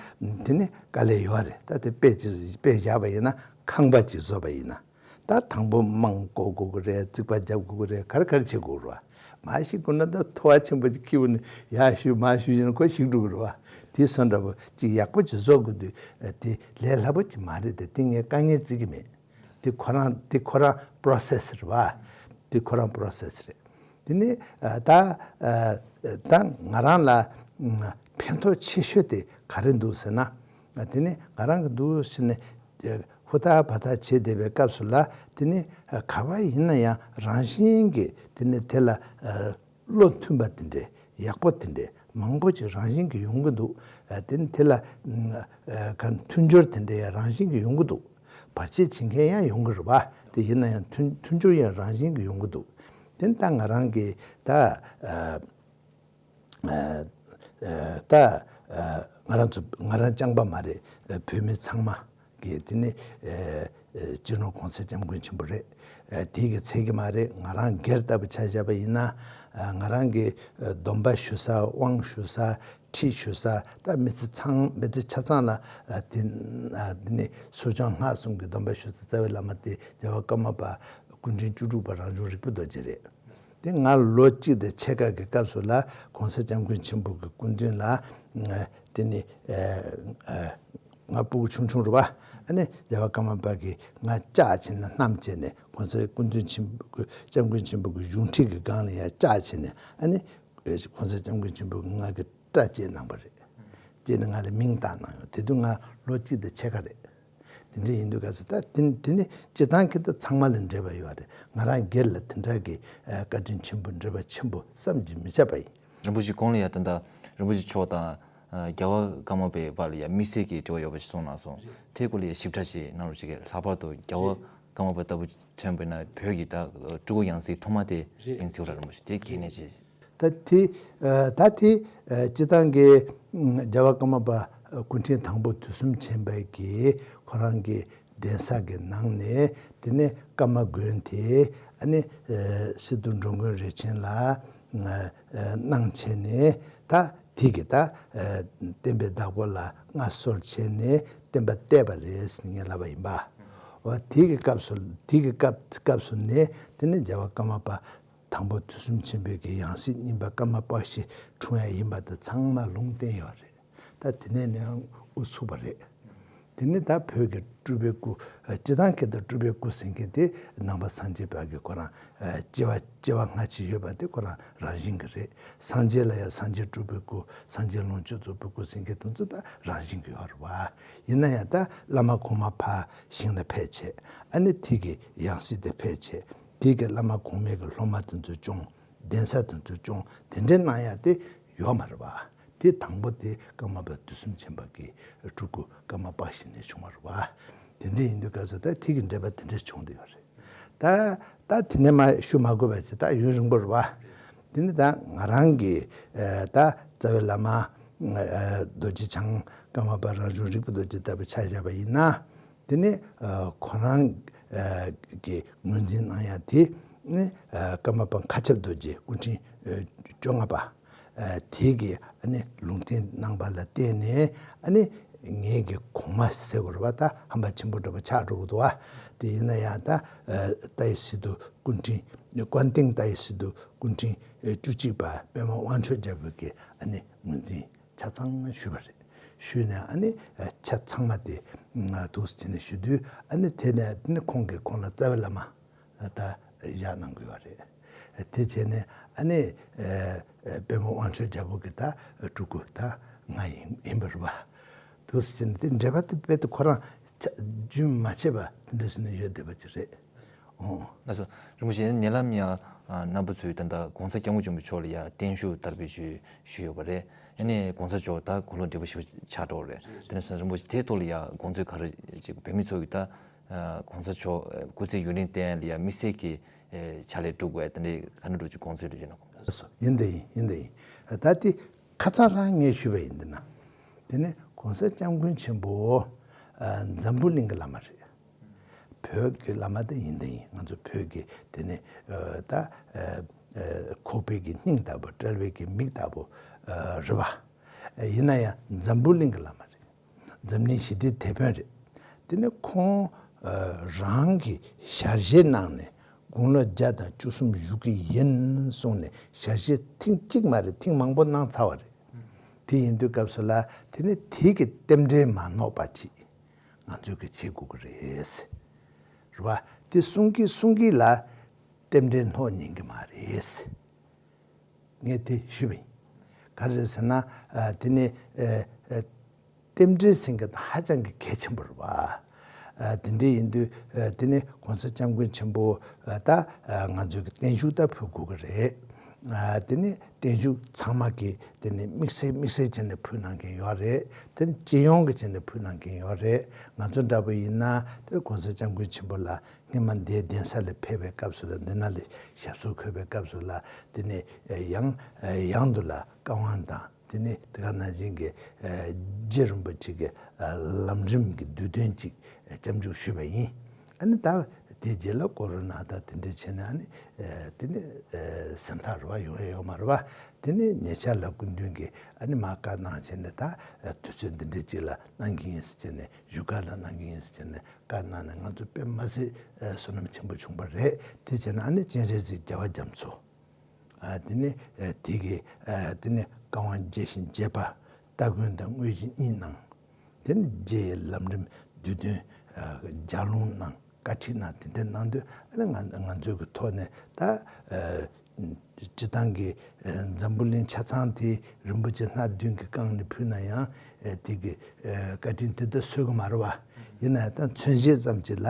དེ་ནི་དཀའ་ལས་ཡོད་རེད། ད་དེ་དཔེ་ཅིག་དཔེ་བཞག་པ་ཡིན་ན་ཁང་པ་ཅིག་བཟོ་བ་ཡིན་ན། ད་དང་པོ་རྨང་བརྐོ་དགོས་ཀྱི་རེད། རྩིག་པ་རྒྱབ་དགོས་ཀྱི་རེད། ག་རེ་ག་རེ་བྱེད་དགོས་རེད་པ། མ་ཞིག་དགོས་ན་ད་ཐོ་བ་ཆེན་པོ་ཅིག་ཁྱེར་ནས་ཡར་གཞུས་མར་གཞུས་བྱས་ན་ཁོ་ཞིག་འགྲོ་གི་རེད་པ། དེ་སོང་འདྲ་པོ་ཅིག་ཡག་པོ་ཅིག་བཟོ་དགོས་དུས་དེ་ལས་སླ་པོ་ཅིག་མ་རེད་དེ། དེ་ངས་དཀའ་ངལ་བརྩི་གི་མེད། དེ་ཁོ་རང་དེ་ཁོ་རང་process་རེད་པ། དེ་ཁོ་རང་process་རེད། དེ་ནས་ད་ད་ང་རང་ལ་ཕན་ཐོགས་ཆེ་ཤོས་དེ་ག་རེ་འདུག་ཟེར་ན། དེ་ནས་ང་རང་གི་འདུག་ཟེར་ནས་ཧུར་ཐག་བ་ཐག་བྱེད་བསྡད་པའི་སྐབས་སུ་ལ། དེ་ནས་ག་པར་ཡིན་ན་ཡང་རང་བཞིན་གྱིས་དེ་ནས་དེ་ལ་བློ་མཐུན་པ་དེ་འདྲས་ཡག་པོ་དེ་འདྲས་མང་པོ་ཅིག་རང་བཞིན་གྱིས་ཡོང་གི་འདུག་དེ་ནས་དེ་ལ་ག་མཐུན་སྦྱོར་དེ་འདྲས་ཡང་རང་བཞིན་གྱིས་ཡོང་གི་འདུག་བར་ཆད་བྱེད་མཁན་ཡང་ཡོང་གི་རེད་པ། དེ་ཡིན་ན་ཡང་མཐུན་མཐུན་སྦྱོར་ཡང་རང་བཞིན་གྱིས་ཡོང་གི་འདུག་དེ་ནས་ད་ང་རང་གིས་ད་ད་ང་རང་ཚོ་ང་རང་རྐྱང་པ་མ་རེད། བོད་མི་ཚང་མ་གི་དེ་ནི་སྤྱི་ནོར་གོང་ས་སྐྱབས་མགོན་ཆེན་པོ་རེད། དེ་གི་ཚད་ཀྱི་མ་རེད། ང་རང་སྒེར་ལྟ་བུ་ཆ་བཞག་པ་ཡིན་ན། ང་རང་གི་སྡོམ་པ་ཞུ་ས། དབང་ཞུ་ས། ཁྲིད་ཞུ་ས། ད་མི་ཚེ་ཚང་མི་ཚེ་ཆ་ཚང་ལ་དེ་དེ་ནི་ཟུར་བཅོམ་ལྔ་གསུམ་གྱི་སྡོམ་པ་ཞུ་ས་རྩ་བའི་བླ་མ་དེ་རྒྱལ་བ་ཀརྨ་པ་སྐུ་ཕྲེང་བཅུ་དྲུག་པ་རང་བྱུང་རིག་པའི་རྡོ་རྗེ་རེད། དེ་ང་ལོ་གཅིག་དང་ཕྱེད་ཀ་གི་སྐབས་སུ་ལ་གོང་ས་སྐྱབས་མགོན་ཆེན་པོ་གི་སྐུ་མདུན་ལ་དེ་ནི་ང་སྤུ་གུ་ཆུང་ཆུང་རེད་པ། ཨ་ནི་རྒྱལ་བ་ཀརྨ་པ་གིས་ང་ལྕག་བྱས་ནས་བསྣམས་བྱས་ནས་གོང་ས་སྐུ་མདུན་ཆེན་པོ་སྐྱབས་མགོན་ཆེན་པོ་གི་གཞུང་ཁྲིད་ཀྱི་སྒང་ལ་ཡང་ལྕག་བྱས་ནས། ཨ་ནི་གོང་ས་སྐྱབས་མགོན་ཆེན་པོ་གིས་ང་གི་སྐྲ་བཅད་གནང་པ་རེད། བཅད་ནས་ང་ལ་མིང་བཏགས་གནང་ཡོད། དེ་དུས་ང་ལོ་གཅིག་དང་ཕྱེད་ཀ་རེད། དེ་འདྲ་ཡིན་དུས་ག་ཚོད་ད་དེ་དེ་ནི་སྤྱི་བཏང་གི་ད་ཚང་མ་ལ་འབྲེལ་བ་ཡོད་རེད། ང་རང་སྒེར་ལ་དེ་འདྲ་གི་བཀའ་དྲིན་ཆེན་པོ་འབྲེལ་བ་ཆེན་པོ་བསམ་གྱིས་མི་ཁྱབ་པ་ཡིན། རིན་པོ་ཆེ་གོང་ལ་ཡ་ད་ལྟ་རིན་པོ་ཆེ་མཆོག་དང་རྒྱལ་བ་ཀརྨ་པའི་བར་ལ་ཡ་དམིགས་བསལ་གྱི་འབྲེལ་བ་ཡོད་པ་ཞིག་གསུངས་གནང་སོང་། དེའི་སྐོར་ལ་ཡ་ཞིབ་ཕྲ་ཞིག་གནང་རོགས་བྱེད་ཀྱི། ལྷག་པར་དུ་རྒྱལ་བ་ཀརྨ་པ་ལྟ་བུ་མཚོན་པ་ཡིན་ན་བོད་ཀྱི་ད་སྤྲུལ་སྐུ་ཡང་སྲིད་ཐོག་མ་དེ་ཡིན་ཟེར་བ་རིན་པོ་ཆེ་དེ་གལ་གནད་ཆེ། ད་དེ་ད་དེ་སྤྱི་བཏང་གི་རྒྱལ་བ་ཀརྨ་པ་སྐུ་ཕྲེང་དང་པོ་དུས་གསུམ་མཁྱེན་པའི་གི་ཁོ་རང་གི་གདན་ས་གི་ནང་ནས། དེ་ནས་ཀརྨ་དགོན་དེ་ཨ་ནི་སི་ཏུ་འགྲོ་མགོན་རིན་ཆེན་ལ་གནང་བྱས་ནས། ད་དེ་གི་ད་བསྟན་པའི་བདག་པོ་ལ་མངའ་གསོལ་བྱས་ནས་བསྟན་པ་གཏད་པ་རེད་ཟེར་ངས་ལབ་པ་ཡིན་པ། འོ་དེ་གི་སྐབས་སུ་དེ་གི་སྐབས་སྐབས་སུ་ནས་དེ་ནས་རྒྱལ་བ་ཀརྨ་པ་དང་པོ་དུས་གསུམ་མཁྱེན་པའི་གི་ཡང་སྲིད་གཉིས་པ་ཀརྨ་པ་ཞིག་འཁྲུངས་ཡ་ཡིན་པ་དེ་ཚང་མ་ལུང་བསྟན་ཡོད་རེད། ད་དེ་ནས་ནས་དབུ་ཚུགས་པ་རེད། དེ་ནས་ད་བོད་ཀྱི་སྤྲུལ་པའི་སྐུ། སྤྱི་བཏང་གི་ད་སྤྲུལ་པའི་སྐུ་ཟེར་མཁན་དེ་ནང་པ་སངས་རྒྱས་པ་གི་ཁོ་རང་སྐྱེ་བ་སྐྱེ་བ་སྔ་ཕྱི་ཡོད་པ་དེ་ཁོ་རང་རང་བཞིན་གྱི་རེད། སངས་རྒྱས་ལ་ཡང་སངས་རྒྱས་སྤྲུལ་པའི་སྐུ། སངས་རྒྱས་ལོངས་སྤྱོད་རྫོགས་པའི་སྐུ་ཟེར་མཁན་དེ་ཚོ་ད་རང་བཞིན་གྱི་ཡོད་རེད་བ། ཡིན་ན་ཡང་ད་བླ་མ་གོང་མ་ཕར་ཞིང་ལ་ཕེབས་བྱས། ཨ་ནི་དེ་གི་ཡང་སྲིད་དེ་ཕེབས་བྱས། དེ་གི་བླ་མ་གོང་མའི་གི་སློབ་མ་དེ་ཚོ་སྐྱོང་། གདན་ས་དེ་ཚོ་སྐྱོང་། དེ་འདྲའི་གནང་ཡ་དེ་ཡོད་མ་རེད་པ། དེ་དང་པོ་དེ་ཀརྨ་པ་དུས་གསུམ་མཁྱེན་པ་གི་སྤྲུལ་སྐུ་ཀརྨ་པཀྴི་ནས་བྱུང་བ་རེད་པ། དེ་འདྲ་ཡིན་དུས་སྐབས་སུ་ད་དེ་གི་འབྲེལ་བ་དེ་འདྲ་བྱུང་བསྡད་ཡོད་རེད། ད་ད་དེ་ནས་མ་ཞུ་མ་དགོས་པ་བྱས། ད་ཡུན་རིང་པོ་རེད་པ། དེ་ནི་ད་ང་རང་གི་ཨ་ད་རྩ་བའི་བླ་མ་ཨ་རྡོ་རྗེ་འཆང་ཀརྨ་པ་རང་བྱུང་རིག་པ་རྡོ་རྗེ་ལྟ་བུ་ཆ་བཞག་པ་ཡིན་ན། དེ་ནི་ཨ་ཁོ་རང་ཨ་གི་ངོས་འཛིན་གནང་ཡ་དེ་ནི་ཨ་ཀརྨ་པ་མཁའ་ཁྱབ་རྡོ་རྗེ་སྐུ་ཕྲེང་ཨ་བཅོ་ལྔ་པ། ཨ་དེ་གི་ཨ་ནི་ལུང་བསྟན་གནང་པ་ལ་བརྟེན་ནས། ཨ་ནི་ངེད་ཀྱི་གོང་མ་ཟེར་དགོས་རེད་པ། ད་ཧམ་པ་ཆེན་པོ་འདྲ་པོ་ཆགས་འགྲོ་གི་འདུག་པ། དེ་ཡིན་ན་ཡང་ད་ཨ་ཏཱའི་སི་ཏུ་སྐུ་ཕྲེང་། ཀོན་ཏིང་ཏཱའི་སི་ཏུ་སྐུ་ཕྲེང་ཨ་བཅུ་གཅིག་པ་པདྨ་དབང་ཕྱུག་རྒྱལ་པོ་གི་ཨ་ནི་ངོས་འཛིན་ཆ་ཚང་ཞུས་པ་རེད། ཞུས་ནས་ཨ་ནི་ཨ་ཆ་ཚང་མ་དེ་ང་འདུག་སེ་བྱས་ནས་ཞུ་དུས། ཨ་ནི་དེ་ནས་དེ་ནི་ཁོང་གིས་ཁོང་ལ་རྩ་བའི་བླ་མ་ད་བཞག་གནང་དགོས་པ་རེད། དེ་བྱས་ནས་ཨ་ནི་ཨ་ཨ་པདྨ་དབང་ཕྱུག་རྒྱལ་པོ་གི་ད་སྤྲུལ་སྐུ་ད་ང་ཡིན་ཡིན་པ་རེད་པ། འདུག་སེ་བྱས་ནས་དེ་འབྲེལ་བ་དེ་རྦད་དེ་ཁོ་རང་ཆ་རྒྱུན་མ་ཆད་པ་དེ་འདྲ་བྱས་ནས་ཡོད་བསྡད་པ་ཅིག་རེད། ཨོ། ལགས་སོ། རིན་པོ་ཆེ། ཉེ་ལམ་ཡང་ཨ་རྣམ་པ་ཚོས་ད་ལྟ་༸གོང་ས་༸སྐྱབས་མགོན་ཆེན་པོ་མཆོག་ལ་ཡང་བརྟན་བཞུགས་དར་སྤེལ་ཞུས་ཞུས་ཡོད་པ་རེད། ཡང་ན་༸གོང་ས་མཆོག་ད་དགུང་ལོ་བགྲེས་པོ་ཞིག་ཆགས་འགྲོ་བ་རེད། དེ་ནས་རིན་པོ་ཆེ་དེའི་ཐོག་ལ་ཡང་དགོངས་ཚུལ་ག་རེ་ཅིག་བོད་མི་ཚོ་གིས་ད་ཨ་༸གོང་ས་མཆོག་སྐུ་ཚེ་ཡུན་རིང་བརྟན་ལ་ཡང་དམིགས་བསལ་གྱི་ཨེ་ཕྱག་ལས་སྒྲུབ་དགོས་དེ་འདྲའི་ག་འདྲ་འདྲ་ཅིག་དགོངས་ཚུལ་འདྲ་ཅིག་གནང་གོ། ཡིན་དེ་ཡིན། ཡིན་དེ་ཡིན། ད་དེ་ཁ་སང་རང་ངས་ཞུས་པ་ཡིན། དེ་ན་དེ་ནི་༸གོང་ས་༸སྐྱབས་མགོན་ཆེན་པོ་ཨ་འཛམ་བུ་གླིང་གི་བླ་མ་རེད། བོད་ཀྱི་བླ་མ་དེ་ཡིན་དེ་ཡིན། ང་ཚོ་བོད་ཀྱི་དེ་ནི་ཨ་ད་ཨ་ཨ་ཁོག་པའི་གི་སྙིང་ལྟ་བུ། དཔྲལ་བའི་གི་མིག་ལྟ་བུ་ཨ་རེད་པ། ཡིན་ན་ཡང་འཛམ་བུ་གླིང་གི་བླ་མ་རེད། འཛམ་གླིང་ཞི་བདེའི་དེད་དཔོན་རེད། དེ་ནི་ཁོང་ཨ་རང་གི་ཞལ་བཞེས་གནང་ནས་དགུང་ལོ་བརྒྱ་དང་བཅུ་གསུམ་བཞུགས་ཀྱི་ཡིན་གསུངས་ནས་ཞལ་བཞེས་ཐེངས་གཅིག་མ་རེད། ཐེངས་མང་པོ་གནང་ཚར་བ་རེད། དེ་ཡིན་དུས་སྐབས་སུ་ལ་དེ་ནི་དེ་གི་རྟེན་འབྲེལ་མ་ནོར་བ་ཅིག་ང་ཚོས་གི་བྱེད་དགོས་ཀྱི་རེད། རེད་པ། དེ་གསུང་གི་གསུང་གི་ལ་རྟེན་འབྲེལ་ནོར་ཉན་གི་མ་རེད། ངས་དེ་ཞུས་པ་ཡིན། ག་རེ་རེད་ཟེར་ན་ཨ་དེ་ནི་ཨ་ཨ་རྟེན་འབྲེལ་ཟེར་མཁན་དེ་ཧ་ཅང་གི་གལ་ཆེན་པོ་རེད་པ། ཨ་དེ་འདྲ་ཡིན་དུས་ཨ་དེ་ནི་༸གོང་ས་༸སྐྱབས་མགོན་ཆེན་པོ་ཨ་ད་ཨ་ང་ཚོས་གི་བརྟན་བཞུགས་ད་ཕུལ་དགོས་ཀྱི་རེད། ཨ་དེ་ནི་བརྟན་བཞུགས་ཚང་མ་གི་དེ་ནི་དམིགས་བསལ་དམིགས་བསལ་བྱས་ནས་ཕུལ་གནང་མཁན་ཡོད་རེད། དེ་ནི་སྤྱི་ཡོངས་ཀྱི་བྱས་ནས་ཕུལ་གནང་མཁན་ཡོད་རེད། ང་ཚོ་འདྲ་པོ་ཡིན་ན་དེ་༸གོང་ས་༸སྐྱབས་མགོན་ཆེན་པོ་ལ་སྔོན་མ་འདིའི་གདན་ས་ལ་ཕེབས་པའི་སྐབས་སུ་ལ། འདི་ན་ལ་ཞབས་སོར་འཁོད་པའི་སྐབས་སུ་ལ་དེ་ནས་ཡང་ཡང་དུ་ལ་བཀའ་དབང་དང་། དེ་ནས་དེ་ག་ནང་བཞིན་གྱི་རྗེ་རིན་པོ་ཆེ་གི་ལམ་རིམ་གྱི་བསྡུས་དོན་ཅིག་སྐྱབས་འཇུག་ཞུས་པ་ཡིན། ཨ་ནི་ད་དེ་རྗེས་ལ་ཀོ་རོ་ན་དང་དེ་འདྲ་བྱས་ནས། ཨ་ནི་དེ་ནས་སེམས་ཐག་རེད་པ། ཡོང་ཡ་ཡོད་མ་རེད་པ། དེ་ནས་ཉེ་ཆར་ལ་སྐུ་མདུན་གྱིས་ཨ་ནི་མར་བཀའ་གནང་བྱས་ནས། ད་དུས་ཚོད་འདི་འདྲ་ཅིག་ལ་གནང་གི་ཡིན་ཟེར་བྱས་ནས། བཞུགས་སྒར་ལ་གནང་གི་ཡིན་ཟེར་བྱས་ནས་བཀའ་གནང་ནས། ང་ཚོ་དཔེ་མ་སྲིད་ཨ་བསོད་ནམས་ཆེན་པོ་བྱུང་བ་རེད། དེ་བྱས་ན་ཨ་ནི་སྤྱན་རས་གཟིགས་རྒྱལ་བ་རྒྱ་མཚོ། ཨ་དེ་ནི་ཨ་དེ་གི་ཨ་དེ་ནི་བཀའ་དབང་རྒྱས་ཤིང་རྒྱས་པ་སྟ་གོན་དང་དངོས་གཞི་གཉིས་གནང་། དེ་ནི་རྗེ་ཡི་ལམ་རིམ་བསྡུས་དོན་ཨ་ལྗགས་ལུང་གནང་། བཀའ་ཁྲིད་གནང་། དེ་འདྲ་གནང་དུས་ཨ་ནི་ང་ང་ཚོའི་གི་ཐོག་ནས་ད་ཨ་སྤྱི་བཏང་གི་ཨ་འཛམ་བུ་གླིང་ཆ་ཚང་དེ་རིན་པོ་ཆེ་སྣ་བདུན་གྱིས་བཀང་ནས་ཕུལ་ན་ཡང་། ཨ་དེ་གི་ཨ་བཀའ་དྲིན་དེ་ད་གསོས་གི་མ་རེད་པ། ཡིན་ན་ཡང་ད་མཚོན་བྱེད་ཙམ་ཅིག་ལ་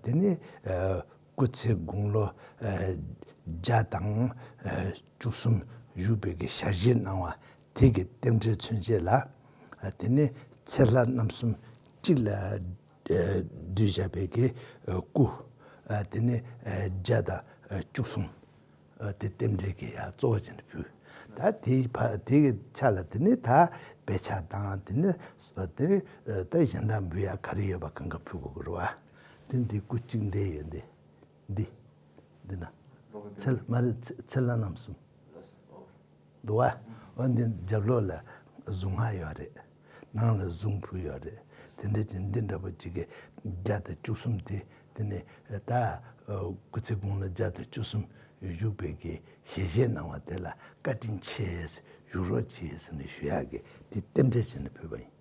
དེ་ནི་ཨ་སྐུ་ཚེ་དགུང་ལོ་ཨ་བརྒྱ་དང་ཨ་བཅུ་གསུམ་བཞུགས་པའི་གི་ཞལ་བཞེས་གནང་བ་དེ་གི་རྟེན་འབྲེལ་མཚོན་བྱེད་ལ། ཨ་དེ་ནི་ཚེ་ལྷ་རྣམ་གསུམ་གཅིག་ལ་ཨ་བསྡུས་བཞག་པའི་གི་ཨ་སྐུ། ཨ་དེ་ནི་ཨ་བརྒྱ་དང་ཨ་བཅུ་གསུམ། ཨ་དེ་རྟེན་འབྲེལ་གྱི་ཡ་གཙོ་བོ་བྱས་ནས་ཕུལ། ད་དེའི་ཕ་དེ་གི་ཆ་ལ་དེ་ནི་ད་དཔེ་ཆ་དང་། དེ་ནི་ཨ་དེ་ནི་ཨ་ད་གཞན་དག་འབུལ་ཡ་ག་རེ་ཡོད་པ་གང་ག་ཕུལ་དགོས་ཀྱི་རེད་པ། དེ་འདི་སྐུ་གཅིག་འདི་ཡོད། འདི་འདི་འདི་ན་ཚེ་ལྷ་མ་རེད། ཚེ་ཚེ་ལྷ་རྣམ་གསུམ་འདུག་པ། འོ་འདི་རྒྱབ་ལོགས་ལ་གཟུངས་སྔགས་ཡོད་རེད། ནང་ལ་གཟུངས་ཕུལ་ཡོད་རེད། དེ་འདྲ་ཅིག་འདི་འདྲ་པོ་ཅིག་གི་བརྒྱ་དང་བཅུ་གསུམ་དེ། དེ་ནས་ད་སྐུ་ཚེ་དགུང་ལོ་བརྒྱ་དང་བཅུ་གསུམ་བཞུགས་པའི་གི་ཞལ་བཞེས་གནང་བ་དེ་ལ་བཀའ་དྲིན་ཆེ། བཞུགས་རོགས་གྱིས་ཟེར་ནས་ཞུ་ཡག་གི་དེ་རྟེན་འབྲེལ་བྱས་ནས་ཕུལ་བ་ཡིན།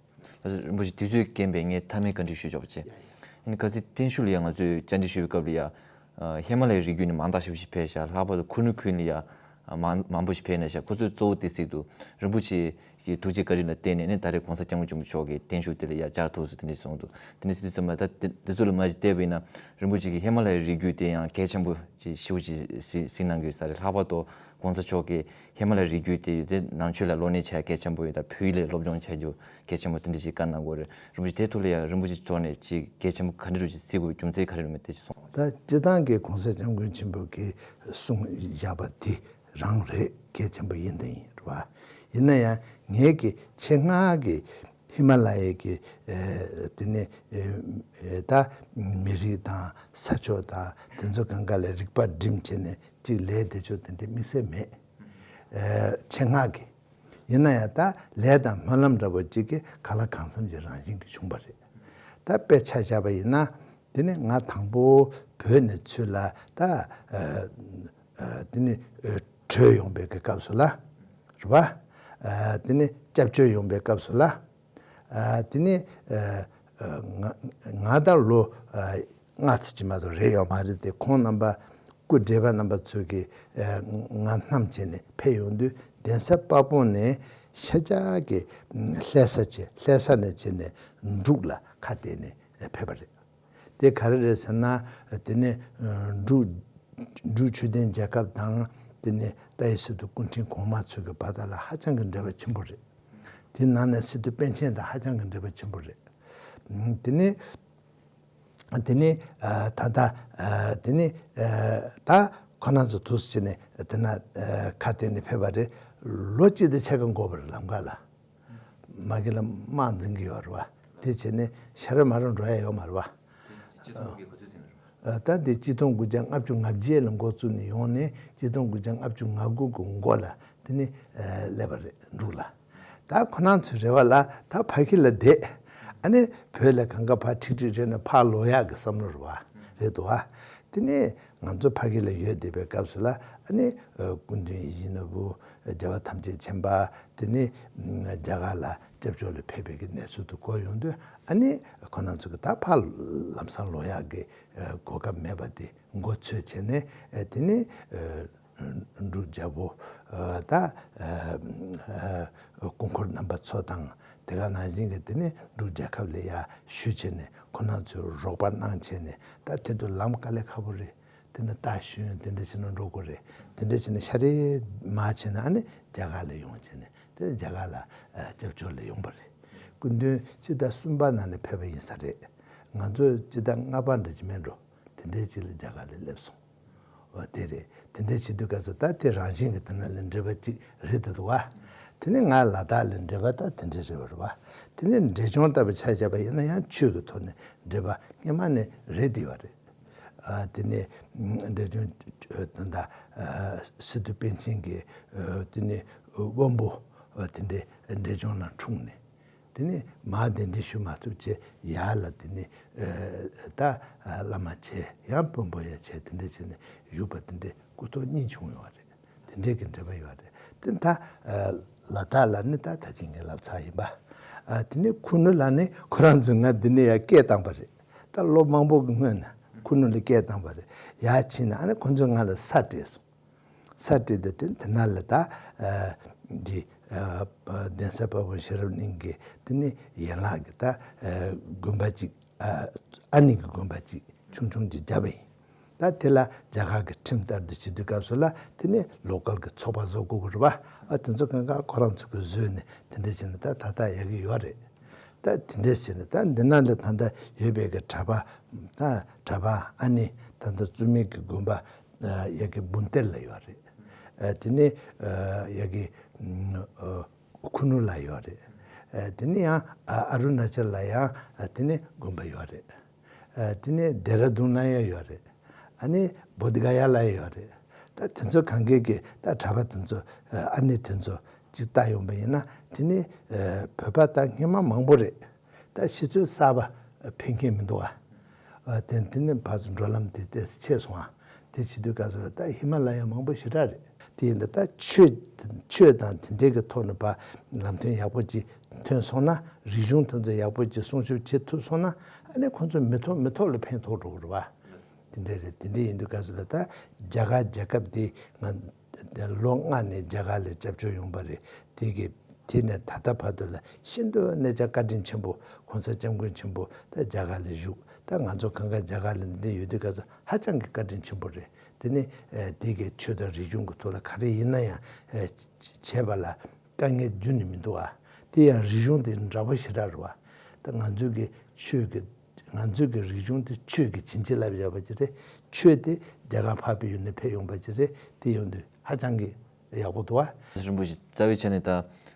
ལགས་སོ། རིན་པོ་ཆེ། དུས་ཚོད་རྐྱེན་པས་ངས་མཐའ་མའི་བཀའ་འདྲི་ཞུ་ཆོག་པ་བྱེད། ཡ་ཡ། ཨ་ནི་ཁ་སང་བརྟན་བཞུགས་ལ་ཡང་ང་ཚོས་བཅར་འདྲི་ཞུ་བའི་སྐབས་ལ་ཡ། ཨ་ཧི་མ་ལ་ཡའི་རི་རྒྱུད་ནས་མང་དག་ཞེ་པོ་ཞིག་ཕེབས་ཤག་ལྷག་པར་དུ་ཁུ་ནུ་ཁུན་ལ་ཡ། ཨ་ མང་མང་པོ་ཞིག་ཕེབས་ནས་ཤག་ཁོ་ཚོས་གཙོ་བོ་དེ་གཟིགས་འདུག་རིན་པོ་ཆེ་གི་ཐུགས་རྗེ་བཀའ་དྲིན་ལ་བརྟེན་ནས་ནི་ད་རེས་གོང་ས་སྐྱབས་མགོན་ཆེན་པོ་མཆོག་གི་བརྟན་བཞུགས་དེ་ལ་ཡར་བཅར་ཐུབ་སོང་དེ་འདྲ་གསུངས་འདུག་དེ་འདྲ་ཟེར་དུས་ཙམ་པ་ད་དེ་དེ་ཚོ་ལ་མ་གཞི་བལྟས་པ་ཡིན་ན་རིན་པོ་ཆེ་གི་ཧི་མ་ལ་ཡའི་རི་རྒྱུད་དེ་ཡང་གལ་ཆེན་པོ་ཅིག་ཞེ་པོ་ཅིག་གཟིགས་གཟིགས་གནང་གི་ཡོད་ས་རེད། ལྷག་པར་དུ་གོང་ས་མཆོག་གི་ཧི་མ་ལ་ཡའི་རི་རྒྱུད་དེ་ཡོད་དེ་ནང་ཆོས་ལ་གློག་བརྙན་ཆ་གལ་ཆེན་པོ་ཡོད། ད་བོད་ཡིག་ལ་སློབ་སྦྱོང་བྱ་རྒྱུ་གལ་ཆེན་པོ་དེ་འདྲ་ཞིག་བཀའ་གནང་དགོས་རེད། རིན་པོ་ཆེ་དེ་ཐོག་ལ་ཡང་རིན་པོ་ཆེ་ཐོག་ནས་ཅིག་གལ་ཆེན་པོ་ག་འདྲ་རུ་ཞིག་གཟིགས་དགོས་རྒྱུ་མཚན་ག་རེ་རེད་མེད་དེ་ཅིག་གསུངས། ད་སྤྱིར་བཏང་གི་གོང་ས་སྐྱབས་མགོན་ཆེན་པོ་གིས་གསུངས་བཞག་པ་དེ་རང་རེད། གལ་ཆེན་པོ་ཡིན་དང་ཡིན་རེད་བ། ཡིན་ན་ཡང་ངས་ཀྱི་ཆེད་མངགས་ཀྱི་ཧི་མ་ལ་ཡའི་གི་ཨེ་དེ་ནས་ཨེ་ད་མི་རིགས་དང་ས་ཕྱོགས་དང་དེ་ཚོ་གང་ག་ལ་རིག་པ་སྒྲིམ་བྱས་ནས་ཅིག་ལས་དེ་ཚོ་དེ་འདྲ་དམིགས་བསལ་མེད། ཨེ་ཆེད་མངགས་ཀྱི། ཡིན་ན་ཡང་ད་ལས་དང་སྨོན་ལམ་འདྲ་པོ་གཅིག་གིས་གང་ལ་གང་འཚམ་གྱི་རང་བཞིན་གྱིས་བྱུང་བ་རེད། ད་དཔེ་ཆ་བཞག་པ་ཡིན་ན་དེ་ནི་ང་དང་པོ་བོད་ནས་ཚུར་ལ་ད་ཨ་ཨ་དེ་ནི་ཨ་བྲོས་ཡོང་པའི་གི་སྐབས་སུ་ལ་རེད་པ། ཨ་དེ་ནི་སྐྱབས་བཅོལ་ཡོང་པའི་སྐབས་སུ་ལ། ཨ་དེ་ནི་ཨ་ཨ་ང་ང་ད་ལོ་ཨ་ལྔ་ཙམ་ཅིག་མ་གཏོགས་རེད་ཡོད་མ་རེད་དེ། ཁོང་རྣམ་པ་སྐུ་བགྲེས་པ་རྣམ་པ་ཚོས་ཀྱི་ཨ་ང་བསྣམས་བྱས་ནས་ཕེབས་ཡོང་དུས་གདན་ས་དཔའ་བོ་ནས་ཤར་རྒྱག་གི་ལྷ་ས་བྱས། ལྷ་ས་ནས་བྱས་ནས་འབྲུག་ལ་ཁ་གཏད་ནས་ཕེབས་པ་རེད། དེ་ག་རེ་རེད་ཟེར་ན་དེ་ནི་འབྲུག་འབྲུག་ཆོས་ལྡན་རྒྱལ་ཁབ་དང་དེ་ནི་ཏཱའི་སི་ཏུ་སྐུ་ཕྲེང་གོང་མ་ཚོ་གི་བར་དག་ལ་ཧ་ཅང་གི་འབྲེལ་བ་ཆེན་པོ་རེད། དེ་ནང་ནས་སི་ཏུ་པཎ་ཆེན་དང་ཧ་ཅང་གི་འབྲེལ་བ་ཆེན་པོ་རེད། དེ་ནི་དེ་ནི་ད་ལྟ་དེ་ནི་ད་ཁོ་རང་ཚོ་དུས་སུ་བྱས་ནས་དེ་ན་ཁ་གཏད་ནས་ཕེབས་པ་རེད། ལོ་གཅིག་དང་ཕྱེད་ཀ་འགོར་བ་རེད། ལམ་ཁ་ལ་མ་གི་ལ་དམག་འཛིང་གི་ཡོད་རེད་བ། དེ་བྱས་ནས་ཤ་ར་མ་ར་འགྲོ་ཡ་ཡོད་མ་རེད་བ། ད་དེ་གཅིག་སྟོང་དགུ་བརྒྱ་ལྔ་བཅུ་ང་བརྒྱད་ལ་འགོ་བཙུགས་ནས་ཡོང་ནས་གཅིག་སྟོང་དགུ་བརྒྱ་ལྔ་བཅུ་ང་དགུ་གི་མགོ་ལ་དེ་ནི་སླེབས་པ་རེད་འབྲུག་ལ། ད་ཁོ་རང་ཚོའི་རེ་བ་ལ་ད་ཕ་གི་ལ་བསྡད། ཨ་ནི་བོད་ལ་གང་ག་ཕར་ཁྲིག་ཁྲིག་རེད་ན་ཕར་ལོག་ཡག་གི་བསམ་བློ་རེད་བ། རེད་འདུག་བ། དེ་ནས་ང་ཚོ་ཕ་གི་ལ་ཡོད་བསྡད་པའི་སྐབས་སུ་ལ་ཨ་ནི་སྐུ་མདུན་ཡིད་བཞིན་ནོར་བུ་རྒྱལ་བ་ཐམས་ཅད་མཁྱེན་པ་དེ་ནི་རྒྱ་གར་ལ་སྐྱབས་བཅོལ་ལ་ཕེབས་པའི་གི་གནས་ཚུལ་དུ་གོ་ཡོང་དུས་ཨ་ནི་ཁོ་རང་ཚོ་གི་ད་ཕར་ལམ་སང་ལོག་ཡག་གི་གོ་སྐབས་མེད་པ་དེ་མགོ་ཚོས་བྱས་ནས་དེ་ནི། འབྲུག་རྒྱལ་པོ་ད་སྐུ་འཁོར་རྣམ་པ་ཚོ་དང་དེ་ག་ནང་བཞིན་གྱི་དེ་ནས་འབྲུག་རྒྱལ་ཁབ་ལ་ཡར་ཞུ་བྱས་ནས་ཁོ་རང་ཚོས་རོགས་པ་གནང་བྱས་ནས་ད་དེ་དུས་ལམ་དཀའ་ལས་ཁག་པོ་རེད། དེ་ནས་རྟ་ཞོན་དེ་འདྲ་བྱས་ནས་འགྲོ་དགོས་རེད། དེ་འདྲ་བྱས་ནས་ཤ་རེ་མར་བྱས་ནས་ཨ་ནི་རྒྱ་གར་ལ་ཡོང་བྱས་ནས་དེ་ནས་རྒྱ་གར་ལ་སྐྱབས་བཅོལ་ལ་ཡོང་པ་རེད། སྐུ་མདུན་སྤྱི་ཟླ་གསུམ་པ་ནང་ནས་ཕེབས་པ་ཡིན་ས་རེད། ང་ཚོ་སྤྱི་ཟླ་ལྔ་པ་འདྲ་ཅིག་མེད་འགྲོ། དེ་འདྲའི་ཅིག་ལ་རྒྱ་གར་ལ་སླེབས་སོང་། འོ་དེ་རེད། དེ་འདྲའི་བྱེད་དུས་སྐབས་སུ་ད་དེ་རང་བཞིན་གྱི་དེ་ན་ལ་འབྲེལ་བ་ཅིག་རེད་དེ་འདུག་བ། དེ་ནས་ང་ལ་དྭགས་ལ་འབྲེལ་བ་ད་དེ་འདྲའི་རེད་བ་རེད་བ། དེ་ནས་འབྲས་ལྗོངས་ལྟ་བུ་ཆ་བཞག་པ་ཡིན་ན་ཡང་ཆོས་ཀྱི་ཐོག་ནས་འབྲེལ་བ་སྔོན་མ་ནས་རེད་བསྡད་པ་རེད། ཨ་དེ་ནས་འབྲས་ལྗོངས་ད་ལྟ་སི་ཏུ་པཎ་ཆེན་གྱི་དེ་ནས་དབོན་པོ་དེ་འདྲའི་འབྲས་ལྗོངས་ལ་འཁྲུངས་ནས། དེ་ནས་མར་གདན་འདྲེན་ཞུ་མ་ཐུབ་བྱས་ཡར་ལ་དེ་ནས་ད་བླ་མ་བྱས་ཡང་དཔོན་པོ་ཡང་བྱས་དེ་འདྲ་བྱས་ནས་བཞུགས་པ་དེ་འདྲའི་སྐུ་ཐོག་གཉིས་བྱུང་ཡོད་རེད། དེ་འདྲའི་གི་འབྲེལ་བ་ཡོད་རེད། དེ་ད་ལ་དྭགས་ལ་ནི་ད་ད་ཅི་ངས་ལབ་ཚར་ཡིན་པ། དེ་ནས་ཁུ་ནུ་ལ་ནི་ཁོ་རང་ཚོས་ང་འདི་ནས་ཡར་སྐད་བཏང་པ་རེད། ད་ལོ་མང་པོ་གི་སྔོན་ན་ཁུ་ནུ་ལ་སྐད་བཏང་པ་རེད། ཡར་ཕྱིན་ནས་ཨ་ནི་ཁོ་ཚོས་ང་ལ་ས་སྤྲད་སོང་། ས་སྤྲད་དེ་དེ་དེ་ན་ལ་ད་འདི་གདན་ས་དཔའ་བོ་ཤེས་རབ་གླིང་གི་དེ་ནི་ཡན་ལག་གི་ད་དགོན་པ་ཅིག་ཨ་ནི་གི་དགོན་པ་ཅིག་ཆུང་ཆུང་ཅིག་བརྒྱབ་པ་ཡིན། ད་དེ་ལ་རྒྱ་གར་གྱི་ཁྲིམས་ལྟར་དུ་བྱེད་དུས་སྐབས་སུ་ལ་དེ་ནི་ལོ་ཀལ་གྱི་ཚོགས་པ་བཟོ་དགོས་ཀྱི་རེད་བ། ཨ་དེ་ཚོ་གང་ག་ཁོ་རང་ཚོ་གིས་བཟོས་ནས་དེ་འདྲ་བྱས་ནས་ད་ད་ལྟ་ཡག་གི་ཡོད་རེད། ད་དེ་འདྲ་བྱས་ནས་ད་འདི་ན་ལ་ད་ལྟ་ཡོད་པའི་གི་གྲྭ་པ་ད་གྲྭ་པ་ཨ་ནི་ད་ལྟ་བཙུན་མའི་གི་དགོན་པ་ཡ་གི་འབུམ་གཏེར་ལ་ཡོད་རེད། དེ་ནས་ཡ་གི་ཁུ་ནུ་ལ་ཡོད་རེད། དེ་ནས་ཡང་ཨ་རུ་ན་ཅལ་ལ་ཡང་དེ་ནས་དགོན་པ་ཡོད་རེད། དེ་ནས་དེ་ར་དུན་ལ་ཡང་ཡོད་རེད། ཨ་ནི་བོ་དྷི་ག་ཡ་ལ་ཡང་ཡོད་རེད། ད་དེ་ཚོ་གང་གས་ཀྱི་ད་གྲྭ་པ་དེ་ཚོ་ཨ་ནི་དེ་ཚོ་གཅིག་བལྟ་ཡོང་པ་ཡིན་ན་དེ་ནི་བོད་པ་ད་སྔོན་མ་མང་པོ་རེད། ད་ཕྱི་ཚོད་གསར་པ་ཕེབས་མཁན་མི་འདུག་ཨ། དེ་དེ་ནས་ཕར་ཚུར་འགྲོ་ལམ་དེ་ཏོག་ཙམ་ཆད་སོང་ཨ། དེ་བྱེད་དུས་སྐབས་སུ་ལ་ད་ཧི་མ་ལ་ཡ་མང་པོ་ཞེ་དྲག་རེད། དེ་ཡིན་ད་ད་ཆོས་ཆོས་དང་དེ་འདྲའི་གི་ཐོག་ནས་ཕར་ལམ་སྟོན་ཡག་པོ་ཅིག་ཐོན་སོང་ན་རིག་གཞུང་དེ་ཚོ་ཡག་པོ་ཅིག་སྲུང་སྐྱོབ་བྱེད་ཐུབ་སོང་ན་ཨ་ནི་ཁོང་ཚོ་མི་ཐོག་མི་ཐོག་ལ་ཕན་ཐོགས་འགྲོ་གི་རེད་བ། དེ་འདྲ་རེད། དེ་འདྲ་ཡིན་དུས་སྐབས་སུ་ལ་ད་རྒྱ་གར་རྒྱལ་ཁབ་དེ་ང་ ལོ་ལྔ་ནས་རྒྱ་གར་ལ་སྐྱབས་བཅོལ་ཡོང་པ་རེད། དེ་གི་དེ་ནས་ད་ལྟ་བར་དུ་ལ་ཤིན་ཏུ་གནས་ཆ་བཀའ་དྲིན་ཆེན་པོ། གོང་ས་སྐྱབས་མགོན་ཆེན་པོ་ད་རྒྱ་གར་ལ་བཞུགས། ད་ང་ཚོ་གང་ག་རྒྱ་གར་ལ་འདི་ཡོད་དུས་ག་ཚོད་ཧ་ཅང་གི་བཀའ་དྲིན་ཆེན་པོ་རེད། དེ་ནི་ཨ་དེ་གི་ཆོས་དང་རིག་གཞུང་གི་ཐོག་ལ་ག་རེ་ཡིན་ན་ཡང་ཨ་བྱས་པ་ལ་དཀའ་ངལ་འཇུ་ནི་མི་འདུག་ཨ། དེ་ཡང་རིག་གཞུང་དེ་འདྲ་པོ་ཞེ་དྲག་རེད་བ། ད་ང་ཚོའི་གི་ཆོས་ཀྱི་ང་ཚོའི་གི་རིག་གཞུང་དེ་ཆོས་ཀྱི་བྱིན་གྱིས་བརླབས་བཞག་པ་ཅིག་རེད། ཆོས་དེ་རྒྱ་གར་འཕགས་པའི་ཡུལ་ནས་ཕེབས་ཡོང་པ་ཅིག་རེད། དེ་ཡོང་དུས་ཧ་ཅང་གི་ཡག་པོ་འདུག་བ། རིན་པོ་ཆེ་རྩ་བའི་ཆ་ནས་ད་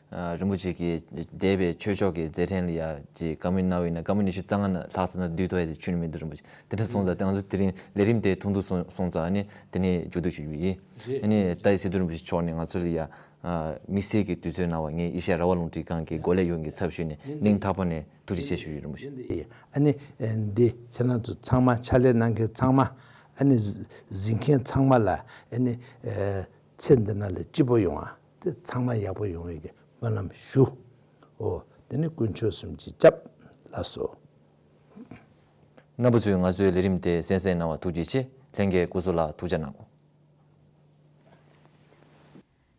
ཨ་རིན་པོ་ཆེ་གིས་འདས་པའི་ཆོས་ཕྱོགས་ཀྱི་མཛད་འཕྲིན་ལ་ཡ་ཅིག་བཀའ་མོལ་གནང་བ་ཡིན་ན། བཀའ་མོལ་ཉི་ཤུ་རྩ་ལྔ་ན་ལྷག་ཙམ་ན་བསྡུས་ཐུབ་ཡ་དེ་ཁྱོན་ནས་མི་འདུག་རིན་པོ་ཆེ། དེ་འདྲ་སོང་ཙང་ང་ཚོ་དེ་རིང་ལས་རིམ་དེ་ཐུང་ཐུང་སོང་སོང་ཙང་ཨ་ནི་དེ་ནས་མཇུག་བསྡུ་ཞུ་རྒྱུ་ཡིན། རེད། ཨ་ནི་ད་ཡི་སི་ཏུ་རིན་པོ་ཆེ་མཆོག་ནས་ང་ཚོ་ལ་ཡ་ཨ་དམིགས་བསལ་གྱི་དུས་ཚོད་གནང་བ། ངས་ཨེ་ཤ་ཡ་རང་དབང་རླུང་འཕྲིན་ཁང་གི་འགོ་ལས་ཡོངས་ཀྱི་ཚབ་ཞུས་ནས་སྙིང་ཐག་པ་ནས་ཐུགས་རྗེ་ཆེ་ཞུ་ཡི་རིན་པོ་ཆེ། ཨ་ནི་འདི་ཁྱེད་རང་ཚོ་ཚང་མ་ཕྱག་ལས་གནང་མཁན་ཚང་མ། ཨ་ནི་གཟིགས་མཁན་ཚང་མ་ལ་ཨ་ནི་ཚེ་འདི་ན་ལ་སྐྱིད་པོ་ཡོང་བ། དེ་ཚང་མ་ཡག་པོ་ཡོང་བའི་གི་སྨོན་ལམ་ཞུ། འོ་དེ་ནི་དཀོན་མཆོག་གསུམ་གྱིས་སྐྱབས། ལགས་སོ། རྣམ་པ་ཚོས་ང་ཚོའི་ལས་རིམ་དེ་གསན་གཟིགས་གནང་བ་ཐུགས་རྗེ་ཆེ། ལྷན་རྒྱས་སྐུ་གཟུགས་ལ་ཐུགས་ཅག་གནང་གོ།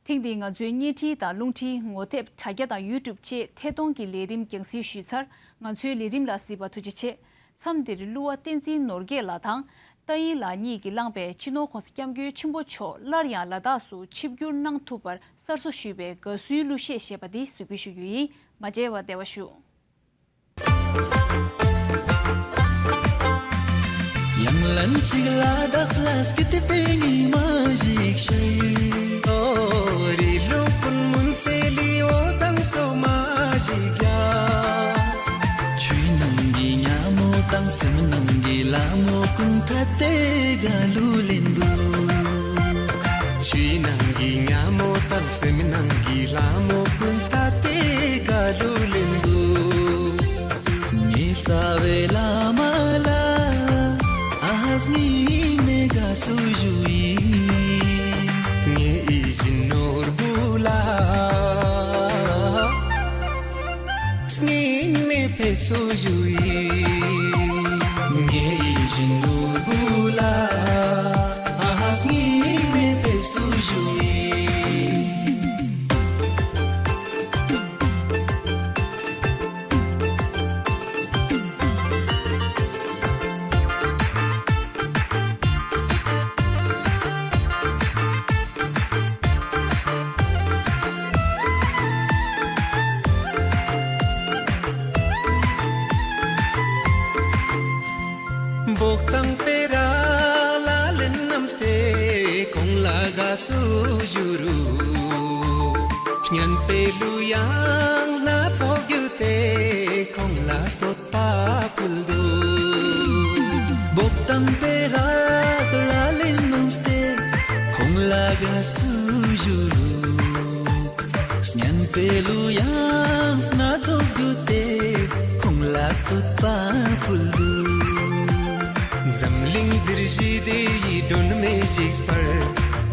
ཐེངས་འདིའི་ང་ཚོའི་བརྙན་འཕྲིན་དང་རླུང་འཕྲིན། ངོ་དེབ། དྲ་རྒྱ་དང་ཡུ་ཊུབ་བཅས་ཐད་གཏོང་གི་ལས་རིམ་རྒྱང་སྲིང་ཞུས་ཚར། ང་ཚོའི་ལས་རིམ་ལ་གཟིགས་པ་ཐུགས་རྗེ་ཆེ། མཚམས་འདིར་གླུ་བ་བསྟན་འཛིན་ནོར་རྒྱས་ལགས་དང་ཏཱ་ཡིན་ལགས་གཉིས་ཀྱིས་བླངས་པའི་སྤྱི་ནོར་༸གོང་ས་༸སྐྱབས་མགོན་ཆེན་པོ་མཆོག་སླར་ཡང་ལ་དྭགས་སུ་ཆིབས་བསྒྱུར་གནང་ཐུབ་པར་གསར་བཟོ་ཞུས་པའི་དགའ་བསུའི་གླུ་གཞས་ཞེས་པ་འདི་གཟིགས་འབུལ་ཞུ་རྒྱུ་ཡིན། མ་མཇལ་བར་བདེ་བ་ཞུ། ཡང་ལན་གཅིག་ལ་དྭགས་ལ་སྐྱིད་པའི་ཉི་མ་ཞིག་ཤར། ཨོ་རི་ལུང་ཀུན་མུན་སེལ་ལི་འོད་དང་སོ་མ་ཞིག་རྒྱག་ཆུའི་ནང་གི་ཉ་མོ་དང་སེམས་ནང་གི་ལ་མོ་ཀུན་ཐ་དད་དགའ་གླུ་ལེན་འདུག་ཆུའི་ནང་གི་ཉ་མོ་དང་སེམས་ནང་གི་ལ་མོ་ཀུན་ཐ་དད་དགའ་གླུ་ལེན་འདུག་ངའི་རྩ་བའི་བླ་མ་ལ་ཨ་ཧ་སྙིང་ནས་དགའ་བསུ་ཞུ་ཡིན། ངའི་ཡིད་བཞིན་ནོར་བུ་ལ་སྙིང་ནས་ཕེབས་བསུ་ཞུ་ཡིན། ངའི་ཡིད་བཞིན་ནོར་བུ་ལ་ཨ་ཧ་སྙིང་ནས་ཕེབས་བསུ་ཞུ་ཡིན། བོག་དང་སྤེ་ར་ལ་ལེན་བསྣམས་ཏེ་ཁོང་ལ་དགའ་བསུ་ཞུ་རུ། སྙན་པའི་གླུ་དབྱངས་སྣ་ཚོགས་བརྒྱུད་དེ་ཁོང་ལ་བསྟོད་པ་ཕུལ་འདུག་བོག་དང་སྤེ་ར་ལ་ལེན་བསྣམས་ཏེ་ཁོང་ལ་དགའ་བསུ་ཞུ་རུ། སྙན་པའི་གླུ་དབྱངས་སྣ་ཚོགས་བརྒྱུད་དེ་ཁོང་ལ་བསྟོད་པ་ཕུལ་འདུག་འཛམ་གླིང་འདིར་ཞི་བདེ་ཡི་སྒྲོན་མེ་ཞིག་སྤར།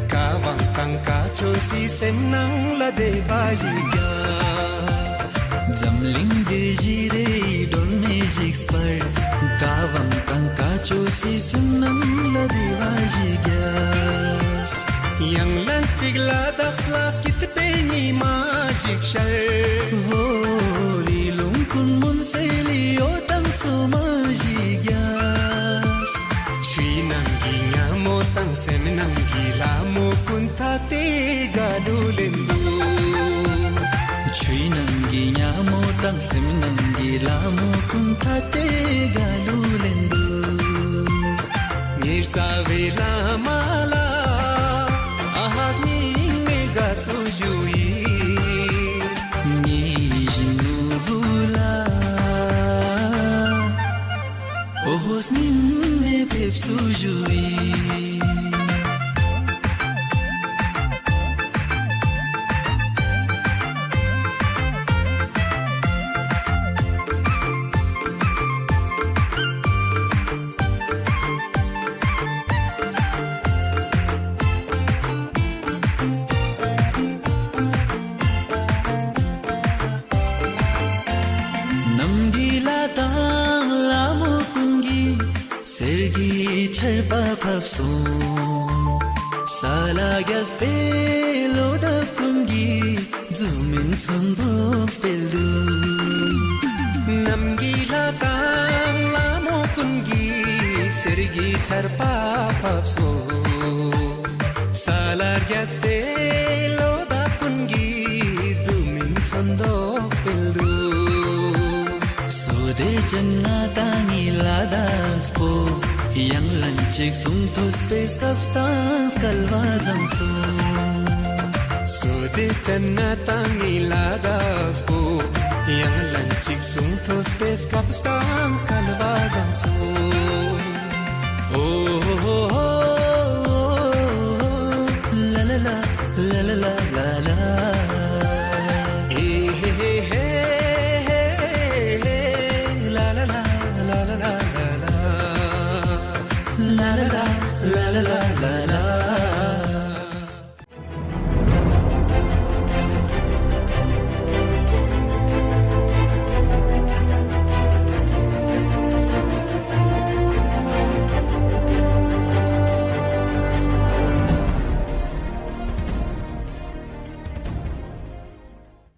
བཀའ་དབང་དང་བཀའ་ཆོས་སི་སེམས་ནང་ལ་བདེ་བ་ཞིག་རྒྱས། འཛམ་གླིང་འདིར་ཞི་བདེ་ཡི་སྒྲོན་མེ་ཞིག་སྤར། བཀའ་དབང་དང་བཀའ་ཆོས་སི་སེམས་ནང་ལ་བདེ་བ་ཞིག་རྒྱས། ཡང་ལན་གཅིག་ལ་དྭགས་ལ་སྐྱིད་པའི་ཉི་མ་ཞིག་ཤར། ཧོ་རི་ལུང་ཀུན་མུན་སེལ་ལི་འོད་དང་སོ་མ་ཞིག་རྒྱས། ཆུའི་ནང་གི་ཉ་མོ་དང་སེམས་ནང་གི་ལ་མོ་ཀུན་ཐ་དད་དགའ་གླུ་ལེན་འདུག་ཆུའི་ནང་གི་ཉ་མོ་དང་སེམས་ནང་གི་ལ་མོ་ཀུན་ཐ་དད་དགའ་གླུ་ལེན་འདུག་ངའི་རྩ་བའི་བླ་མ་ལ་ཨ་ཧ་སྙིང་ནས་དགའ་བསུ་ཞུ་ཡིན། ངའི་ཡིད་བཞིན་ནོར་བུ་ལ་ཨོ་ཧོ་སྙིང་ནས་ཕེབས་བསུ་ཞུ་ཡིན། ནམ་གྱི་ལ་དང་ལ་མོ་ཀུན་གྱི་གསེར་གྱི་ཆར་པ་ཕབ་སོང་། ས་ ལ་ལ་རྒྱལ་པོའི་ལོ་འདབ་ཀུན་གྱིས་འཛུམ་མིན་ཚོན་མདོག་སྤེལ་འདུག། གནམ་གྱི་ལྷ་དང་ལྷ་མོ་ཀུན་གྱིས་གསེར་གྱི་ཆར་པ་ཕབ་སོང་། ས་ལ་རྒྱལ་པོའི་ལོ་འདབ་ཀུན་གྱིས་འཛུམ་མིན་ཚོན་མདོག་སྤེལ་འདུག། བསོད་བདེ་ཅན་ང་དང་ངི་ལ་དྭགས་པོ། ཡང་ལན་གཅིག་གསུང་ཐོས་པའི་སྐབས་དང་སྐལ་བ་བཟང་སོང་། བསོད་བདེ་ཅན་ང་དང་ངི་ལ་དྭགས་པོ། ཡང་ལན་གཅིག་གསུང་ཐོས་པའི་སྐབས་དང་སྐལ་བ་བཟང་སོང་། ཨོ་ཧོ་ཧོ་ཧོ། ལ་ལ་ལ། ལ་ལ་ལ།